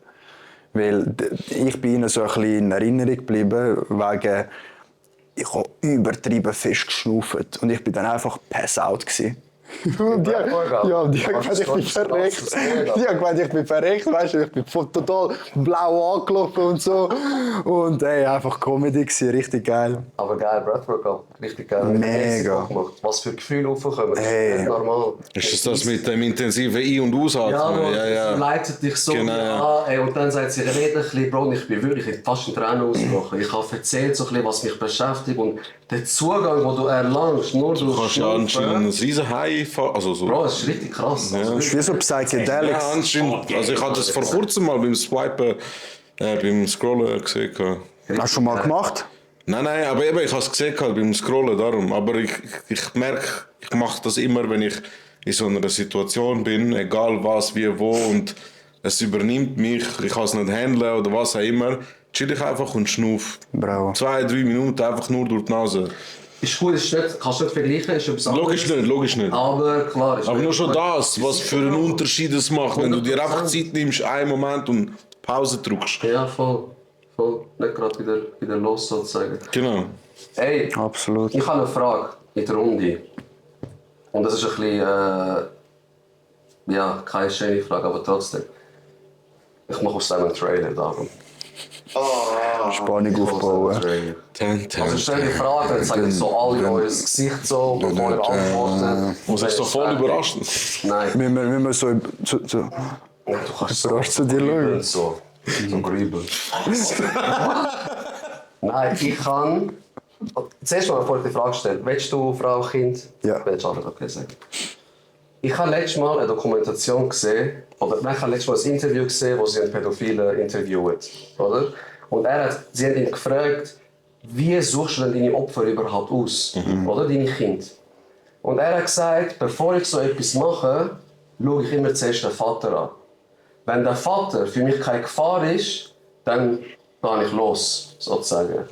Weil ich bin ihnen so ein bisschen in Erinnerung geblieben, wegen ich habe übertrieben fest geschnauft und ich bin dann einfach pass out gewesen. Und die haben gemeint, ich bin verreckt. Die haben gemeint, ich bin verreckt, weißt du, ich bin total blau angelaufen und so. Und ey, einfach Comedy gewesen, richtig geil. Aber geil, Breathwork auch. Richtig geil. Mega. Was für Gefühle aufkommen. Das Hey. ist nicht normal. Ist das mit dem intensiven Ein- und Ausatmen? Ja, Bro, ja. das leitet dich so Genau, an. Ey, und dann sagt sie, red ein bisschen, Bro, ich bin wirklich fast in Tränen ausgebrochen. Ich habe erzählt, so ein bisschen, was mich beschäftigt. Und der Zugang, den du erlangst, nur durch Du kannst ja anscheinend ein Riesenhai fahren. Also so. Bro, das ist richtig krass. Also, Das ist wie so Psychedelics. Ja, anscheinend. Also ich hatte das vor kurzem mal beim Swipen, beim Scrollen gesehen. Hast du schon mal gemacht? Nein, aber eben, ich habe es gesehen beim Scrollen, darum. Aber ich merke, ich mache das immer, wenn ich in so einer Situation bin, egal was, wie, wo, und es übernimmt mich, ich kann es nicht handeln oder was auch immer, chill ich einfach und schnuff. Bravo. 2-3 Minuten einfach nur durch die Nase. ist gut, ist nicht, kannst du nicht vergleichen, ist etwas anderes. Logisch nicht. Aber klar, ist Aber nur schon wirklich- das, was für einen Unterschied es macht, wenn du dir einfach Zeit nimmst, einen Moment und Pause drückst. Ja, voll. Nicht gerade wieder los sozusagen. Genau. Ey, Absolut. ich habe eine Frage in der Runde. Und das ist ein bisschen, ja, keine schöne Frage, aber trotzdem. Ich mache aus dem einen Trailer darum. Spannung aufbauen. Also stell dir Fragen, dann sage ich so alle euer Gesicht so, bevor ihr antwortet. Das ist doch voll überraschend. Nein, Wenn wir so du kannst überrascht zu dir schauen. so grübeln. Nein, ich kann... Zuerst mal, bevor ich die Frage stelle, willst du Frau, Kind? Ja. Willst du auch okay sagen? Ich habe letztes Mal eine Dokumentation gesehen, oder nein, ich habe letztes Mal ein Interview gesehen, wo sie einen Pädophilen interviewt, oder? Und sie haben ihn gefragt, wie suchst du denn deine Opfer überhaupt aus, oder deine Kinder? Und er hat gesagt, bevor ich so etwas mache, schaue ich immer zuerst den Vater an. Wenn der Vater für mich keine Gefahr ist, dann gehe ich los, sozusagen.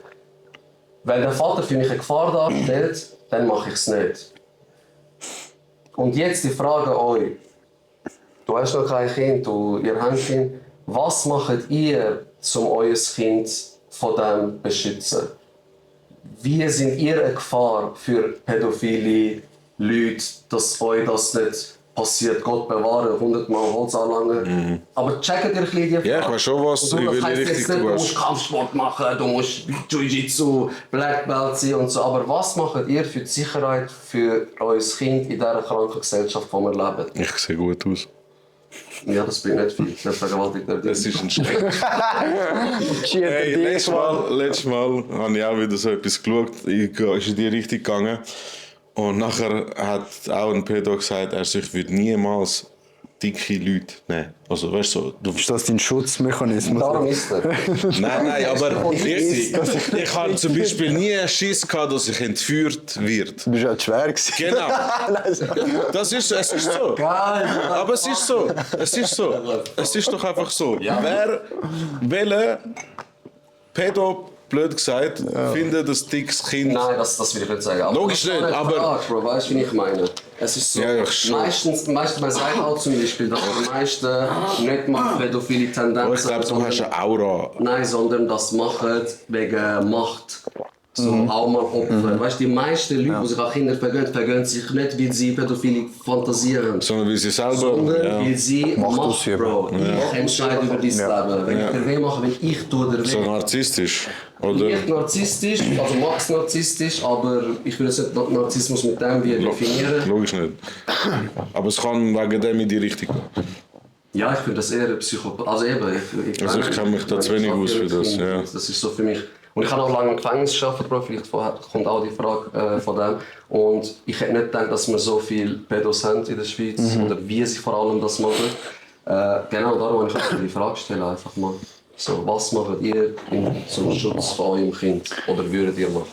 Wenn der Vater für mich eine Gefahr darstellt, dann mache ich es nicht. Und jetzt die Frage an euch. Du hast noch kein Kind, ihr habt ein Kind. Was macht ihr, um euer Kind von dem zu beschützen? Wie sind ihr eine Gefahr für pädophile Leute, dass euch das nicht passiert? Gott bewahre, 100-mal Holz anlangen. Aber checkt ihr ein bisschen die Frage? Ja, ich weiß schon, was Und du das in heisst welche jetzt Richtung nicht, du du hast. musst Kampfsport machen, du musst Jiu-Jitsu, Black Belt sein und so. Aber was macht ihr für die Sicherheit für euer Kind in dieser kranken Gesellschaft, in der wir leben? Ich sehe gut aus. Ja, das bringt nicht viel. Das vergewaltigt er Das dich. ist ein Schreck. Hey, letztes Mal habe ich auch wieder so etwas geschaut. Ist in die Richtung gegangen. Und nachher hat auch ein Pädo gesagt, er würde niemals dicke Leute nehmen. Also, weißt du, Ist das dein Schutzmechanismus? Darum ist er. Nein, aber ich habe zum Beispiel nie Schiss gehabt, dass ich entführt werde. Du bist halt schwer gewesen. Genau. Es ist so. Aber es ist so. Es ist doch einfach so. Welcher Pädo, blöd gesagt, findet das dickes Kind? Nein, das will ich nicht sagen. Aber Logisch das ist nicht, eine aber- Frage, Bro, weißt du, wie ich meine? Es ist so, Ja, schon. meistens, man sagt auch zum Beispiel, dass die meisten nicht mal pädophile Tendenzen Ich glaube, du hast eine Aura. Nein, sondern das machen wegen Macht. So auch mal Opfer. Weißt du, die meisten Leute, die sich an Kinder vergehen sich nicht, weil sie pädophile Fantasien haben. Sondern wie sie selber. Sondern Ja. weil sie Macht, ausüben. Bro. Ich entscheide über dein Leben. Wenn ich dir weh mache, wenn ich tue dir weh. So narzisstisch. Oder? Nicht narzisstisch, also Max narzisstisch, aber ich würde jetzt nicht Narzissmus mit dem wie definieren. Logisch nicht. Aber es kann wegen dem in die Richtung gehen. Ja, ich finde das eher Psychopath. Also eben, Also ich kenne mich da zu wenig aus für das, ja. Das ist so für mich. Und ich habe auch lange im Gefängnis gearbeitet, Bro. Vielleicht kommt auch die Frage von dem. Und ich hätte nicht gedacht, dass wir so viele Pädos haben in der Schweiz. Oder wie sie vor allem das machen. Genau darum wollte ich die Frage stellen, einfach mal. So, was macht ihr zum Schutz von eurem Kind? Oder würdet ihr machen?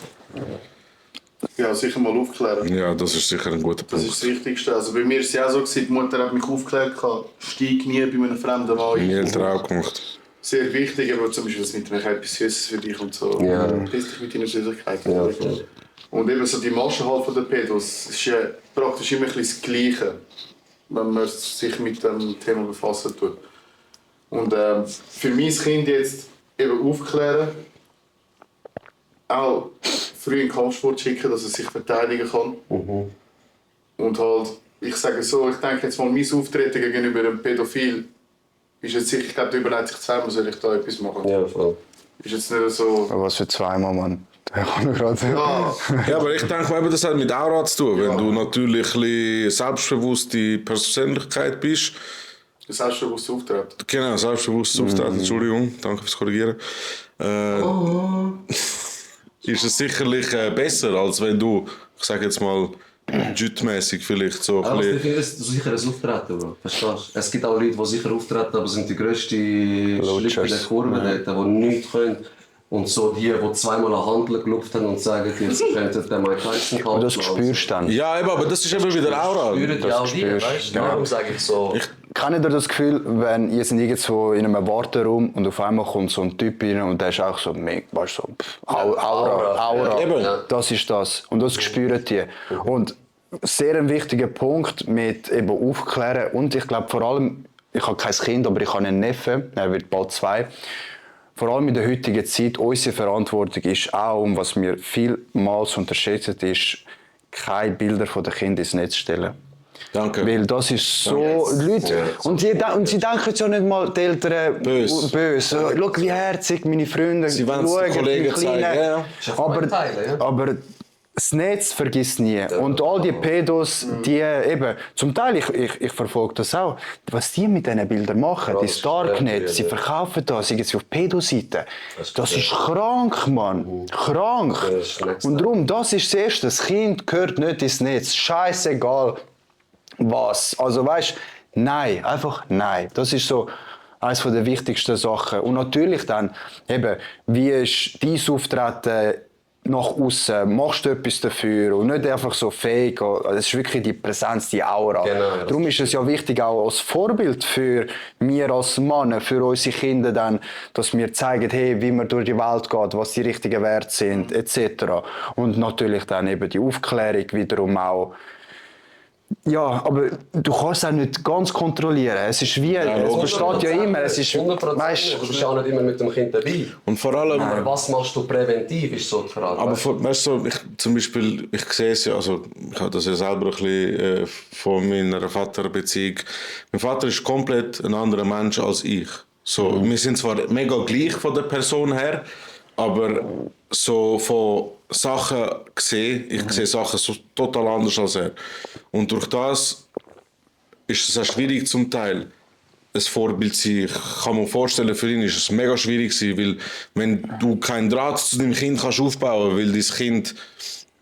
Ja, sicher mal aufklären. Ja, das ist sicher ein guter Das Punkt. ist das Wichtigste. Also bei mir war es ja auch so, gewesen, die Mutter hat mich aufgeklärt, steig nie bei einem fremden Mann Meine ein. Eltern auch gemacht. Sehr wichtig, aber zum Beispiel das mit dem etwas Süßes für dich und so. Ja. Piss dich mit deiner Süßigkeit. Ja, voll. Und eben so die Masche halt von den Pedos ist ja praktisch immer ein bisschen das Gleiche, wenn man sich mit dem Thema befassen tut. Und für mein Kind jetzt eben aufklären, auch früh in den Kampfsport schicken, dass er sich verteidigen kann. Und halt, ich sage so, ich denke jetzt mal, mein Auftreten gegenüber einem Pädophil ist jetzt sicher, ich glaube, der überlegt sich zweimal, soll ich da etwas machen. Ja, voll. Ist jetzt nicht so... Aber was für zweimal, Mann. Der kann gerade... Ja, Ja, aber ich denke, eben, das hat mit Aura zu tun. Wenn du natürlich ein bisschen selbstbewusste Persönlichkeit bist, das selbstbewusste Auftreten. genau, selbstbewusstes Auftreten, Entschuldigung, danke fürs Korrigieren, ist es sicherlich besser, als wenn du, ich sage jetzt mal, jütmäßig vielleicht so ein Aber ich bisschen... finde es sicher ein Auftreten, Bro. Verstehst du? Es gibt auch Leute, die sicher auftreten, aber sind die grössten Schlippe in der Kurve dort, die nichts können. Und so die zweimal an Handel gelupft haben und sagen, jetzt könnten den Mike Tyson Und das spürst du dann. Ja, eben, aber das ist eben wieder Aura. Spüren die auch die, spürst, weißt du? ja. Darum sage ich so. Kennt ihr das Gefühl, wenn ihr sind irgendwo in einem Warteraum und auf einmal kommt so ein Typ rein und der ist auch so, weißt du, so Aura. Eben. Ja. Das ist das. Und das spüren die. Und sehr ein wichtiger Punkt mit eben Aufklären und ich glaube vor allem, ich habe kein Kind, aber ich habe einen Neffen, er wird bald 2. Vor allem in der heutigen Zeit, unsere Verantwortung ist auch, und was wir vielmals unterschätzen, ist, keine Bilder von den Kindern ins Netz stellen. Danke. Weil das ist so, Leute, und sie denken ja nicht mal, die Eltern böse. Schau, wie herzig meine Freunde Sie wollen es den Kollegen zeigen, ja. Ist ja Vorteile, ja. aber das Netz vergisst nie. Und all die Pedos, die eben, zum Teil, ich verfolge das auch, was die mit diesen Bildern machen, das Darknet, sie verkaufen das, irgendwie auf Pedo-Seiten. Das ist krank, Mann. Krank. Und darum, das ist das Erste, das Kind gehört nicht ins Netz. Scheißegal was. Also weißt, nein, einfach nein. Das ist so eines der wichtigsten Sachen. Und natürlich dann, eben, wie ist dein Auftreten nach außen, machst du etwas dafür und nicht einfach so fake. Es ist wirklich die Präsenz, die Aura. Genau, ja. Darum ist es ja wichtig auch als Vorbild für wir als Männer, für unsere Kinder dann, dass wir zeigen, hey, wie man durch die Welt geht, was die richtigen Werte sind, etc. Und natürlich dann eben die Aufklärung wiederum auch. Ja, aber du kannst es auch nicht ganz kontrollieren. Es ist wie, es besteht ja immer. Es ist, 100%. weißt, Du bist ja auch nicht immer mit dem Kind dabei. Und vor allem... Aber was machst du präventiv, ist so die Frage. Aber weißt du, zum Beispiel, ich sehe es ja, also ich habe das ja selber ein bisschen von meiner Vaterbeziehung. Mein Vater ist komplett ein anderer Mensch als ich. So, wir sind zwar mega gleich von der Person her, aber so von Sachen gesehen, ich sehe Sachen so total anders als er. Und durch das ist es auch schwierig zum Teil, ein Vorbild zu sein. Ich kann mir vorstellen, für ihn ist es mega schwierig gewesen, weil wenn du keinen Draht zu deinem Kind kannst aufbauen, weil dein Kind,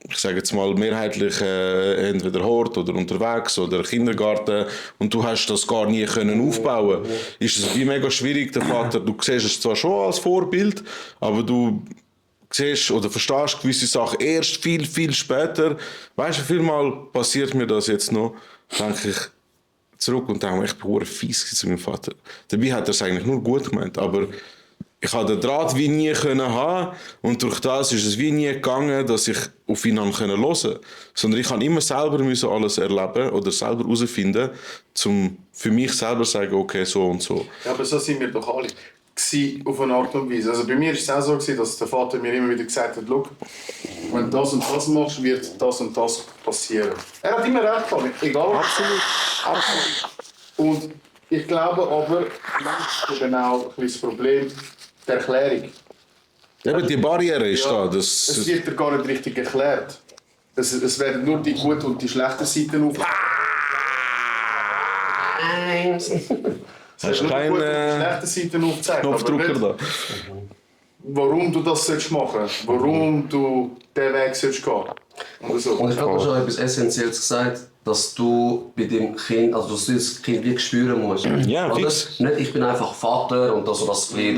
ich sage jetzt mal mehrheitlich entweder Hort oder unterwegs oder Kindergarten und du hast das gar nie können aufbauen, ist es wie mega schwierig. Der Vater, du siehst es zwar schon als Vorbild, aber du siehst oder verstehst gewisse Sachen erst viel, viel später. Weißt du, vielmal passiert mir das jetzt noch, denke ich zurück und denke, ich bin fies zu meinem Vater. Dabei hat er es eigentlich nur gut gemeint, aber ich habe den Draht wie nie können haben und durch das ist es wie nie gegangen, dass ich auf ihn hören konnte. Sondern ich habe immer selber müssen alles erleben oder selber herausfinden, um für mich selber zu sagen, okay, so und so. Ja, aber so sind wir doch alle. auf eine Art und Weise. Also bei mir war es auch so, dass der Vater mir immer wieder gesagt hat, schau, wenn du das und das machst, wird das und das passieren. Er hat immer recht gehabt, egal. Absolut. Und ich glaube aber, das ist eben auch ein bisschen das Problem, die Erklärung. Eben, die Barriere ist da. Es wird dir gar nicht richtig erklärt. Es werden nur die guten und die schlechten Seiten auf. Hast du keinen schlechten Seiten aufgezeigt. Knopfdrucker da? Warum du das machen sollst, warum du diesen Weg sollst gehen. Oder so. Und ich habe schon etwas Essentielles gesagt, dass du bei dem Kind, also dass du das Kind wirklich spüren musst. Ja, Oder? fix. Nicht, ich bin einfach Vater und das wie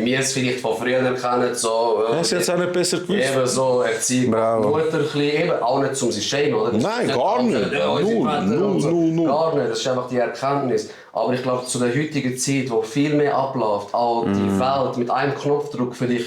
wir es vielleicht von früher kennen, so... Hast du jetzt auch nicht besser gewusst? Eben so Erziehung Bravo. Mutter, ein bisschen, eben auch nicht um sie schämen, oder? Das Nein, ist gar nicht. Ja, unsere Null, Väter und so. null. Gar nicht, das ist einfach die Erkenntnis. Aber ich glaube, zu der heutigen Zeit, wo viel mehr abläuft, auch die Welt mit einem Knopfdruck für dich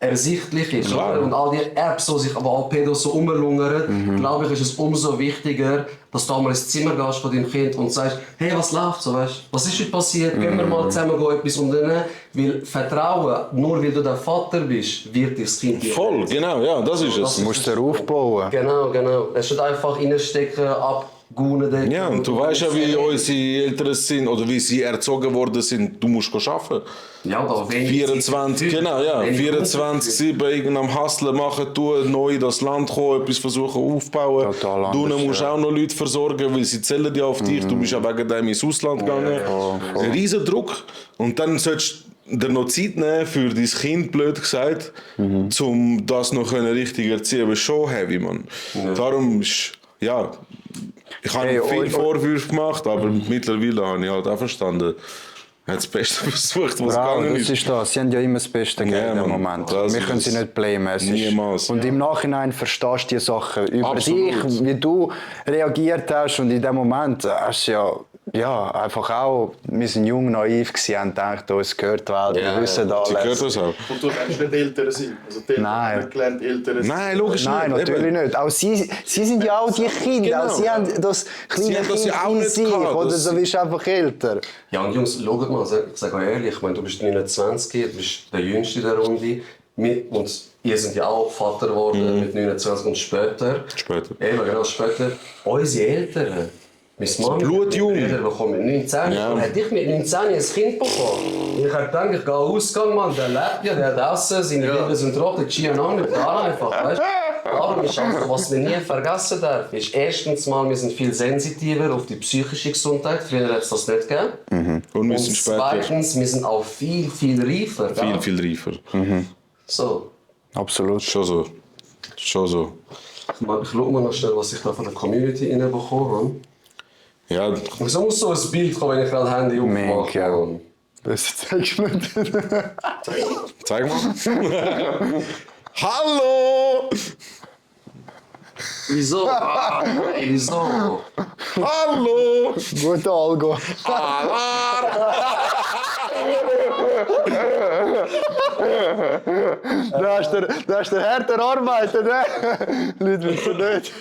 ersichtlich ist, oder? Und all die Apps, die sich aber auch Pedos so rumlungern, glaube ich, ist es umso wichtiger, dass du einmal ins Zimmer gehst von deinem Kind und sagst, hey, was läuft so, weißt? Was ist heute passiert? Gehen wir mal zusammen etwas unternehmen. Weil Vertrauen, nur weil du der Vater bist, wird dir das Kind dir. Voll, genau, ja, das ist es. Du musst dir aufbauen. Genau. Es ist nicht einfach reinstecken, abgaunen. Ja, und du weißt ja, wie unsere Eltern sind oder wie sie erzogen worden sind. Du musst arbeiten. Ja, da wenig 24, Zeit. genau, ja. Wenig 24/7 irgendeinem Hustlen machen, tun, neu in das Land kommen, etwas versuchen aufbauen. Total Du anders, musst auch noch Leute versorgen, weil sie zählen ja auf dich. Du bist ja wegen dem ins Ausland gegangen. Ein riesen Druck. Und dann sollst du dir noch Zeit nehmen für dein Kind, blöd gesagt, um das noch richtig erziehen. Aber schon heavy, man. Darum ist, ja, ich habe Hey, viel Vorwürfe gemacht, aber mittlerweile habe ich halt auch verstanden, er hat das Beste versucht, was Bravo, gegangen das ist. ist das. Sie haben ja immer das Beste gegeben Ja, in dem Mann, Moment. das Wir können ist sie nicht blamen. Es ist- niemals. Und im Nachhinein verstehst du die Sachen über Absolut. dich, wie du reagiert hast. Und in dem Moment hast du ja einfach auch, wir sind jung, naiv gewesen, haben gedacht, uns gehört die Welt, wir wissen Sie gehört alles. das auch. Und du kannst nicht Ältere sein. Also die Eltern Nein. haben nicht gelernt, Ältere sein. Nein, logisch Nein, nicht. natürlich Eben. nicht. Auch sie sind ja auch die Kinder. Genau. Auch sie haben das kleine Sie haben das Kind ja auch in nicht sich. gehabt, Oder das- so bist du einfach älter. Ja, und Jungs, schaut mal, ich sage euch ehrlich, ich meine, du bist 29, du bist der Jüngste in der Runde. Und ihr seid ja auch Vater geworden mit 29 und später. Später. Eben, genau, später. Unsere Eltern, meine Mami, blutjung. meine Brüder bekommen mit 19. Ja. Und hätte ich mit 19 ein Kind bekommen, und ich hätte gedacht, ich gehe ausgehen, Mann, der lebt ja, der hat Essen, seine Lieben sind trocken, die Schien auch nicht, gar einfach, weißt du? Darum ist also, was wir nie vergessen dürfen, ist erstens mal, wir sind viel sensitiver auf die psychische Gesundheit, früher hat es das nicht gegeben. Und wir Und sind später zweitens, wir sind auch viel, viel reifer. gell? viel reifer. So, Absolut. Schon so. Schon so. ich schaue mal noch schnell, was ich da von der Community reinbekommen habe. Ja, Wieso muss so ein Bild kommen, wenn ich gerade das Handy aufmache? ja. Mann? Das zeigst du nicht. zeig mal. Hallo! Wieso? Wieso? Hallo! Guter Algo. Da hast du härter arbeiten, ne? Leute wissen nicht.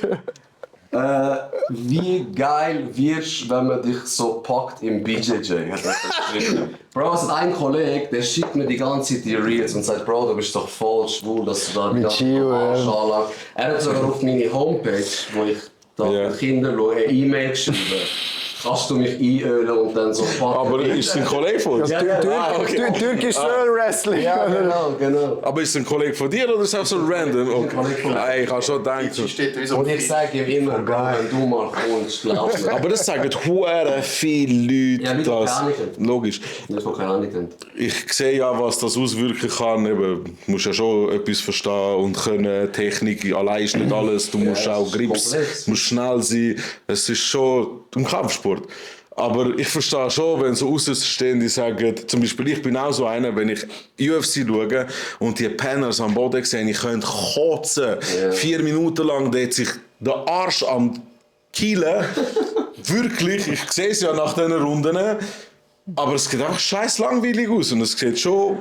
Wie geil wirst du, wenn man dich so packt im BJJ? Hat er geschrieben. Bro, es hat ein Kollege, der schickt mir die ganze Zeit die Reels und sagt, Bro, du bist doch voll schwul, dass du da die ganze Gio, ja. Arsch anlagst. Er hat sogar auf meine Homepage, wo ich da Ja. mit Kindern schaue, eine E-Mail geschrieben. Kannst du mich einölen und dann so packen? Aber ist es ein Kollege von dir? Türkisch Wrestling. Ja, genau. Aber ist es ein Kollege von dir oder ist es auch so random? Okay. Kollege von mir. Nein, ich habe schon gedacht. Sie steht wie so Und ich sage ihm immer, Bro, wenn du mal kommst, glaub mir. Aber das sagen hure viele Ja, Leute. Leute, Das. die keine Logisch. Das ist keine Ahnung. Ich sehe ja, was das auswirken kann. Eben, du musst ja schon etwas verstehen und können. Technik allein ist nicht alles. Du musst Ja, auch es ist Grips, komplex. musst schnell sein. Es ist schon ein Kampfsport. Aber ich verstehe schon, wenn so Außenstehende sagen, zum Beispiel ich bin auch so einer, wenn ich UFC schaue und die Penners am Boden sehen, ich könnte kotzen. 4 Minuten lang dreht sich der Arsch am Kielen. Wirklich, ich sehe es ja nach diesen Runden. Aber es sieht einfach scheiß langweilig aus und es sieht schon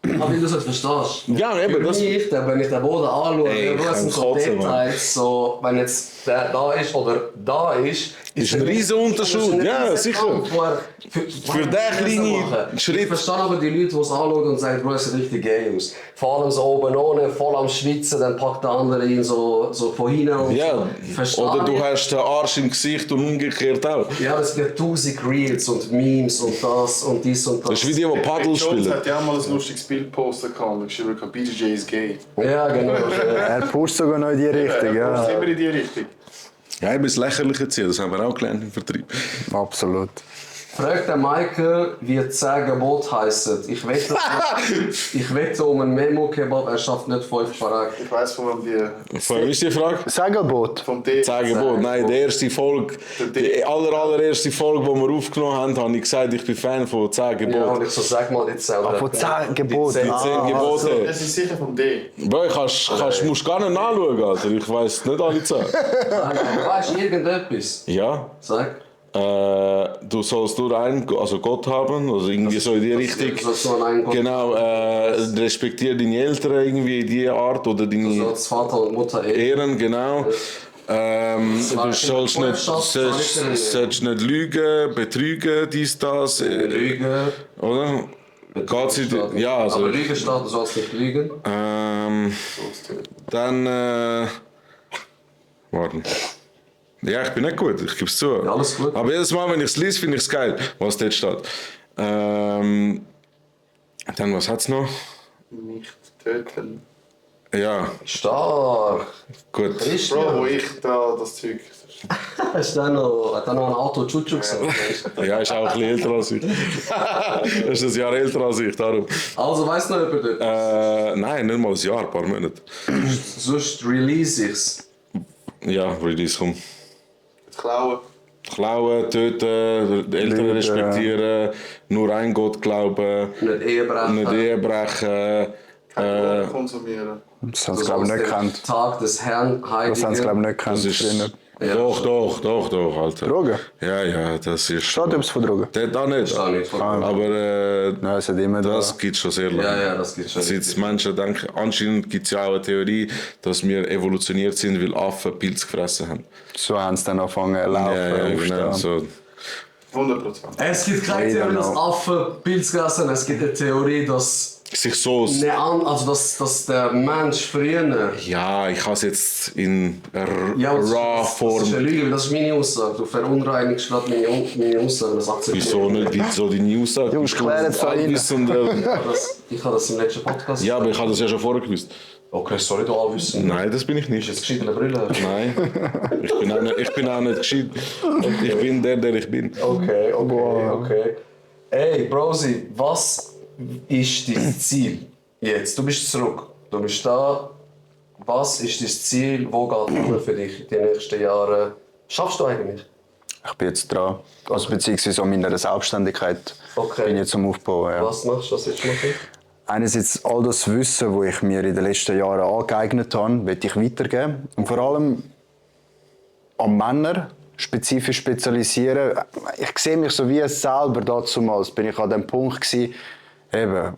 Aber wie du es nicht verstehst. Ja, eben, Für das- mich, wenn ich den Boden anschaue, Ey, ich was sind kann so kotzen, Mann. Details, so, wenn jetzt der da ist oder da ist... Ist ein riesen Unterschied, ja, sicher. Für den kleinen Schritt. Ich verstehe aber die Leute, die es anschauen und sagen, Bro, es sieht richtig gay aus. Vor allem so oben ohne, voll am Schwitzen, dann packt der andere ihn so von hinten und Ja, so. Verstehe oder du ich. hast den Arsch im Gesicht und umgekehrt auch. Ja, es gibt 1000 Reels und Memes und das und dies und das. Das ist wie die, die Paddel Jones spielen. hat ja auch mal ein lustiges Bild gepostet und geschrieben, BJJ ist gay. Ja, genau. Er pusht sogar noch in die Richtung, Ja. ja. Immer in die Richtung. Ja, eben das Lächerliche ziehen, das haben wir auch gelernt im Vertrieb. Absolut. Fragt der Michael, wie die 10 Gebote heissen. Ich wette um einen Memo-Kebab, er schafft nicht 5 Parak. Ich weiss von wem die... Von wem ist die Frage? Segelboot. Vom D. Zeigeboot. Nein, die erste Folge, die allererste Folge, die wir aufgenommen haben, habe ich gesagt, ich bin Fan von 10 Ja, und Geboten. ich so, sag mal die 10. Von 10 Geboten. Die 10 10 Gebote. Es ist sicher vom D. Boy, musst gar nicht nachschauen, Alter. Ich weiss nicht alle 10. Weißt du irgendetwas? Ja. Sag. Du sollst nur einen, also Gott haben, also irgendwie so in die Richtung. So ein Gott. Genau, respektiere deine Eltern irgendwie in die Art oder So deine als Vater und Mutter Ehren, genau. Du sollst nicht lügen, betrügen, dies, das, Lügen. oder? Geht's in die, ja, also, Aber Lügen steht, du sollst nicht lügen. dann, warten. Ja, ich bin nicht gut, ich gebe es zu. Ja, alles gut. Aber jedes Mal, wenn ich es lese, finde ich es geil, was dort steht. Dann, was hat's noch? Nicht töten. Ja, Stark. gut. Bro, wo Christian. ich da das Zeug... Hast du dann noch ein Auto Chuchu gesagt? Ja, ist auch ein bisschen älter als ich. Er ist ein Jahr älter als ich, darum. Also weißt du noch jemand dort? Nein, nicht mal ein Jahr, ein paar Monate. Sonst release ich's. Ja, Release, komm. Klauen. Klauen, töten, die Eltern Lügen. respektieren, nur ein Gott glauben, Nicht Ehebrechen. nicht Ehe brechen. Kein konsumieren. Das haben sie, glaube ich, nicht gekannt. Tag des Herrn Das haben sie, glaube ich, Heiligen. nicht gekannt. Das ist. früher. Ja. Doch, Alter. Drogen? Ja, das ist. Steht etwas von Drogen? Der da nicht. Da nicht. Aber Nein, es hat immer das gibt es schon sehr lange. Ja, das gibt's schon. Seit Menschen denken, anscheinend gibt es ja auch eine Theorie, dass wir evolutioniert sind, weil Affen Pilze gefressen haben. So haben sie dann angefangen zu laufen, Ja, genau. aufstehen. So. 100%. Es gibt keine Jeder Theorie, dass noch. Affen Pilz gegessen haben. Es gibt eine Theorie, dass, Sich so. dass der Mensch früher... Ja, ich habe es jetzt in Ja, das ist Raw-Form. eine Lüge, weil das ist meine Aussage. Du verunreinigst gerade meine Aussage. Das akzeptiere ich. Wieso nicht? Wieso die Aussage? Jungs, klären es da rein. Ich habe das im letzten Podcast Ja, aber ich habe das ja schon vorher gewusst. Okay, sorry, du Allwissen. Nein, das bin ich Du bist nicht. jetzt gescheit in der Brille. Nein, ich bin auch nicht gescheit. Ich bin der ich bin. Okay. Ey, Brosi, was ist dein Ziel jetzt? Du bist zurück. Du bist da. Was ist dein Ziel? Wo geht es für dich in den nächsten Jahren? Schaffst du eigentlich? Ich bin jetzt dran. Also beziehungsweise an meiner Selbstständigkeit Okay. bin ich jetzt am Aufbauen. Ja. Was machst du? Was willst du machen? Einerseits all das Wissen, das ich mir in den letzten Jahren angeeignet habe, will ich weitergeben. Und vor allem an Männer spezifisch spezialisieren. Ich sehe mich so wie es selber damals. Bin ich an dem Punkt gewesen, eben,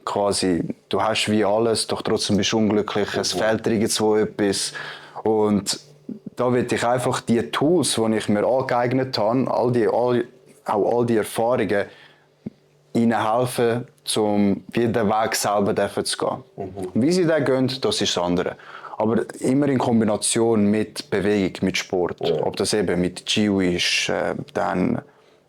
quasi, du hast wie alles, doch trotzdem bist du unglücklich, es fehlt dir irgendwo etwas. Und da will ich einfach die Tools, die ich mir angeeignet habe, all die Erfahrungen, ihnen helfen, um den Weg selber zu gehen. Und wie sie den gehen, das ist das andere. Aber immer in Kombination mit Bewegung, mit Sport. Ob das eben mit Jiu ist, dann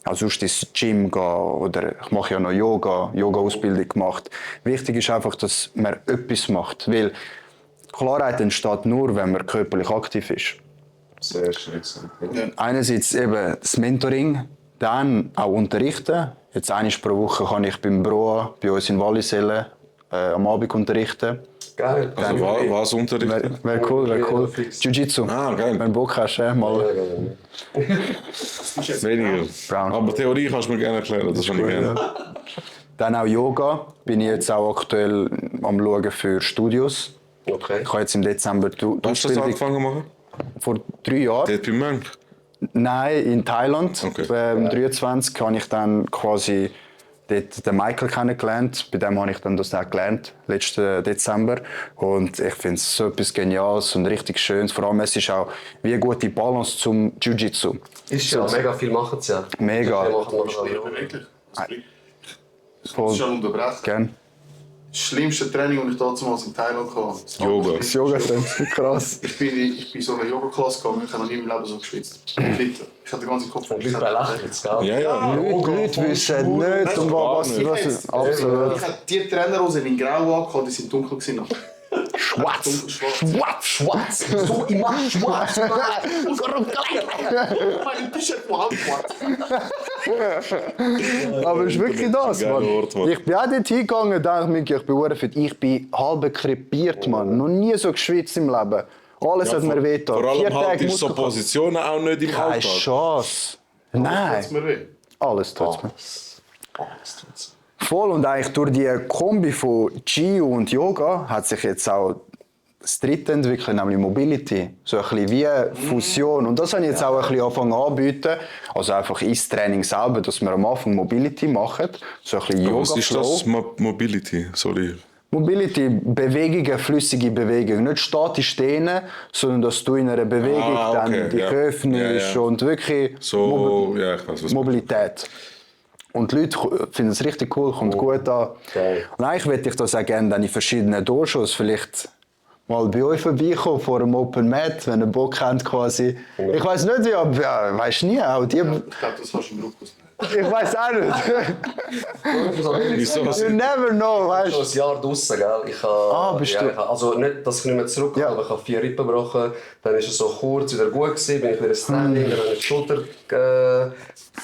auch sonst ins Gym gehen oder ich mache ja noch Yoga-Ausbildung gemacht. Wichtig ist einfach, dass man etwas macht, weil Klarheit entsteht nur, wenn man körperlich aktiv ist. Sehr schön. Einerseits eben das Mentoring, dann auch unterrichten. Jetzt einmal pro Woche kann ich beim Broa, bei uns in Wallisellen, am Abend unterrichten. Geil. Also was unterrichten? Wäre cool. Fix. Jiu-Jitsu. Ah, geil. Wenn du Bock hast, mal. Weniger. Brown. Aber Theorie kannst du mir gerne erklären, das kann ich gerne. Dann auch Yoga. Bin ich jetzt auch aktuell am Schauen für Studios. Okay. Ich habe jetzt im Dezember die Hast du das Ausbildung angefangen zu machen? vor 3 Jahren. Dort beim Mönch? Nein, in Thailand. Okay. 23 habe ich dann quasi dort den Michael kennengelernt. Bei dem habe ich dann das auch gelernt, letzten Dezember. Und ich finde es so etwas Geniales und richtig Schönes. Vor allem, es ist auch wie eine gute Balance zum Jiu-Jitsu. Ist ja, mega viel machen sie ja. Mega. Die machen wir Ja, schon. wirklich. Ich Voll. muss schon unterbrechen. Gern. Das schlimmste Training, das ich damals in Thailand hatte. Yoga. Das Yoga ist krass. Ich bin so eine Yoga-Klasse gegangen, ich habe noch nie im Leben so geschwitzt. Ich hatte den ganzen Kopf. Die Leute lachen jetzt, gell? Ja, ja. Leute wissen nicht, um was absolut. Ich hatte die Trainerhosen in Grau angehabt, die sind dunkel gewesen. Schwarz. Schwarz. Schwarz! So immer schwarz! Mein T-Shirt war auch schwarz. Aber es ist wirklich das, Geiler Mann. Ort, Mann. Ich bin auch dort hingegangen und dachte mir, ich bin verdammt fit. Ich bin halb krepiert, Mann. Noch nie so geschwitzt im Leben. Alles hat mir wehgetan. Vor allem 4 halt Tage ist so Muskelkater. Positionen auch nicht im Keine Alltag. Chance. Nein, Tut's mir weh. alles tut's mir. Voll, und eigentlich durch die Kombi von Jiu und Yoga hat sich jetzt auch das dritte entwickelt, nämlich Mobility. So ein bisschen wie eine Fusion. Und das habe ich jetzt auch ein bisschen angefangen anzubieten. Also einfach ins Training selber, dass wir am Anfang Mobility machen. So ein bisschen Was ist Yoga-Flow. das? Mobility, sorry. Mobility, Bewegungen, flüssige Bewegungen. Nicht statisch stehen, sondern dass du in einer Bewegung Ah, okay, dann dich ja. öffnest Ja, ja. und wirklich So, ja, ich weiß was. Mobilität. Und die Leute finden es richtig cool, kommt gut an. Geil. Und eigentlich würde ich das auch gerne dann in verschiedenen Dojos vielleicht mal bei euch vorbeikommen vor einem Open Mat, wenn ihr Bock habt quasi. Ich weiß nicht wie, aber ja, weißt nie, auch die, Ich glaube, das hast du im Rückkurs nicht. ich weiß auch nicht. Wieso? You never know, weißt Schon ein Jahr draussen, gell? Ich habe, bist ja, du- ich habe, also nicht, dass ich nicht mehr zurück Ja. aber ich habe 4 Rippen gebrochen. Dann ist es so kurz wieder gut gewesen, bin ich wieder ins Training, dann habe ich die Schulter,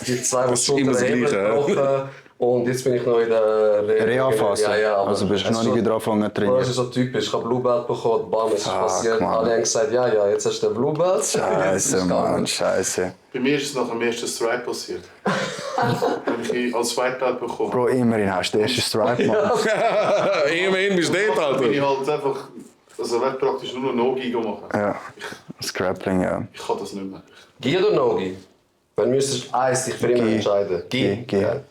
die 2 Das ist immer das Schulterhebel Gleiche, ja. gebrochen. Und jetzt bin ich noch in der Reha-Phase. Ja, ja, aber Also bist du es noch ist nicht wieder angefangen zu trainieren? Das ist so typisch. Ich habe Blue Belt bekommen, bam, es ist passiert. Mann. Alle haben gesagt, ja, jetzt hast du den Blue Belt. Scheiße, Mann, scheiße. Bei mir ist es nach dem ersten Stripe passiert. Wenn ich als Whitebelt bekomme, Bro, immerhin hast du den ersten Stripe, Mann. Immerhin bist du dort, bin ich Alter. halt einfach, also ich praktisch nur noch Nogi machen. Ja, Scrappling, ja. Ich kann das nicht mehr. Gi oder Nogi? Wenn müsstest du eins dich für immer Gi. entscheiden. Geh. Geil.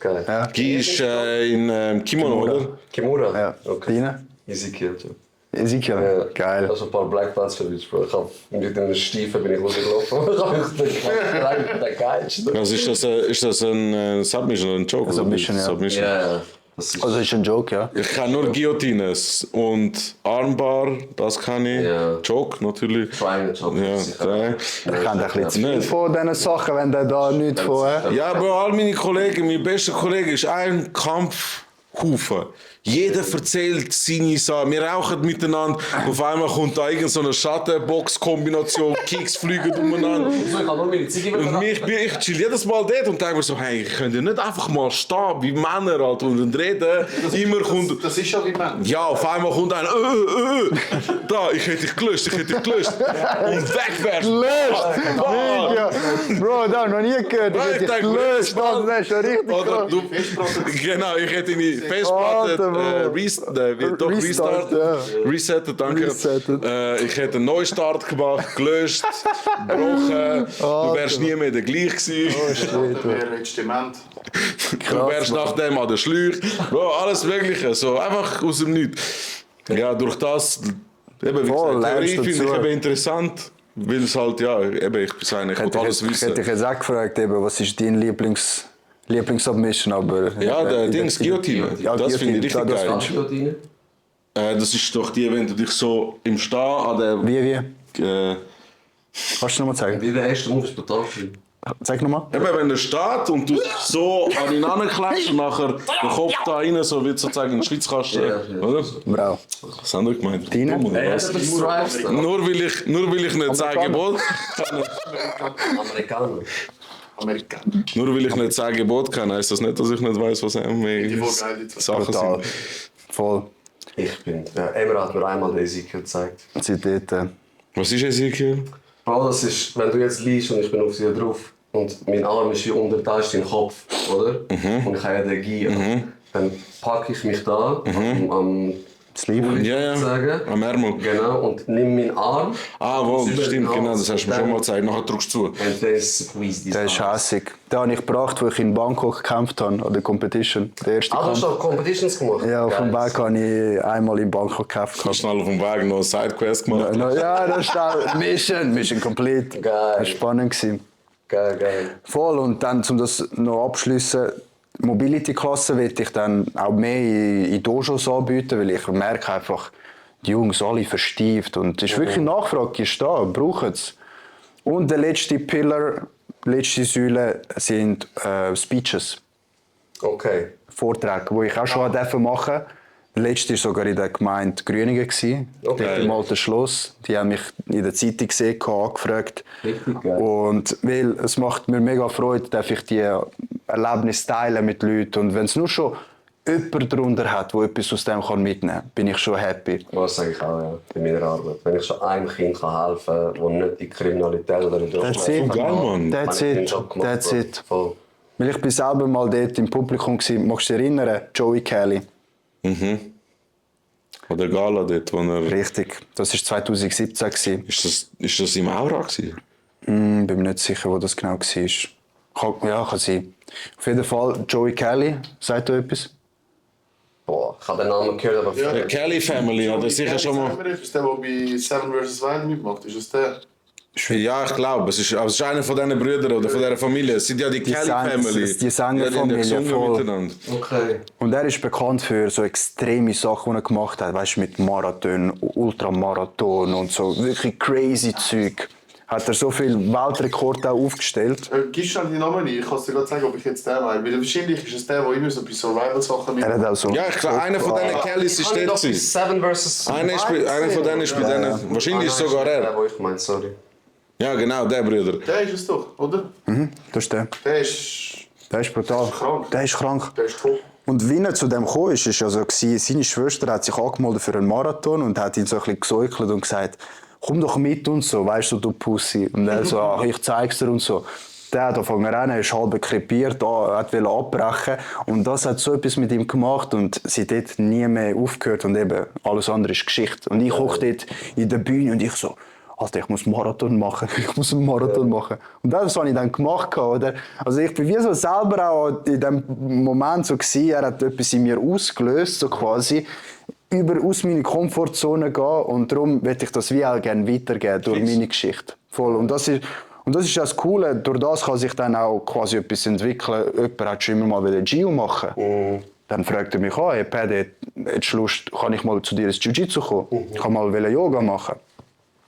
Geil. Ja. Gi ist in Kimono, oder? Kimura? Ja. Okay. Deine? Easy kill, Joe. Ezekiel, geil. Also ein paar Black Belts für dich, Bro. Ich hab mit den Stiefeln bin ich rausgelaufen. Ich hab der Geilste. Also ist das ein Submission oder ein Joke? Submission, ja. Submission. Ja, das ist... Also ist ein Joke, ja. Ich kann nur Guillotines und Armbar, das kann ich. Ja. Joke natürlich. Triangle Job. Ja, drei. Ich kenne ein bisschen zu viel Nicht. von diesen Sachen, wenn der da nichts von hat. Ja, Bro, all meine Kollegen, mein bester Kollege ist ein Kampfhaufen. Jeder erzählt seine Sachen. Wir rauchen miteinander. Auf einmal kommt da irgend so eine Schattenbox-Kombination. Kicks fliegen umeinander. Ich kann nur meine Ziege Und ich chill jedes Mal dort und denke mir so, hey, ich könnte nicht einfach mal stehen wie Männer Alter, und reden. Immer kommt... Das ist ja wie Mann. Ja, auf einmal kommt einer, da, ich hätte dich gelöscht. Und wegwärts. Ja. Bro, das noch nie gehört. Ich Nein, hätte ich dich denke, gelöscht. Mann. Das ist schon richtig Oder krass. du, genau, ich hätte deine Festplatte Alter, Bro. Restart, ja. resettet, danke. Resettet. Ich hätte einen Neustart gemacht, gelöscht, gebrochen. Du wärst nie mehr der gleich gewesen. Wer willst du dement? Du wärst nachdem an der Schleuch. Bro, alles Mögliche, so einfach aus dem Nichts. Ja, durch das, eben, wie Voll, gesagt, Theorie lernst finde ich dazu. eben interessant, weil es halt, ja, eben, ich bin einer, ich will alles Ich wissen. hätte dich jetzt auch gefragt, eben, was ist dein Lieblingssubmission, aber... Ja, der Dings, Guillotine, Ja, das finde ich Guillotine, richtig das geil. findest Das ist doch die, wenn du dich so im Stehen an der... Wie? Äh, Kannst du nochmal zeigen? Wie der erste Move ist brutal viel. Zeig nochmal. eben, wenn der steht und du so an ihn anklebst und nachher den Kopf da rein, so wie sozusagen in den Schwitzkasten, Ja. oder? Bravo. Was haben wir gemeint? Deine? Dumm, oder Ja, was? das ist Stripes dann. Nur weil ich nicht sagen wollte, Amerikaner. Amerikaner. nur weil ich nicht sagen wollte, kann, heisst das nicht, dass ich nicht weiss, was Die voll geil, die Sachen Total. sind. Voll. Ich bin... Ja, Emre hat mir einmal den Ezekiel gezeigt. Seitdem. Was ist Ezekiel? Bro, das ist, wenn du jetzt liegst und ich bin auf dir drauf und mein Arm ist wie unter, da ist dein Kopf, oder? Und ich habe ja den Gi. Dann packe ich mich da am Sleeve. Ja, ja. Sagen. Am Ärmel. Genau, und nimm meinen Arm. Ah, wohl, Über den stimmt, Hals. genau, das hast du mir schon mal gezeigt. Nachher drückst du zu. And then squeeze this Der ist arm. hässig. Den habe ich gebracht, wo ich in Bangkok gekämpft habe, an der Competition. Der erste Ah, du hast Kampf. noch Competitions gemacht? Ja, auf dem Geil. Weg habe ich einmal in Bangkok gekämpft. Schnell auf dem Weg noch eine Sidequest gemacht. Ja, das ist auch Mission complete. Geil. Das war spannend gewesen. Geil, geil. Voll, und dann, um das noch abschließen, Mobility-Klasse will ich dann auch mehr in Dojos anbieten, weil ich merke einfach, die Jungs alle verstieft und es ist wirklich Nachfrage, ist da, brauchen es. Und der letzte Pillar, letzte Säule sind Speeches, Okay. Vorträge, die ich auch schon machen durfte. Der letzte war sogar in der Gemeinde Grüningen. Dort im alten Schloss. Die haben mich in der Zeitung gesehen, angefragt. Richtig geil. Und weil es macht mir mega Freude, dass ich die Erlebnisse teilen mit Leuten. Und wenn es nur schon jemand darunter hat, der etwas aus dem mitnehmen kann, bin ich schon happy. Das sage ich auch, ja, bei meiner Arbeit. Wenn ich schon einem Kind helfen kann, das nicht in Kriminalität oder in That's it. Voll geil, Mann. That's it. That's it. Voll. Weil ich bin selber mal dort im Publikum war, magst du dich erinnern? Joey Kelly. Oder Gala dort, wo er... Richtig. Das war 2017 gewesen. Ist das im Aura gewesen? Bin mir nicht sicher, wo das genau war. Kann sein. Auf jeden Fall Joey Kelly. Sagt du etwas? Boah, ich habe den Namen gehört, aber Ja. Der Kelly Family, hat er sicher schon mal... Ist der, der bei Seven vs. Wild mitmacht? Ist es der? Ja, ich glaube, es ist einer von diesen Brüdern oder von dieser Familie. Es sind ja die Kelly Family. Die Sängerfamilie, Ja, die haben gesungen voll. miteinander. okay. Und er ist bekannt für so extreme Sachen, die er gemacht hat. Weißt du, mit Marathon, Ultramarathon und so. Wirklich crazy Zeug. Hat er so viel Weltrekorde auch aufgestellt. Gibst du die Namen ein? Ich kann dir gerade sagen, ob ich jetzt den meine. Weil wahrscheinlich ist es der, der immer so bei Survival-Sachen Er hat auch so. Ja, ich glaube, einer von diesen Kellys ist dort gewesen. Seven vs. Einer von denen ist bei denen... Wahrscheinlich ist sogar Der, er. wo ich meine, sorry. Ja, genau, der Bruder. Der ist es doch, oder? Das ist der. Der ist... Der ist brutal. Krank. Der ist krank. Der ist top. Und wie er zu dem gekommen ist, ist ja so gewesen, seine Schwester hat sich angemeldet für einen Marathon und hat ihn so ein bisschen gesäukelt und gesagt, komm doch mit und so, weißt du, du Pussy. Und er so, ach, ich zeig's dir und so. Der hat angefangen zu rennen, ist halb krepiert, hat abbrechen und das hat so etwas mit ihm gemacht und seitdem nie mehr aufgehört und eben alles andere ist Geschichte. Und ich hoch dort in der Bühne und ich so, Alter, ich muss einen Marathon machen, ich muss einen Marathon machen. Und das habe ich dann gemacht, oder? Also ich bin wie so selber auch in dem Moment so gewesen, er hat etwas in mir ausgelöst, so quasi, aus meiner Komfortzone gehen und darum möchte ich das wie auch gerne weitergeben durch meine Geschichte. Voll. Und das ist das Coole, durch das kann sich dann auch quasi etwas entwickeln. Jemand hat schon immer mal Gio machen. Dann fragt er mich an, hey Paddy, hättest du Lust, kann ich mal zu dir ins Jiu-Jitsu kommen? Ich kann mal Yoga machen.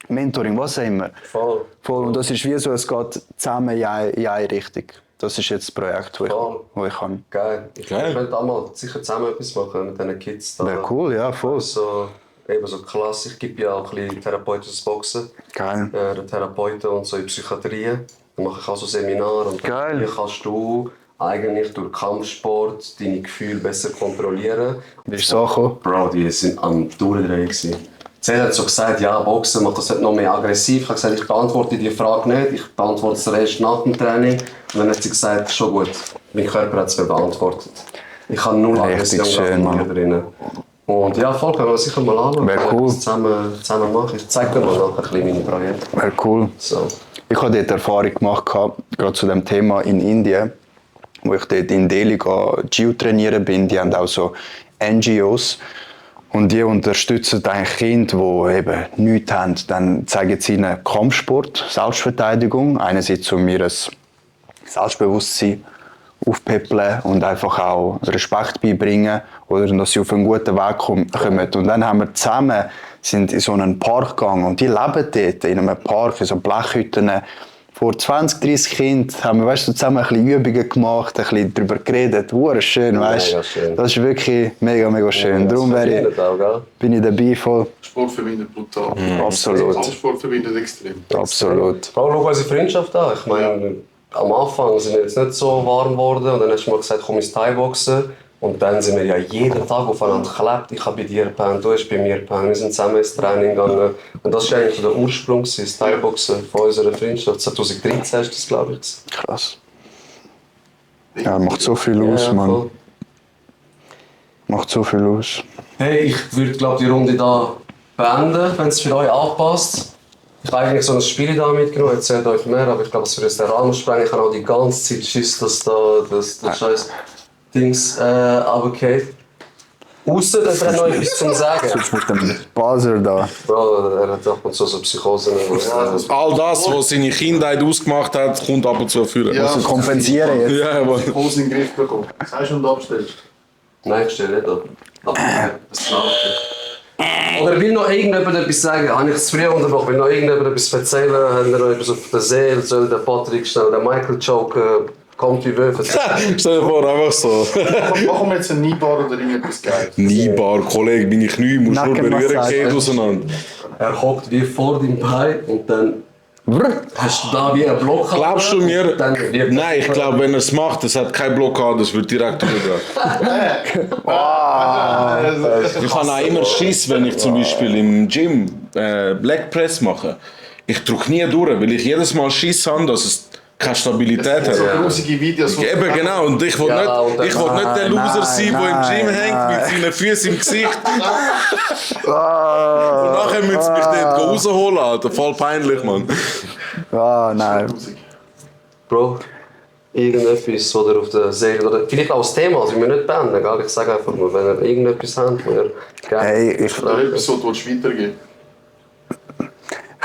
Mentoring, was auch immer. Voll. Und das ist wie so, es geht zusammen in eine Richtung. Das ist jetzt das Projekt, das ich habe. Geil. Ich Geil. könnte auch mal sicher zusammen etwas machen mit diesen Kids. Da. Wäre cool, ja, voll. So, eben so klasse. Ich gebe ja auch ein bisschen therapeutisches Boxen. Geil. Der Therapeuten und so in Psychiatrie. Dann mache ich auch so Seminare. Und Geil. Hier kannst du eigentlich durch Kampfsport deine Gefühle besser kontrollieren. Wie ist es angekommen? Bro, die sind am Durchdrehen gewesen. Sie hat so gesagt, ja, Boxen macht das halt noch mehr aggressiv. Ich habe gesagt, ich beantworte die Frage nicht. Ich beantworte es erst nach dem Training. Und dann hat sie gesagt, schon gut. Mein Körper hat es mir beantwortet. Ich habe null Aggression schön, Mann. drin. Und ja, voll, können wir sicher mal anschauen. Wäre Können wir cool. das zusammen machen. Ich zeige dir mal nachher ein bisschen meine Projekte. Wäre cool. So. Ich habe dort Erfahrung gemacht, gerade zu dem Thema in Indien, wo ich dort in Delhi Gio trainieren bin. Die haben auch so NGOs. Und die unterstützen eigentlich Kinder, die eben nichts haben. Dann zeigen sie ihnen Kampfsport, Selbstverteidigung. Einerseits um ihr Selbstbewusstsein aufpäppeln und einfach auch Respekt beibringen. Oder dass sie auf einen guten Weg kommen. Und dann haben wir zusammen sind in so einen Park gegangen. Und die leben dort in einem Park, in so Blechhütten. Vor 20, 30 Kindern haben wir zusammen ein bisschen Übungen gemacht, ein bisschen darüber geredet. Schön, weißt Mega schön. Das ist wirklich mega, mega schön. Darum bin ich dabei voll. Sport verbindet brutal. Absolut. Also Sport verbindet extrem. Absolut. Bro, schau unsere Freundschaft an. Ich meine, am Anfang sind wir jetzt nicht so warm geworden. Und dann hast du mal gesagt, komm ins Thai-Boxen. Und dann sind wir ja jeden Tag aufeinander geklebt. Ich habe bei dir gepennt, du hast bei mir gepennt. Wir sind zusammen ins Training gegangen. Und das ist eigentlich der Ursprung, das Thai-Boxen von unserer Freundschaft. 2013 ist das, glaube ich. Krass. Ja, macht so viel aus, Ja, Mann. voll. Macht so viel aus. Hey, ich würde glaube die Runde da beenden, wenn es für euch anpasst. Ich habe eigentlich so ein Spiel da mitgenommen, erzählt euch mehr, aber ich glaube, es wird jetzt den Rahmen sprengen. Ich habe auch die ganze Zeit Schiss, dass da das scheiß Dings runtergeht. Ausser, dass er noch etwas zu sagen. Jetzt mit dem Buzzer da. Bro, er hat ab und zu so Psychosen. All das, was seine Kindheit ausgemacht hat, kommt ab und zu führen. Ja. Also kompensieren jetzt. Ja, aber Hose in den Griff bekommen. Sagst du und abstellst? Nein, ich stehe nicht ab. Aber das läuft. Oder will noch irgendjemand etwas sagen? Habe ich es früh unterbrochen? Will noch irgendjemand etwas erzählen? Haben wir noch etwas auf der Seele? Soll der Patrick schnell den Michael joken? Kommt wie Wölfe. stell dir vor, einfach so. Machen wir jetzt einen Kniebar oder irgendetwas Geiles? Niebar, Kollege, meine Knie musst du nur berühren, Nackenmassage. geht auseinander. Er hockt wie vor deinem Bein und dann hast du da wie einen Block. Glaubst du mir? Dann wird Nein, ich glaube, wenn er es macht, das hat keine Blockade, das wird direkt übergehen. Ich habe auch immer Schiss, wenn ich zum Beispiel im Gym Leg Press mache. Ich drücke nie durch, weil ich jedes Mal Schiss habe, dass es keine Stabilität So hat. grusige Videos. wo- Eben genau, und ich will Ja, und nicht, ich will nicht der Loser nein, sein, der im nein, Gym hängt nein. mit seinen Füßen im Gesicht. Ah, Und nachher müssen sie mich dort rausholen, Alter. Voll peinlich, Mann. ah, nein. Bro, irgendetwas, oder auf der Serie, oder vielleicht auch das Thema, also wir müssen nicht beenden, gell? Ich sage einfach nur, wenn ihr irgendetwas habt, wo ihr gerne Hey, ich Oder etwas, was du weitergeben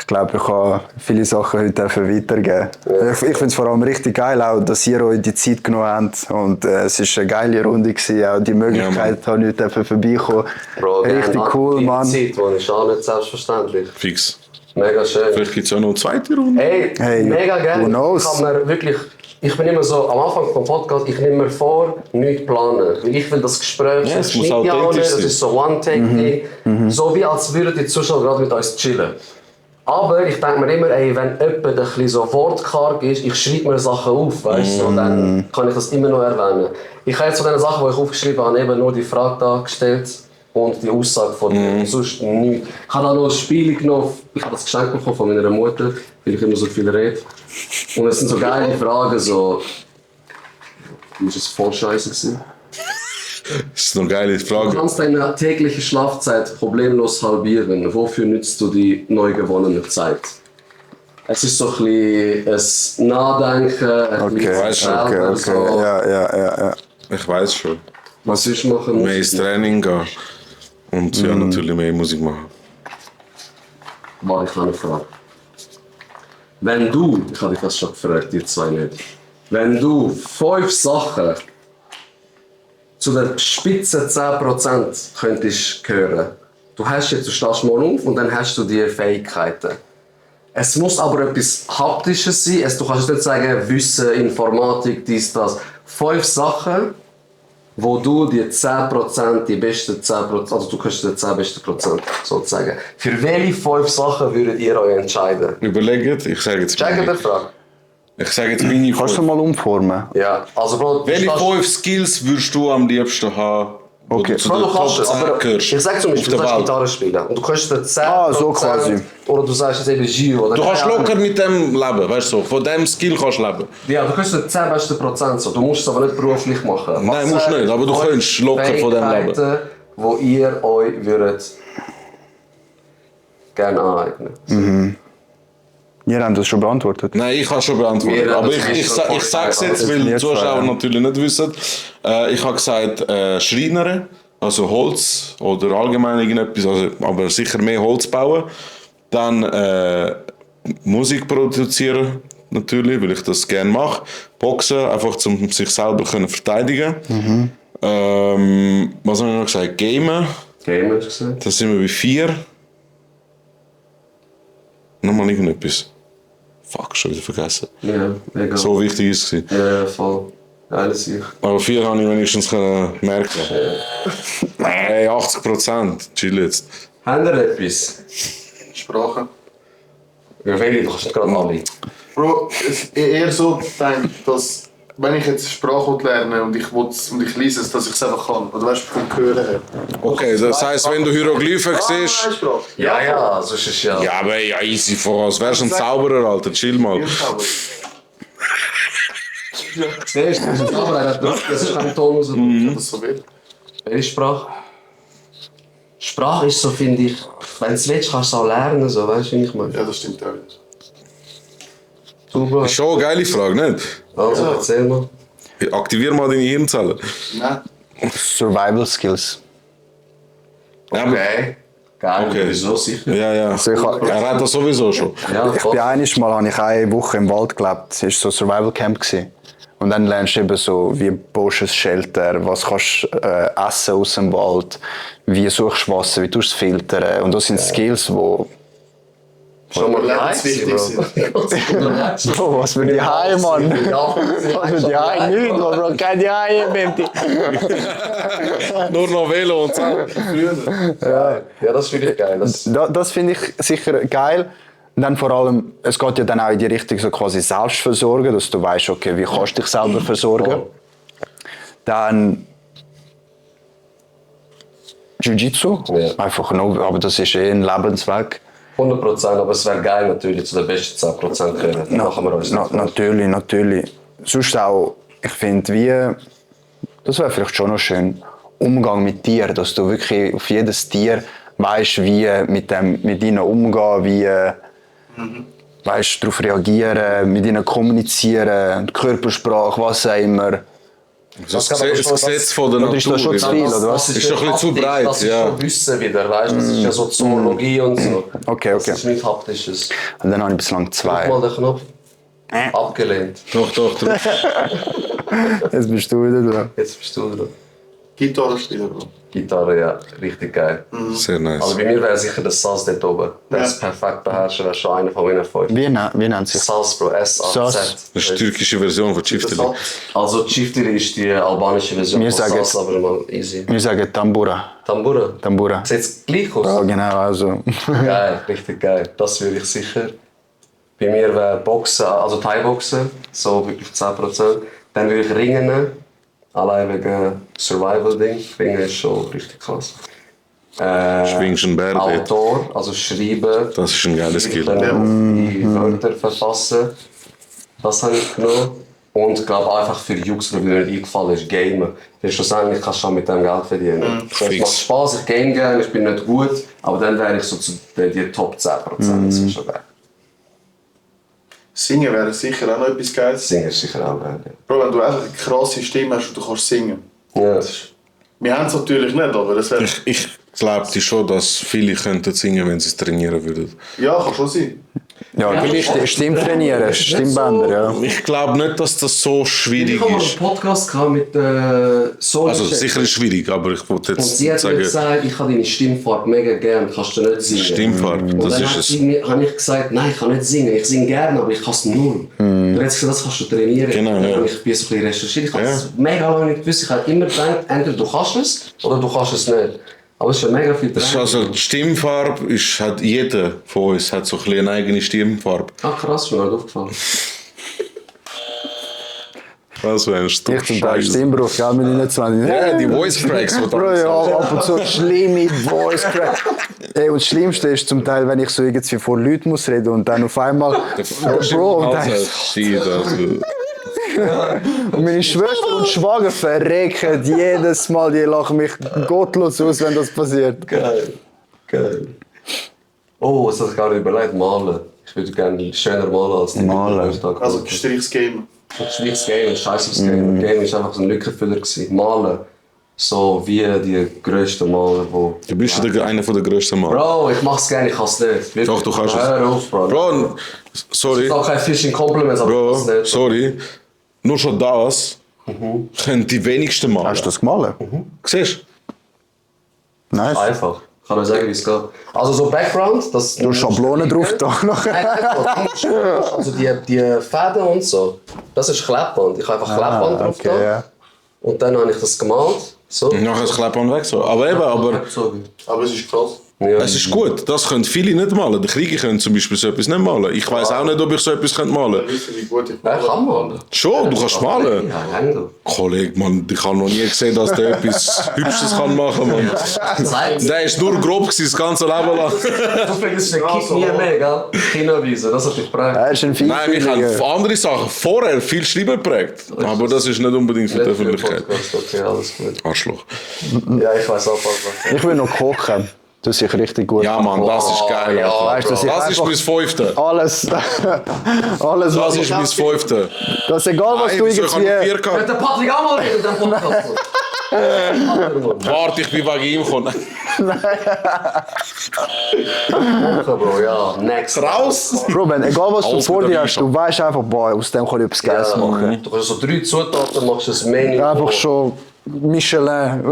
glaube, ich kann viele Sachen heute weitergeben. Ich finde es vor allem richtig geil, auch, dass ihr euch die Zeit genommen habt. Und es war eine geile Runde gewesen. Auch die Möglichkeit, habe ich heute vorbeikommen. Bro, Richtig cool, Mann. Die Zeit, die ist auch nicht selbstverständlich. Fix. Mega schön. Vielleicht gibt es ja noch eine zweite Runde. Hey, mega geil. who knows? Ich bin immer so, am Anfang vom Podcast, ich nehme mir vor, nichts planen. Weil ich will das Gespräch, Ja, das es muss schneide ich auch authentisch nicht, das sein. ist so One-Take-Ding. So wie als würden die Zuschauer gerade mit uns chillen. Aber ich denke mir immer, ey, wenn jemand ein bisschen so wortkarg ist, ich schreibe mir Sachen auf, weißt du, und dann kann ich das immer noch erwähnen. Ich habe jetzt von den Sachen, die ich aufgeschrieben habe, eben nur die Frage da gestellt und die Aussage von dir, sonst nichts. Ich habe da noch ein Spiel genommen, ich habe das Geschenk bekommen von meiner Mutter, weil ich immer so viel rede. Und es sind so geile Fragen, so... Ist es voll scheiße gewesen? Das ist eine geile Du Frage. kannst deine tägliche Schlafzeit problemlos halbieren. Wofür nützt du die neu gewonnene Zeit? Es ist so ein bisschen ein Nachdenken, ein Okay, bisschen weißt du, okay, selber okay. so. Ja. Ich weiß schon. Was soll ich machen? Mehr ins Training gehen. Und ja, natürlich mehr Musik machen. Warte, ich habe eine Frage. Wenn du, ich habe dich das schon gefragt, ihr zwei nicht. Wenn du 5 Sachen zu den spitzen 10% könntest hören. Du stehst morgen auf und dann hast du die Fähigkeiten. Es muss aber etwas Haptisches sein. Du kannst nicht sagen, Wissen, Informatik, dies, das. 5 Sachen, wo du die 10%, die besten 10%, also du kannst die 10 besten Prozent sozusagen. Für welche 5 Sachen würdet ihr euch entscheiden? Überlegt, ich sage jetzt Checken meine. der Frage. Ich sage jetzt meine Kannst du 5. mal umformen? Ja, also Bro, du Welche stehst- 5 Skills würdest du am liebsten haben, wo Okay. du zu Bro, den du kannst Top es, 10 aber gehörst? ich sag zum Beispiel, du auf der kannst Welt? Gitarre spielen und du kannst den 10%, Ah, so quasi. oder du sagst jetzt eben Gio, oder Du kannst keine Ahnung. locker mit dem leben, weißt du, so. Von dem Skill kannst du leben. Ja, du kannst den 10 besten Prozent so. Du musst es aber nicht beruflich machen. Nein, musst nicht, aber du fünf könntest locker von dem leben. Fähigkeiten, wo ihr euch würdet gerne aneignen. Ihr habt das schon beantwortet. Nein, ich habe schon beantwortet. Wir haben Aber das ich schon sage es jetzt, Das weil die sind Zuschauer zwei, ja. natürlich nicht wissen. Ich habe gesagt Schreinerin, also Holz oder allgemein irgendetwas, also, aber sicher mehr Holz bauen. Dann Musik produzieren, natürlich, weil ich das gerne mache. Boxen, einfach um sich selber können verteidigen. Was habe ich noch gesagt? Gamen, Gamer hast du gesagt? da sind wir bei 4. Nochmal irgendetwas. Fuck, schon wieder vergessen. Ja, egal. So wichtig ist es. Ja, voll. Alles sicher. Aber 4 habe ich wenigstens merken. Hey, 80%. Chill jetzt. Habt ihr etwas? Sprache. Ja, welche? Du kannst nicht gerade alle. Bro, es ist eher so denke, dass wenn ich jetzt eine Sprache lernen und ich lese es, dass ich es einfach kann. Oder weißt du, vom Hören her. Okay, das heisst, wenn du Hieroglyphen siehst. Sprache. Ja, ja, sonst ist ja... Ja, aber ja, easy voraus. Wärst ein Zauberer, Alter. Chill mal. Siehst du, das ist aber das ist kein Ton raus. Das so wird. Welche Sprache? Sprache ist so, finde ich, wenn du es willst, kannst du es auch lernen, so, weißt du, wie ich meine? Ja, das stimmt auch nicht. Du, Bro. Ist schon eine geile Frage, nicht? Also, erzähl mal. Aktivier mal deine Hirnzellen. Nein. Survival Skills. Ja, aber- Okay. Geil, Okay. wieso sicher? Ja, ja. Also ich ha- Er hat das sowieso schon. Ja, Ich bin habe ich eine Woche im Wald gelebt. Es war so ein Survival Camp gewesen. Und dann lernst du eben so, wie baust du ein Shelter, was kannst du essen aus dem Wald, wie suchst du Wasser, wie tust du es filtern. Und das sind Skills, wo... Schon mal Lebenswichtig sind. Bro, was für die Haie, Mann! Was für die Haie? Nichts, man, Bro, keine Haie, Baby! Nur noch Velo und so. Ja, das finde ich geil. Das finde ich sicher geil. Und dann vor allem, es geht ja dann auch in die Richtung so quasi Selbstversorgen, dass du weißt, okay, wie kannst du dich selber versorgen. Dann Jiu-Jitsu, Ja. einfach nur, aber das ist ein Lebensweg. 100%, aber es wäre geil natürlich zu den besten 10% können. Dann machen wir uns nicht. Natürlich. Sonst auch, ich finde, wie, das wäre vielleicht schon noch schön, Umgang mit Tieren, dass du wirklich auf jedes Tier weißt, wie mit ihnen umgehen, wie weißt, darauf reagieren, mit ihnen kommunizieren, Körpersprache, was auch immer. Das Gesetz von der Oder Natur. ist das schon zu viel, oder was? Ist doch ein bisschen zu breit, Das ist ja. schon Wissen wieder, weißt du? Das ist ja so Zoologie und so. Okay. Das ist nicht Haptisches. Und dann habe ich bislang Drück 2. mal den Knopf. Abgelehnt. Doch. Jetzt bist du wieder dran. Jetzt bist du dran. Gitarre spielen, Bro. Gitarre, ja, richtig geil. Sehr nice. Also bei mir wäre sicher der Saz dort oben. Der ist perfekt beherrscht, wäre schon einer von meinen 5. Wie nennt sich? Saz, Bro, S-A-Z. Saz. Das ist die türkische Version von Chifteli. Also Chiftiri ist die albanische Version Wir von sagen- Saz, aber mal easy. Wir sagen Tambura. Tambura. Sieht es gleich aus? Ja, genau, also. Geil, richtig geil. Das würde ich sicher. Bei mir wäre Boxen, also Thai-Boxen, so wirklich 10%. Dann würde ich Ringen nehmen, allein wegen Survival-Ding. Ringen ist schon richtig krass. Schwingst einen Bär dort. Autor, also schreiben. Das ist ein geiles Skill. Die Wörter verfassen. Das habe ich genommen. Und ich glaube einfach für Jungs, die mir nicht eingefallen ist, Gamen. Weil schlussendlich kannst du schon mit dem Geld verdienen. So, es macht Spaß, ich game gerne, ich bin nicht gut, aber dann wäre ich so zu den Top 10%. Das ist schon geil. Singen wäre sicher auch noch etwas Geiles. Singen ist sicher auch geil. Bro, wenn du einfach eine krasse Stimme hast und du kannst singen. Ja, das ist Wir haben es natürlich nicht, aber das wäre... Ich glaube schon, dass viele könnten singen, wenn sie es trainieren würden. Ja, kann schon sein. Ja, Stimme trainieren, Stimmbänder, ja. Ich glaube nicht, dass das so schwierig Ich habe mal einen ist. Podcast mit Solo. Also sicher ist schwierig, aber ich wollte Und jetzt sie hat mir sagen, gesagt, ich habe deine Stimmfarbe mega gern, kannst du nicht singen. Stimmfarbe, Und das dann ist es. habe ich gesagt, nein, ich kann nicht singen. Ich singe gerne, aber ich kann es null. Dann hat sie gesagt, das kannst du trainieren. Genau, Dann ja. habe ich ein bisschen recherchiert. Ich habe Ja. es mega lange nicht gewusst. Ich habe immer gedacht, entweder du kannst es oder du kannst es nicht. Aber es ist ja mega viel das ist Training. also die Stimmfarbe ist, hat jeder von uns hat so ein bisschen eine eigene Stimmfarbe. Ah krass, ist mir nicht aufgefallen. Was meinst du? Ich zum Teil Stimmbruch, gell, mit 21. Ja, die Voice Cracks, die Bro, ja, ab und zu schlimme Voice Crack. Ey, und das Schlimmste ist zum Teil, wenn ich so irgendwie vor Leuten muss reden und dann auf einmal. Bro, und, dann, und meine Schwester und Schwager verrecken jedes Mal, die lachen mich gottlos aus, wenn das passiert. Geil. Oh, das habe ich gar nicht überlegt. Malen. Ich würde gerne schöner malen als die Malen. Also Strichs Game. Das ist nicht das Game, das ist scheiße das Game. Das Game war einfach so ein Lückenfüller gewesen. Malen. So wie die grössten Maler, die... Du bist ja einer der grössten Mann. Bro, ich mach's gerne, ich kann's nicht. Wirklich. Doch, du kannst es. Hör auf, Bro. Bro, sorry. Ich sag kein Fishing Compliments, aber ich Bro, kann's nicht. sorry. Nur schon das können die wenigsten malen. Hast du das gemalt? Siehst Nice. Einfach. Ich kann euch sagen, wie es geht. Also so Background, das... Du hast Schablonen drauf da noch. Also die Fäden und so, das ist Klebband. Ich habe einfach Klebband drauf okay, da. ja. Und dann habe ich das gemalt. So. du? Nachher ist Klebband weg so. Aber eben, aber So. Aber es ist krass. Ja. Es ist gut, das können viele nicht malen. Der Krieger können zum Beispiel so etwas nicht malen. Ich weiß auch nicht, ob ich so etwas malen könnte. Wissen, wie gut ich Wer kann malen? Schon, du kannst malen. Ja, Händel. Kollege, Mann, ich habe noch nie gesehen, dass der etwas Hübsches kann machen kann. Zeigt. Der ist nur grob gewesen, das ganze Leben lang. Übrigens, der Kind nie mehr, gell? Kinoweise, das hat dich geprägt. Er ist ein Nein, ich habe Feinfühliger. andere Sachen vorher viel schlimmer geprägt. Aber das ist nicht unbedingt für die Nicht für den Öffentlichkeit. Podcast, okay, alles gut. Arschloch. Ja, ich weiß auch was. Ich will noch kochen. Das ist richtig gut. Ja, Mann, das ist geil. ja, Alter. Weißt du, dass ich Das ist einfach mein 5. alles, alles Das was ist ich mein 5. Das ist egal, was du Ich habe irgendwie... 4 Hat gehabt. der Patrick auch mal in dem Podcast? Warte, ich bin wegen ihm gekommen. Bro, ja, next. Raus! Bro, wenn, egal was du Alles vor mit dir der hast, du weißt einfach, boah, aus dem kann ich etwas Geiles machen. Du kannst so 3 Zutaten, machst ein Menü. Einfach schon Michelin,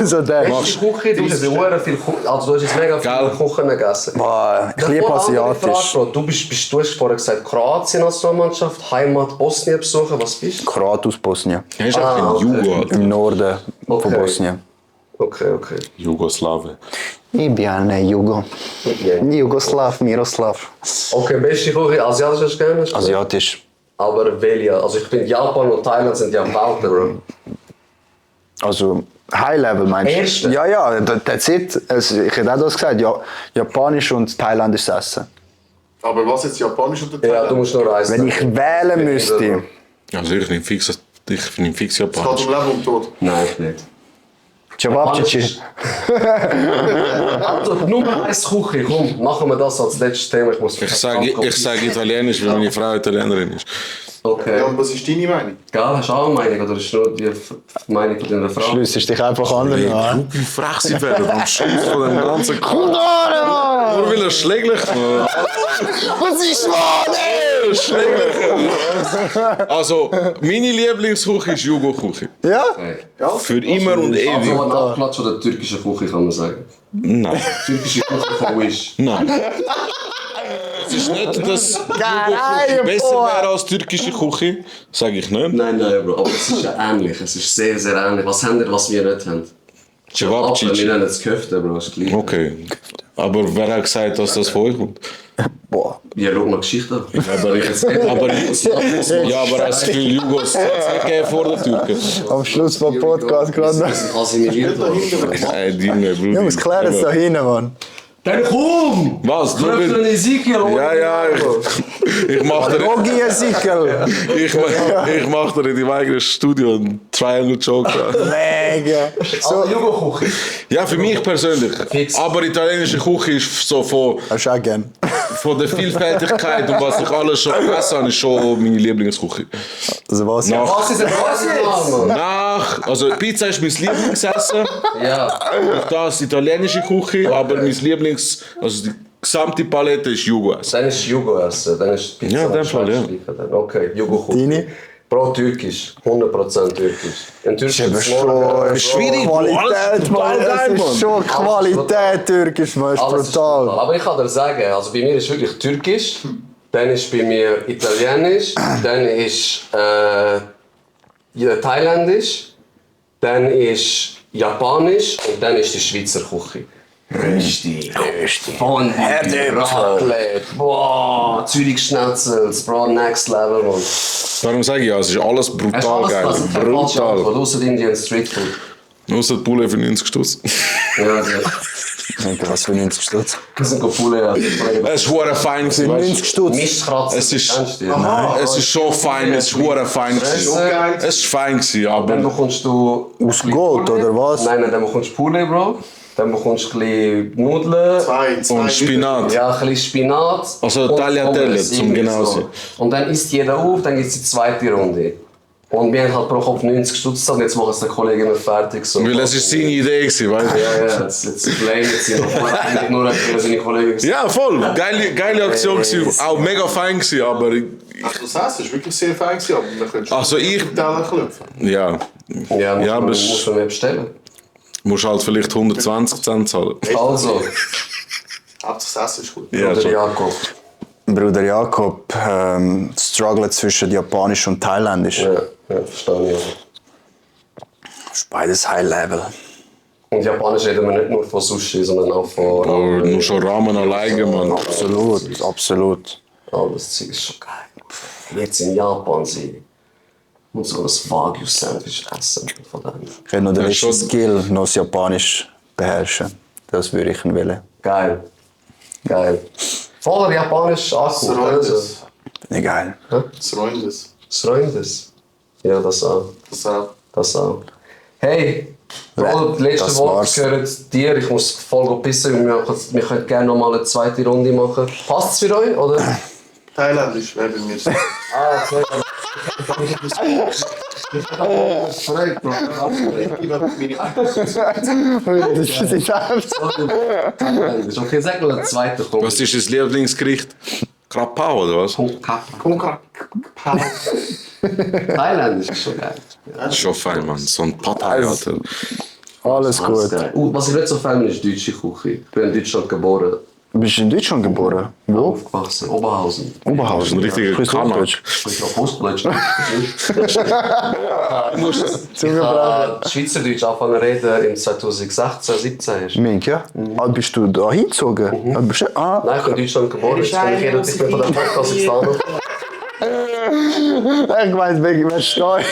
so der. Hast du Küche? Du hast sehr viel Kuchen. Also du hast jetzt mega Geil. viel Kuchen gegessen. Boah, ich liebe Davor andere Frage, asiatisch. Bro. Du hast vorher gesagt, Kroatien Nationalmannschaft, Heimat Bosnien besuchen. Was bist du? Kroat aus Bosnien. Er ist einfach ein Jugo, Alter. Im Norden von Okay. Bosnien. Okay, okay. Jugoslawe. Ich bin ein Jugo. Jugoslav, Miroslav. Okay, beste Küche, asiatisch hast du gerne? Asiatisch. Aber welche? Also ich finde Japan und Thailand sind ja am Welten, Bro. Also High Level meinst du? Erste? Ja, ja, that's it. Also, ich hätte auch das gesagt. Ja, Japanisch und thailändisches Essen. Aber was jetzt Japanisch oder Ja, du musst nur reisen. Wenn ich wählen müsste. Also ich nehme fix Es geht Japanisch. um Leben und Tod. Nein, nicht. Cevapcici. Also, Nummer 1 Küche, komm, machen wir das als letztes Thema. Ich muss Ich sage Italienisch, weil meine Frau Italienerin ist. Okay. Ja, und was ist deine Meinung? Gell, hast du auch eine Meinung oder ist nur die Meinung von deiner Frau? Schlüsselst dich einfach an. Ja. Wie frech sie werden am Schluss von dem ganzen Kuchen. Nur weil er schläglich Was ist wahr? Also, meine Lieblingsküche ist Jugo-Küche. Ja? Für immer und Also ewig. ein Abklatsch von der türkischen Küche, kann man sagen. Nein. Türkische Küche von Wish. Nein. Es ist nicht, dass Jugo-Küche besser wäre als türkische Küche. Sage ich nicht. Nein, Bro, aber es ist ja ähnlich. Es ist sehr, sehr ähnlich. Was haben wir, was wir nicht haben? Aber wir Cevapcici. nennen es Köfte, Bro, ist gleich. Okay. Aber wer hat gesagt, dass das von euch kommt? Boah. Ja, schau mal Geschichte an. Aber aber hast du viel Jugos gegeben vor den Türken? Am Schluss vom Podcast Wir gerade. sind assimiliert worden. Nein, Junge, Bruder. Jungs, klären es da hinten, Mann. Dann komm! Was? Du Knöpfen bist... Ezekiel, oder? Ja, ich mach dir... Rogi Ezekiel. Ich mach dir in deinem eigenen Studio einen Triangle-Joke. Mega. So, Jugendküche. Ja, für mich persönlich. Fix. Aber italienische Küche ist so Hast du auch gern. von der Vielfältigkeit und was ich alles schon gegessen habe, ist schon meine Lieblingsküche. Also was? Nach, Was ist denn was jetzt? Mann? also Pizza ist mein Lieblingsessen. Ja. Das ist italienische Küche, aber mein also die gesamte Palette ist Jugo-Essen. Dann ist Jugo essen, dann ist Pizza. Ja, in dem Fall, ja. Dann. Okay, Jugendküche. Deine? Bro, türkisch. 100% türkisch. In Türkei Das ist schon Schwierig, Qualität, Mann. Das ist schon Qualität türkisch, Mann. Das ist Alles ist brutal. brutal. Aber ich kann dir sagen, also bei mir ist wirklich türkisch, dann ist bei mir italienisch, dann ist thailändisch, dann ist japanisch und dann ist die Schweizer Küche. Rösti. Von Raclette. Boah, Zürich Schnetzels. Bro, next level, man. Darum sage ich ja, es ist alles Hast du brutal alles geil. quasi falsche Brutal. Antwort, ausser Indian Street Food. Außer die Poulet für 90 Stutz. Ja, ja. Was für 90 Stutz? Wir sind Pule, ja. Es ist hure fein gewesen, weißt 90 Stutz. Mischkratzen. Es ist- kennst du die? Es ist schon fein, es ist hure fein gewesen. Es ist fein gewesen, Dann aber bekommst du... Aus Gold, oder was? Nein, dann bekommst du Poulet, Bro. Dann bekommst du ein bisschen Nudeln. und Spinat. Ja, ein bisschen Spinat. Also und Tagliatelle, Pommes, zum irgendwie genau so. sein. Und dann isst jeder auf, dann gibt es die zweite Runde. Und wir haben halt pro Kopf 90 Stutz und jetzt machen es der Kollege immer fertig. So. weil es ist seine Idee gewesen, weißt du? Ja, ja, jetzt blamen sie noch. Eigentlich nur, weil seine Kollegen gesagt Ja, voll. Geile Aktion gewesen. Auch mega fein gewesen, aber Also das Essen ist wirklich sehr fein gewesen, aber man könnte schon Also ich- den Teller klopfen. ja. ja, muss, Ja, man, aber muss man mehr bestellen. Musst halt vielleicht 120 Cent zahlen. Also, Hauptsache das Essen ist gut. Ja, Bruder schon. Jakob. Bruder Jakob struggelt zwischen Japanisch und Thailändisch. Ja, verstehe ich. Das ist beides High Level. Und Japanisch reden wir nicht nur von Sushi, sondern auch von Oh, Ramen. nur schon Ramen alleine, man. Absolut, absolut. Oh, das Zeug ist schon geil. Jetzt in Japan sein und so ein Wagyu-Sandwich essen. Von dem. Ich hätte noch den Ja, letzten schon. Skill, noch das Japanisch beherrschen. Das würde ich wollen. Geil. Geil. Voller Japanisch Das angeguckt. Also. Freundes. Nicht geil. Das Freundes. Freundes. Ja, das auch. Das auch. Das auch. Hey, Bro, die letzten das Worte war's. gehören dir. Ich muss voll pissen. Wir können gerne noch mal eine zweite Runde machen. Passt es für euch, oder? Thailändisch wäre bei mir. Ah, okay. Freude, Bro. Okay, sag mal einen zweiten. Was ist das Lieblingsgericht? Krapau, oder was? Thailändisch ist schon geil. Das ist schon fein, man. So ein Pad Thai, Alter. Alles gut. Geil. Was ich nicht so fand, ist deutsche Küche. Ich bin in Deutschland geboren, Bist du in Deutschland geboren? Wo? aufgewachsen, Oberhausen. Oberhausen. Das ist ein richtiger Sprichst du Kanak. Hochdeutsch? Ich habe Ostdeutsch. Ich habe Schweizerdeutsch angefangen zu reden im 2016, 17. Mink, ja? Ah, bist du da hingezogen? Ah, bist du, Nein, ich bin in Deutschland geboren. Ich bin von dem Podcast gefahren. ich meine, wegen du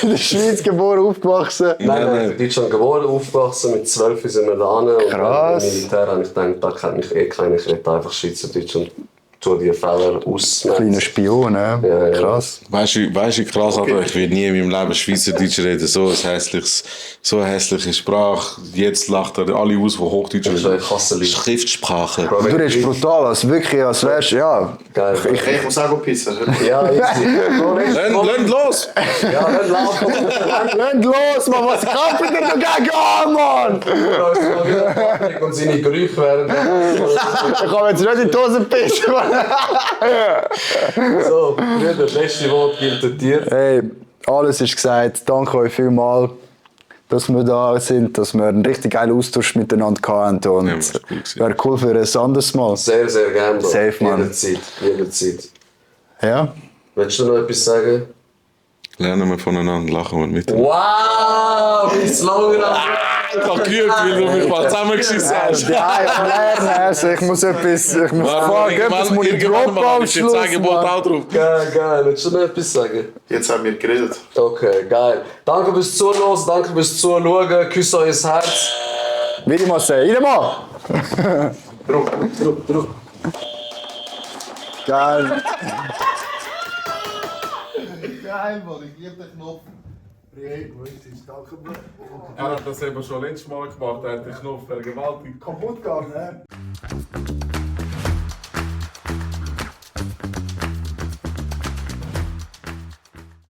in der Schweiz geboren, aufgewachsen. Nein, ich bin in Deutschland geboren, aufgewachsen. Mit 12 sind wir da hin. Und Krass. Im Militär habe ich gedacht, da kennt mich eh keiner. Ich rede einfach Schweizerdeutsch und tue die Fehler ausmerzen. Kleiner Spion, ne? Ja, ja. Krass. Weißt du, wie krass, Alter? Ich will nie in meinem Leben Schweizerdeutsch reden. So eine hässliche Sprache. Jetzt lacht er alle aus, die Hochdeutsch Das ist eine reden. Kasserli. Schriftsprache. Du redest brutal, als wirklich, als wärst du, ja. Geil. Ich muss auch pissen. Ja, easy. Lönn los! Ja, dann laufen. Rennt los, Mann, was kämpft ihr dagegen an, Mann? Und seine Gerüche während. Ich kann jetzt nicht in die Hose pissen, Mann. So, Brüder, das letzte Wort gilt dir. Hey, alles ist gesagt. Danke euch vielmals, dass wir da sind, dass wir einen richtig geilen Austausch miteinander hatten. Und Ja, das war cool gewesen. wäre cool für ein anderes Mal. Sehr, sehr gerne. Bro. Safe, Mann. Jederzeit. Ja? Willst du noch etwas sagen? Lernen wir voneinander, lachen wir mit. Wow, wie Slogan. Ich hab geübt, weil du mich mal zusammengeschissen hast. Ja, ich lernen. Also ich muss etwas muss ich droppen am Schluss, Mann. auch drauf. Geil, geil. Willst du noch etwas sagen? Jetzt haben wir geredet. Okay, geil. Danke fürs Zuhören, danke fürs Zuschauen. Küsse euer Herz. Wie ich mal sagen, wieder mal. Druck. Geil. Geil, Mann, ich liebe den Knopf. Er hat das eben schon letztes Mal gemacht, er hat den Knopf vergewaltigt. Kaputt gegangen, ne?